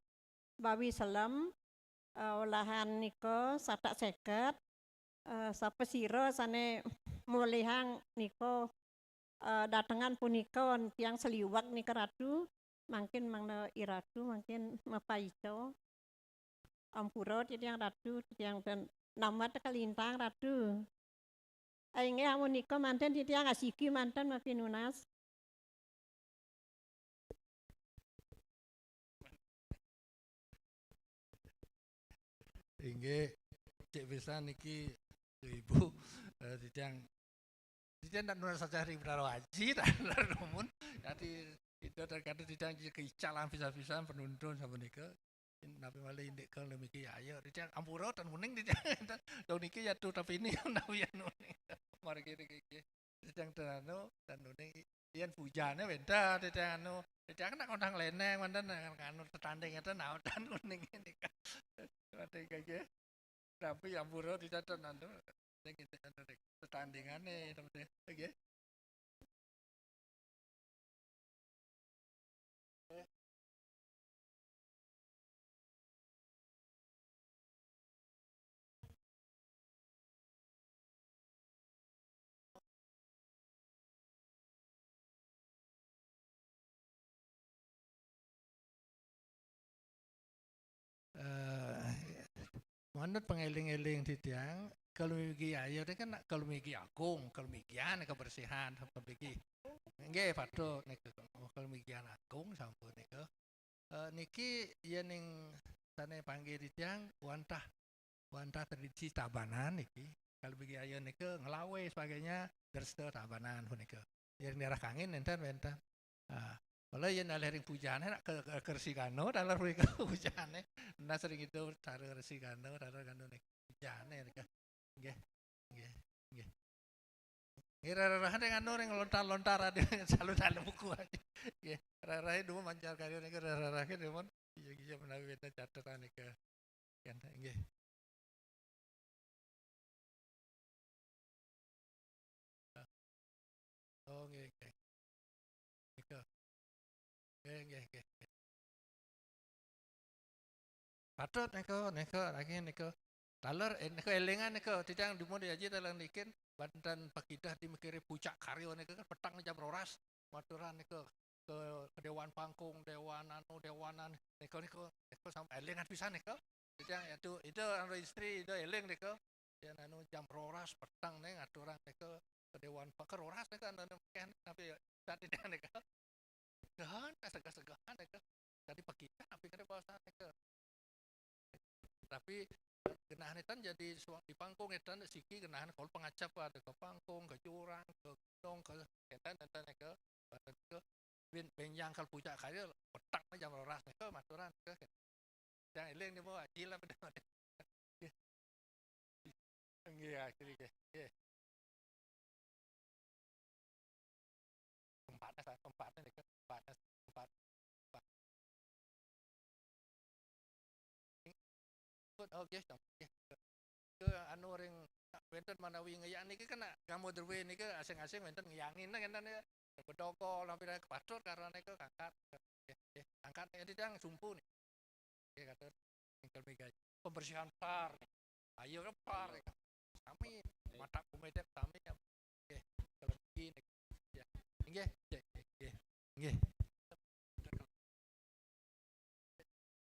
bawi selem, eh, olahan nika satak seket, eh, sapasira sané molihang nika, eh, datengan punika tiang seliwak nika Ratu, mangkin mangda I Ratu mangkin mapaica. Ampura titiang Ratu, titiang ten nambat kalintang Ratu. Inggih amunika manten titiang asiki manten mapinunas. Inggih, cek pisan niki, Ibu, eh, titiang, titiang ndak nunas saja ring Betara Aji, tak nunas numun. Jadi, itu terkadang titiang keicalan pisan-pisan penuntun sapunika. Napi malih indik kang lemiki ayo, titiang ampura tan uning titiang. Dong niki ya tuh tapi ini napi anu ning. Margi niki. Sedang ten anu, ten uning, yen pujane wénten, titiang anu, titiang nak kondang lénéng wénten, anu tetanding ngéten, naotan uning nika. Wénten nggih. Tapi ampura titiang ten anu, Tetandingane, oke. Eh, manut pangeling-eling titiang, kalumigi ayo deh kan kalumigi agung, kalumigian kebersihan, kalumigi. Nggih, patut nika, kalumigi agung sampun nika. Eh, niki yen ning sane panggih titiang wantah, wantah tradisi Tabanan niki. Kalumigi ayo nika nglawe sebagainya, dresta Tabanan punika. Yen daerah Kangin nenten wenten. Ah, kalau yen alih ring pujane nak ke, ke Resi Gana, taler punika pujane. Nah, sering itu taler Resi Gana, taler Gana nika pujane nika. Nggih. Nggih. Nggih. Nggih, rereh-rereh ring anu ring lontar-lontar ade selalu dalam buku aja. Nggih, rereh dulu mancar karya nika rereh-rereh demun. Iya, iya, menawi wenten catetan nika. Kan, nggih. Oh, nggih, nggih. Nika. Nggih, nggih, nggih, nggih. Patut nika, nika, lagi nika. Taler, eh, nika elingan nika, titiang dumun di aji taler nikin, banten pakidah di mikire puncak karya nika kan petang jam roras, maturan nika ke, ke Dewan Pangkung, Dewan anu, Dewanan, nika, nika, nika sampai elingan pisan nika. Titiang itu, itu anu istri, itu eling nika. Yen anu jam roras petang nih ngaturan nika ke Dewan Pangkung, roras nika anu, anu, tapi ya, tadi nika. Segahan, segahan, segahan nika. Tadi pakidah, tapi kada bahasa nika. Tapi genah netan jadi suang di pangkung netan siki genahan kol pangacap ada ke pangkung, ke jurang, ke gunung, ke enten, enten ke, ke ben-, benjang kal puncak kaya petang jam roras nika maturan ke. Yang eling ni mau aji lah benda. Nggih, akhirnya nggih. Nggih. Tempatnya, sa-, tempatnya nih, tempatnya, tempat, tempat. Pun, oh, nggih, nggih. Ke anu ring wenten manawi ngeyang niki kan kamu derwe niki asing-asing wenten ngeyangin kan ya. Bedoko lampiran kepatut karena ke kangkat. Nggih, nggih. Kangkat ya titiang sumpu nih. Nggih, kata tinggal mega. Pembersihan par. Ayo kan par. Sami mata kumedek sami ya. Nggih, kalau begini. Ya. Nggih, nggih, nggih, nggih. Nggih.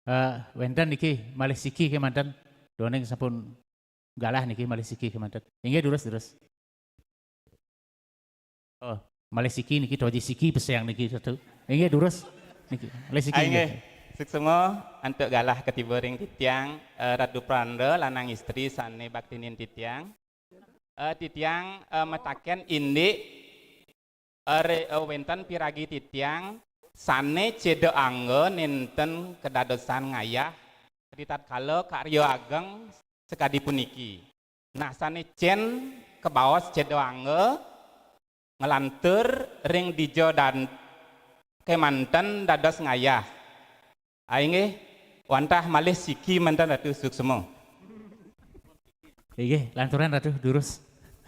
Eh, wenten niki malih siki kemanten. Doning sampun galah niki malih siki kemanten. Inggih, durus, durus. Oh, malih siki niki, toji siki peseng niki satu. Inggih, durus. Niki, malih siki. Ah, inggih. Inggih. Suksma antuk galah katiba ring titiang, eh, Ratu Pranda lanang istri sane baktinin titiang. Eh, titiang, eh, mataken indik, eh, re-, eh, wenten piragi titiang sane ceda angga nenten kedadosan ngayah ritatkala karya ageng sakadi puniki. Nah, sane cen kabaos ceda angga nglantur ring dija dan kemanten dados ngayah. Ah, inggih, wantah malih siki manten Ratu suksma. Inggih, lanturan Ratu durus.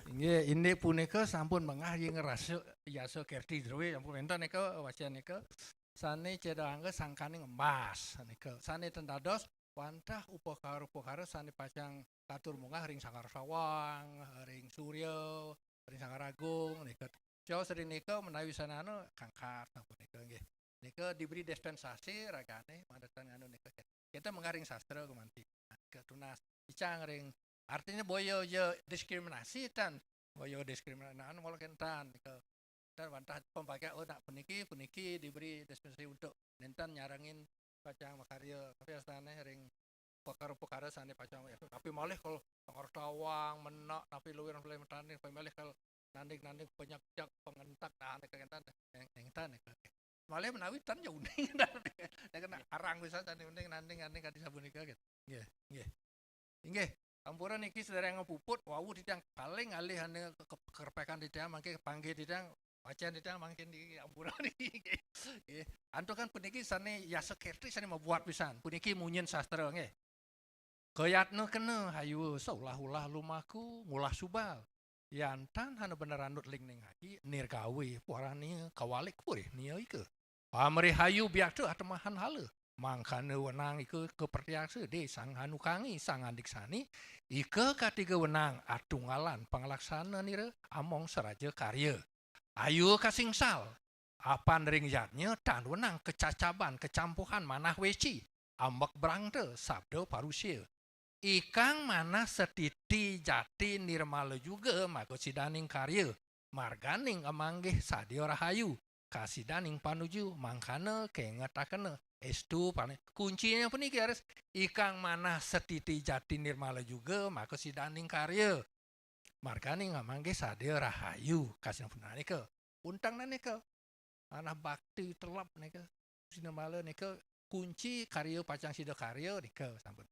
Inggih, indik punika sampun mengah ing rasa yasa kerti druwe, sampun wenten nika, wacan nika. Sane ceda angga sangkaning embas nika. Sane ten dados wantah upakara-upakara sane pacang katur munggah ring Sanggar Sawang, ring Surya, ring Sanggar Agung nika. Cos ring nika menawi sane anu kangkat sampun nika nggih. Nika diberi dispensasi ragane madatan anu nika. Kita munggah ring sastra gumanti. Nika tunas icang ring artinya boya ya diskriminasi tan. Boya diskriminasi anu mula kentan nika. Dan wantah pembagian, oh, nak puniki, puniki diberi dispensasi untuk nenten nyarengin pacang makarya, tapi astane ring pakara-pakara sane pacang, ya, tapi malih kalau Sanggar Sawang, Menak, tapi luwih ring Petani, tapi malih kalau nanding-nanding penyakjak, pengentak, nah, nika kentan, eng-, engtan nika. Malih menawi tan ya uning. Nek kena arang bisa tadi uning nanding-nanding kadi sapunika gitu. Nggih, nggih. Inggih, ampura niki sedereng puput, wau titiang paling alih ane ke-, ke-, kerepekan titiang, mangke panggih titiang, wacan titiang mangke niki ampura niki. Nggih. Antuk kan puniki sane yasa kerti sane mabuat pisan. Puniki munyin sastra nggih. Kayatna kena, hayua saulah-ulah lumaku, ngulah subal. Yan tan hana bener anut ling ning aji, nirgawe puarani kawalik purih nia ika. Pamrih hayu biakta atemahan hala. Mangkana wenang ika kapertiaksa di sang anukangi, sang andiksani, ika katiga wenang atunggalan panglaksana nira among saraja karya. Ayu kasingsal, apan ring yadnya tan wenang kacacaban, kacampuhan manah weci, ambek brangta, sabda parusia. Ikang manah setiti jati nirmala juga maka sidaning karya, marganing amanggih sadia rahayu, kasidaning panuju, mangkana kengetakena, estu paling. Kuncinya puniki, aris, ikang manah setiti jati nirmala juga maka sidaning karya, marganing amanggih sadia rahayu, kasidaning panuju nika. Untengna nika. Manah bakti telep nika. Sinamala nika kunci karya pacang sida karya nika sampun.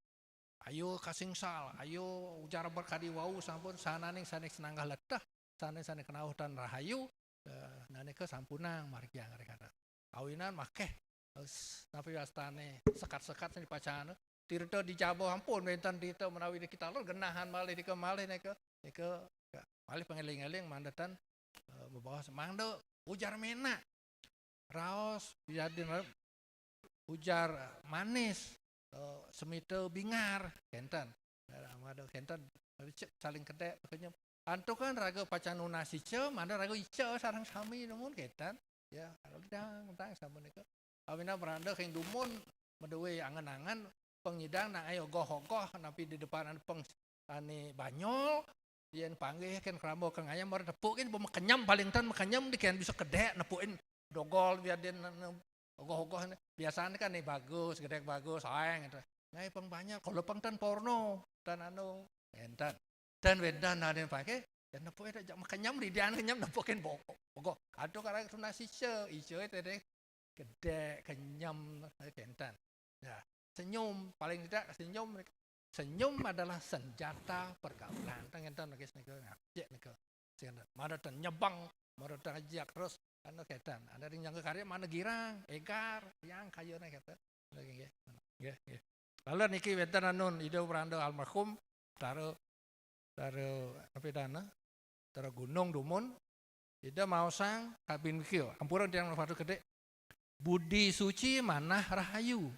Ayu kasingsal, ayu ujar berkadi wau sampun sananing saning senanggah leteh, saning saning kenauh tan rahayu, eh, nah nika sampunang margiang ring aran. Awinan makeh, eh, s-, napi wastane sekat-sekat sing dipacana. Tirta di jaba ampun wenten tirta menawi di kita lor genahan malih nika malih nika, nika malih pangeling-eling mangda tan, eh, mabaos mangda ujar menak. Raos, yadin ujar manis, eh, semita bingar, kenten. Daerah mada kenten, cek saling kedek, kenyem. Antuk kan raga pacang nunas ica, mangda raga ica sareng sami numun kenten. Ya, dang, dang, sampun nika. Awina beranda king dumun, meduwe angen-angen, pengidang nak ayo goh-goh, napi di depan anu peng ane banyol, yen panggih ken keramba keng ayam baru tepuk kin, makenyem paling ten makenyem di ken bisa kedek nepukin dogol biar dia ne-, ne-, ogoh-ogoh ne. Biasane kan nih bagus, gedek bagus, aeng gitu. Ngai peng banyak, kalau peng ten porno, ten anu, enten. Ten wedan aden pakai, dan nepukin jak makenyem di dian kenyem nepukin bokok. Ogoh, aduh karang tunas ice, ice itu deh. Gedek, kenyem, eh, kenten. Ya, senyum, paling tidak senyum. Senyum adalah senjata pergaulan. Tang enten lagi nika, ngajak nika. Sing mada ten nyebang, mada ten ajak terus, anu kenten. Ada ring nyangka karya mangda girang, egar, yang kayana kenten. Lagi nggih. Nggih, nggih. Lalu niki wenten anun Ida Branda almarhum, tara, tara, apa dana? Tara gunung dumun, Ida maosang kabin kio, ampura tiang padu kedek. Budi suci manah rahayu,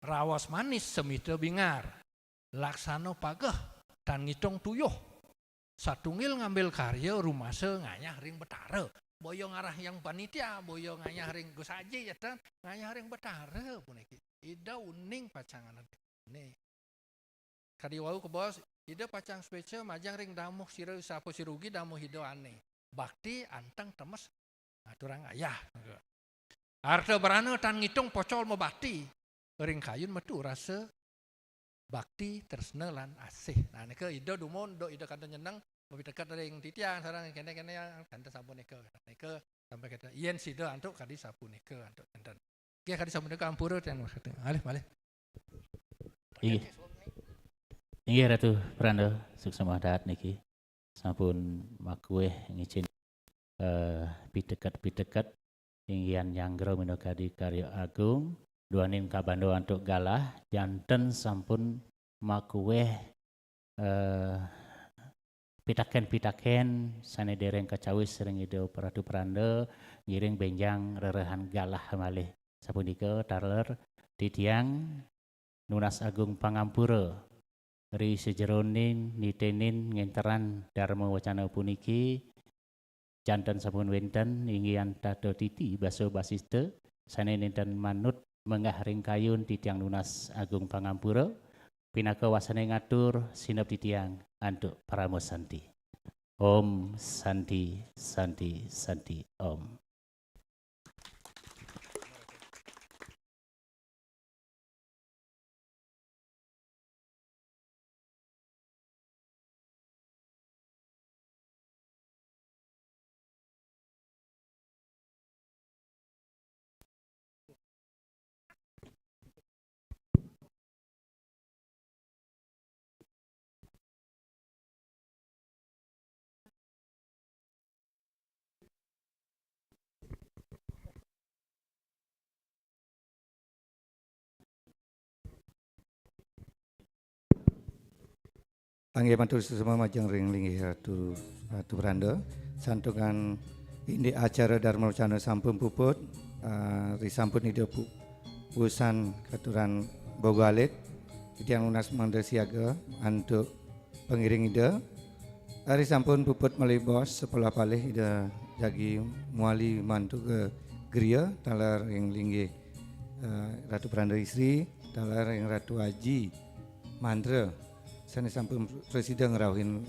raos manis semita bingar, laksana pageh tan ngitung tuyuh. Satunggil ngambil karya rumasa ngayah ring Betara. Boya ngarah yang panitia, boya ngayah ring Gus Aji, ya tan, ngayah ring Betara puniki. Ida uning pacanganan. Nih. Kadi wau kebos, Ida pacang sueca majang ring damuh sira sapa sira ugi damuh Ida ane. Bakti anteng temes ngaturang ayah. Arta brana tan ngitung pocol mabakti. Ring kayun metu rasa bakti, tresna lan asih. Nah, nika Ida dumun, dok Ida kanta nyeneng, mapiteket ring titiang sareng kene-kene yang kanta sampun nika. Nika sampai kita yen sida antuk kadi sapunika antuk enten. Nggih, kadi sapunika ampura tiang maksud. Malih, malih. Inggih. Inggih, Ratu Pranda, suksma dahat niki. Sampun makueh ngicen, eh, piteket-piteket inggihan nyanggra minakadi karya agung, duaning kabanda antuk galah, janten sampun makueh, eh, pitaken-pitaken sane dereng kacawis ring Ida Ratu Pranda, ngiring benjang rerehan galah malih. Sapunika taler titiang nunas agung pangampura ri sajeroning nitenin ngenteran dharma wacana puniki, janten sampun wenten inggihan tata titi basa basista sane nenten manut menggah ring kayun titiang nunas agung pangampura, pinaka wasane ngatur sineb titiang antuk parama santi. Om Santi, Santi, Santi, Om. Inggih matur suksma majeng ring linggih Ratu, Ratu Pranda. Santukan indik acara Dharma Wacana sampun puput, eh, risampun Ida pu-, wusan katuran boga alit, titiang nunas mangda siaga antuk pangiring Ida. Risampun puput malih bos, sekolah palih Ida jagi muali mantuk ka griya, taler ring linggih, eh, Ratu Pranda Istri, taler ring Ratu Aji Mantra. Sané sampun prasida ngrauhin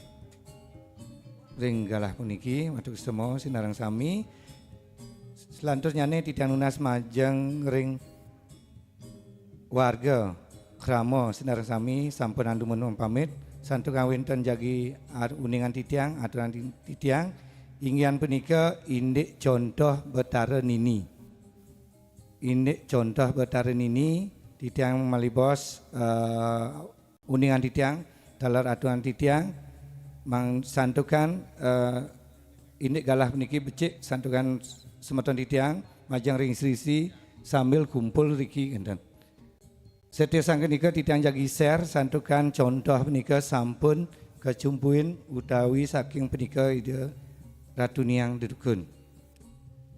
ring galah puniki, matur suksma sinareng sami. Selanturnyané titiang nunas majeng ring warga krama sinareng sami sampun andumun pamit, santukan wénten jagi ar-, uningan titiang, aturan ti-, titiang, inggih punika indik contoh Betara Nini. Indik contoh Betara Nini, titiang malih bos, eh, uningan titiang, taler aturan titiang, mangda santukan, eh, indik galah puniki becik santukan semeton titiang, majeng ring sisi sambil kumpul riki, ngénten. Setya sangkanika titiang jagi share santukan contoh punika sampun kacumpuin utawi saking punika Ida Ratu Niang Dedukun.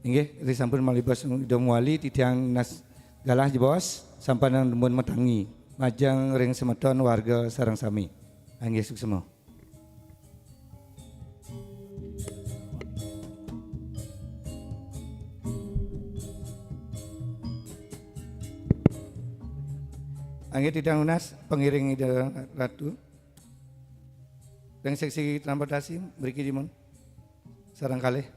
Inggih, risampun malih bos Ida muali titiang nunas galah jebos, sampun andumun matangi. Majeng ring semeton warga sareng sami. Inggih, suksma. Inggih titiang nunas pangiring Ida Ratu. Ring seksi transportasi mriki timun. Sareng kalih.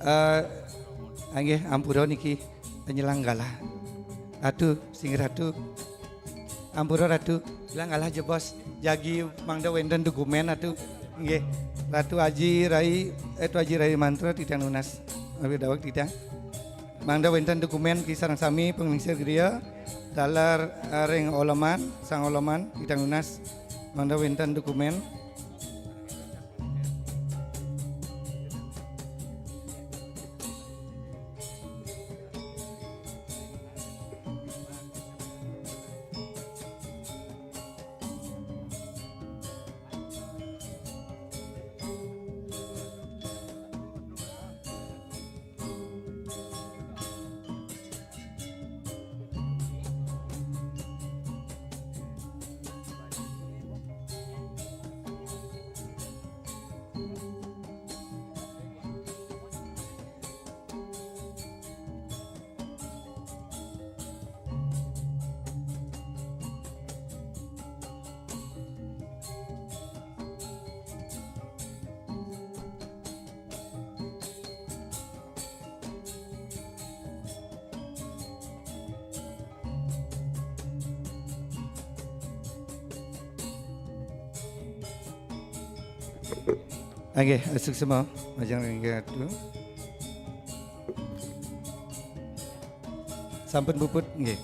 Eh, inggih ampura niki nyelang galah. Ratu, sing Ratu. Ampura Ratu, nyelang galah jebos. Jagi mangda wénten dukumén Ratu. Inggih. Ratu Aji Rai, eh, Ratu Aji Rai Mantra titiang nunas. Napi daweg titiang. Mangda wénten dukumén ki sareng sami panglingsir griya. Taler, eh, ring Oloman, Sang Oloman titiang nunas. Mangda wénten dukumén. Nggih, suksma majeng ring Ratu. Sampun puput, nggih.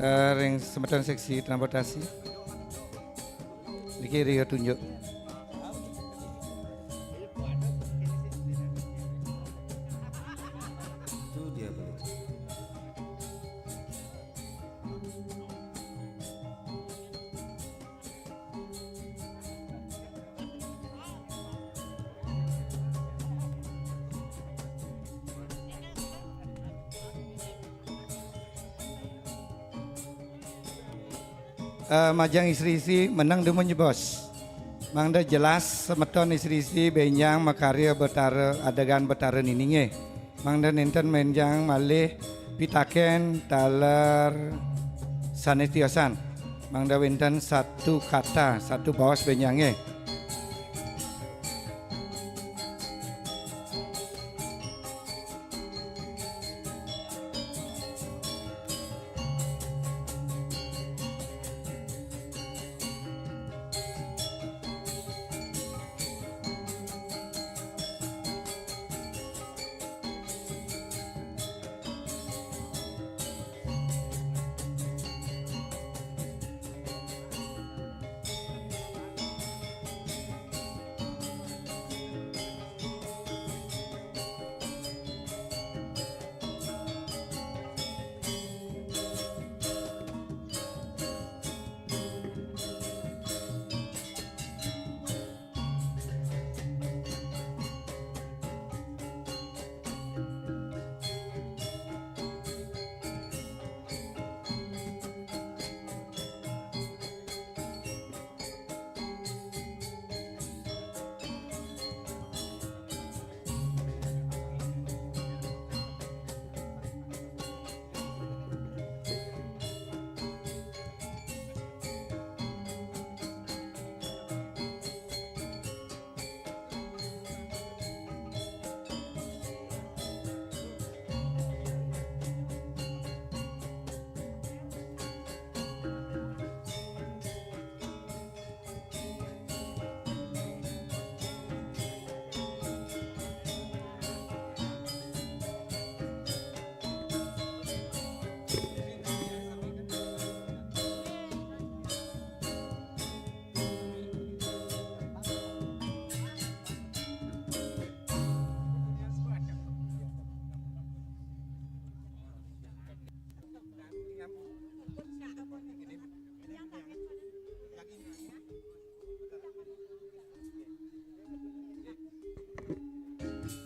Eh, ring semeton seksi transportasi. Niki ria tunjuk. Itu dia, Bu. Eh, majeng istri-istri meneng dumun jebos. Mangda jelas semeton istri-istri benjang makarya Betara adegan Betara Nininge. Mangda nenten benjang malih pitaken taler sane tiosan. Mangda wenten satu kata, satu baos benjange.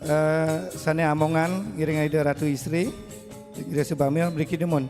Eh, sane amongan ngiring Ida Ratu Istri, Ida Subamil, mriki dumun.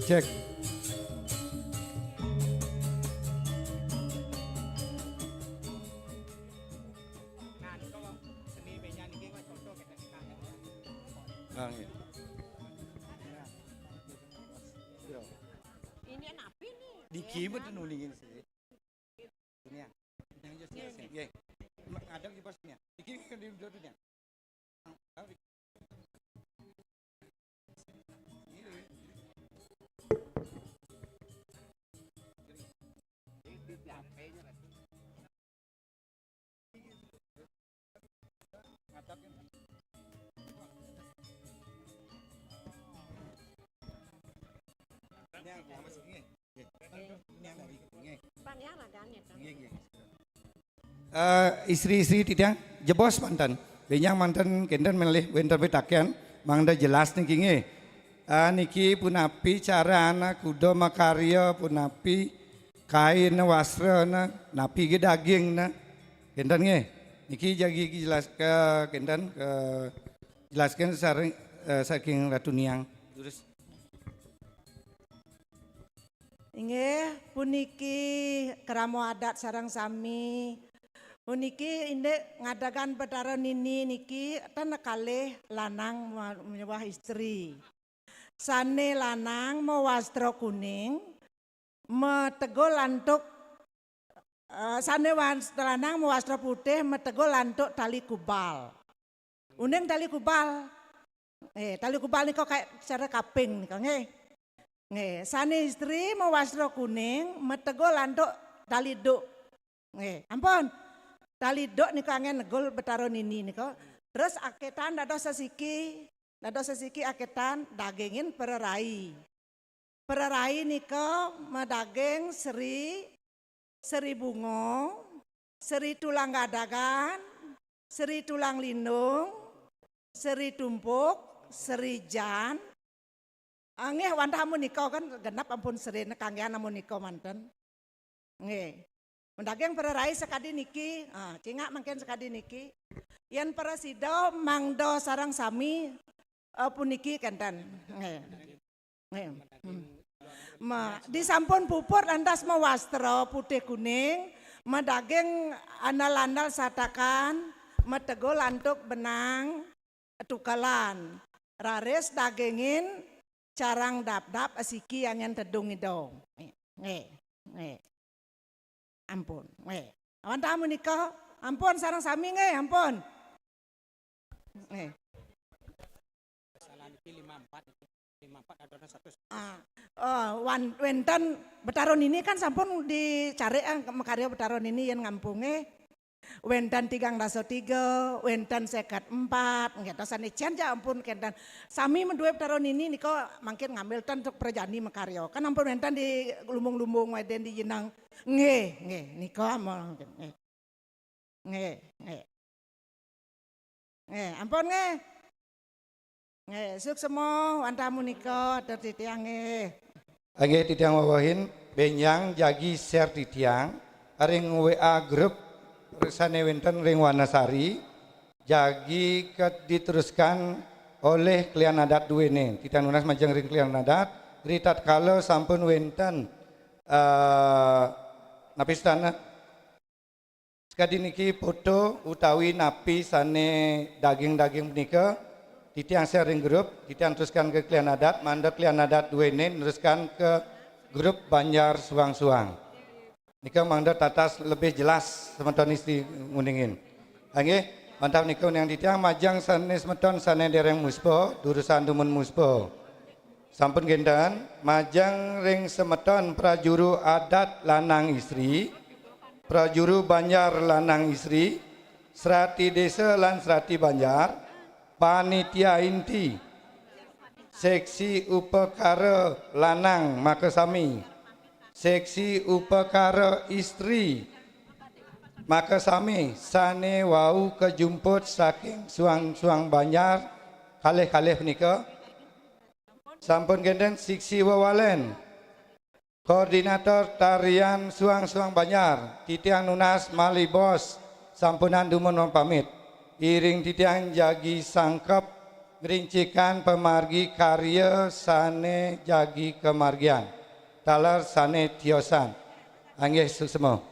Cek. Ah, iya. Ini napi nih? Diki betul nulingin sih. Ini ya. Yang jelas ya. Nggih. Ngadeg di posnya. Iki kan di dunya. Eh, istri-istri titiang, jebos manten. Bénjang manten kénten malih wénten pitaken, mangda jelas niki nggih. Eh, niki punapi carana kuda makarya, punapi kain wastrana, napi gé dagingna. Kénten nggih. Niki jagi jelas ke kénten, ke jelaskan sareng, eh, saking Ratu Niang. Terus. Inggih, puniki krama adat sareng sami. Puniki indik ngadegang Betara Nini niki ten kalih lanang ma-, miwah istri. Sané lanang mawastra kuning, mategul antuk, eh, sané was-, lanang mawastra putih, mategul antuk tali kubal. Uning tali kubal. Eh, tali kubal nika kayak cara kaping nika, nggih. Nggih, sané istri mawastra kuning, mategul antuk tali duk. Nggih, ampun. Tali duk nika anggén negul Betara Nini nika. Terus akétan dados sesiki, dados sesiki akétan dagingin pererai. Pererai nika madaging seri, seri bunga, seri tulang gadagan, seri tulang lindung, seri tumpuk, seri jan. Ah, nggih, wantah amun nika kan genep ampun serina kanggihan amun nika manten. Nggih. Mendaging pererai sakadi niki, ah, cingak mangkin sakadi niki. Yén prasida mangda sareng sami, eh, puniki kénten. Nggih. Nggih. Hmm. Ma-, disampun puput lantas mawastra putih kuning, madaging andal-andal satakan, mategul antuk benang tukelan. Raris dagingin carang dapdap asiki anggén tedung ida. Nggih. Nggih. Ampun. Nggih. Wantah menika, ampun sareng sami nggih, ampun. Nggih. Kesalahan iki lima empat itu. Lima empat ada satu. Ah, oh, wan-, wénten Betara Nini kan sampun dicarik, ah, makarya Betara Nini yén ngampunge. Wénten tigang dasa tiga, wénten seket empat, nggih, to sané jan ja ampun kénten. Sami madué Betara Nini nika mangkin ngambil ten untuk prajani makarya. Kan ampun wénten di lumbung-lumbung wéden di jeneng. Nggih, nggih, nika mangkin. Nggih. Nggih, nggih. Nggih, ampun nggih. Nggih, suksma wantah menika atur titiang nggih. Nggih, titiang wewehin, bénjang jagi share titiang ring W A grup sané wénten ring Wanasari, jagi ket-, diteruskan olih klian adat duéné. Titiang nunas majeng ring klian adat, ritatkala sampun wénten, eh, napi istana? Sakadi niki foto utawi napi sané daging-daging punika, titiang share ring grup, titiang teruskan ke klian adat, mangda klian adat duéné neruskan ke grup Banjar Suang-Suang. Nika mangda tatas lebih jelas semeton istri nguningin. Nggih, mantap nika uningang titiang majeng sané semeton sané dereng muspa, durusang dumun muspa. Sampun kénten, majeng ring semeton prajuru adat lanang istri, prajuru banjar lanang istri, srati désa lan srati banjar, panitia inti, seksi upakara lanang makasami, seksi upakara istri makasami sané wau kajumput saking suang-suang banjar kalih-kalih punika. Sampun kénten siksi wewalen. Koordinator tarian suang-suang banjar, titiang nunas malih bos, sampunang dumun mapamit. Iring titiang jagi sangkep Ngrincikan pamargi karya sané jagi kamargiang, taler sané tiosan. Inggih suksma.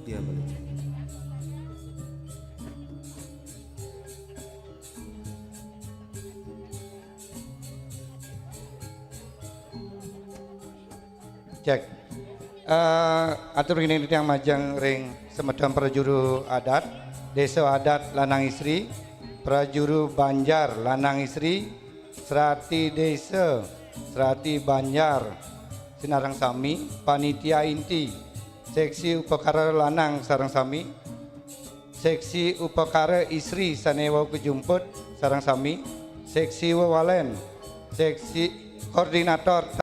Dia balik. Cek. Eh, atur gini tiang majeng ring semedon prajuru adat, desa adat lanang istri, prajuru banjar lanang istri, serati desa, serati banjar, sinareng sami, panitia inti, seksi upakara lanang sareng sami, seksi upakara istri sane wau kajumput sareng sami, seksi wewalen, seksi koordinator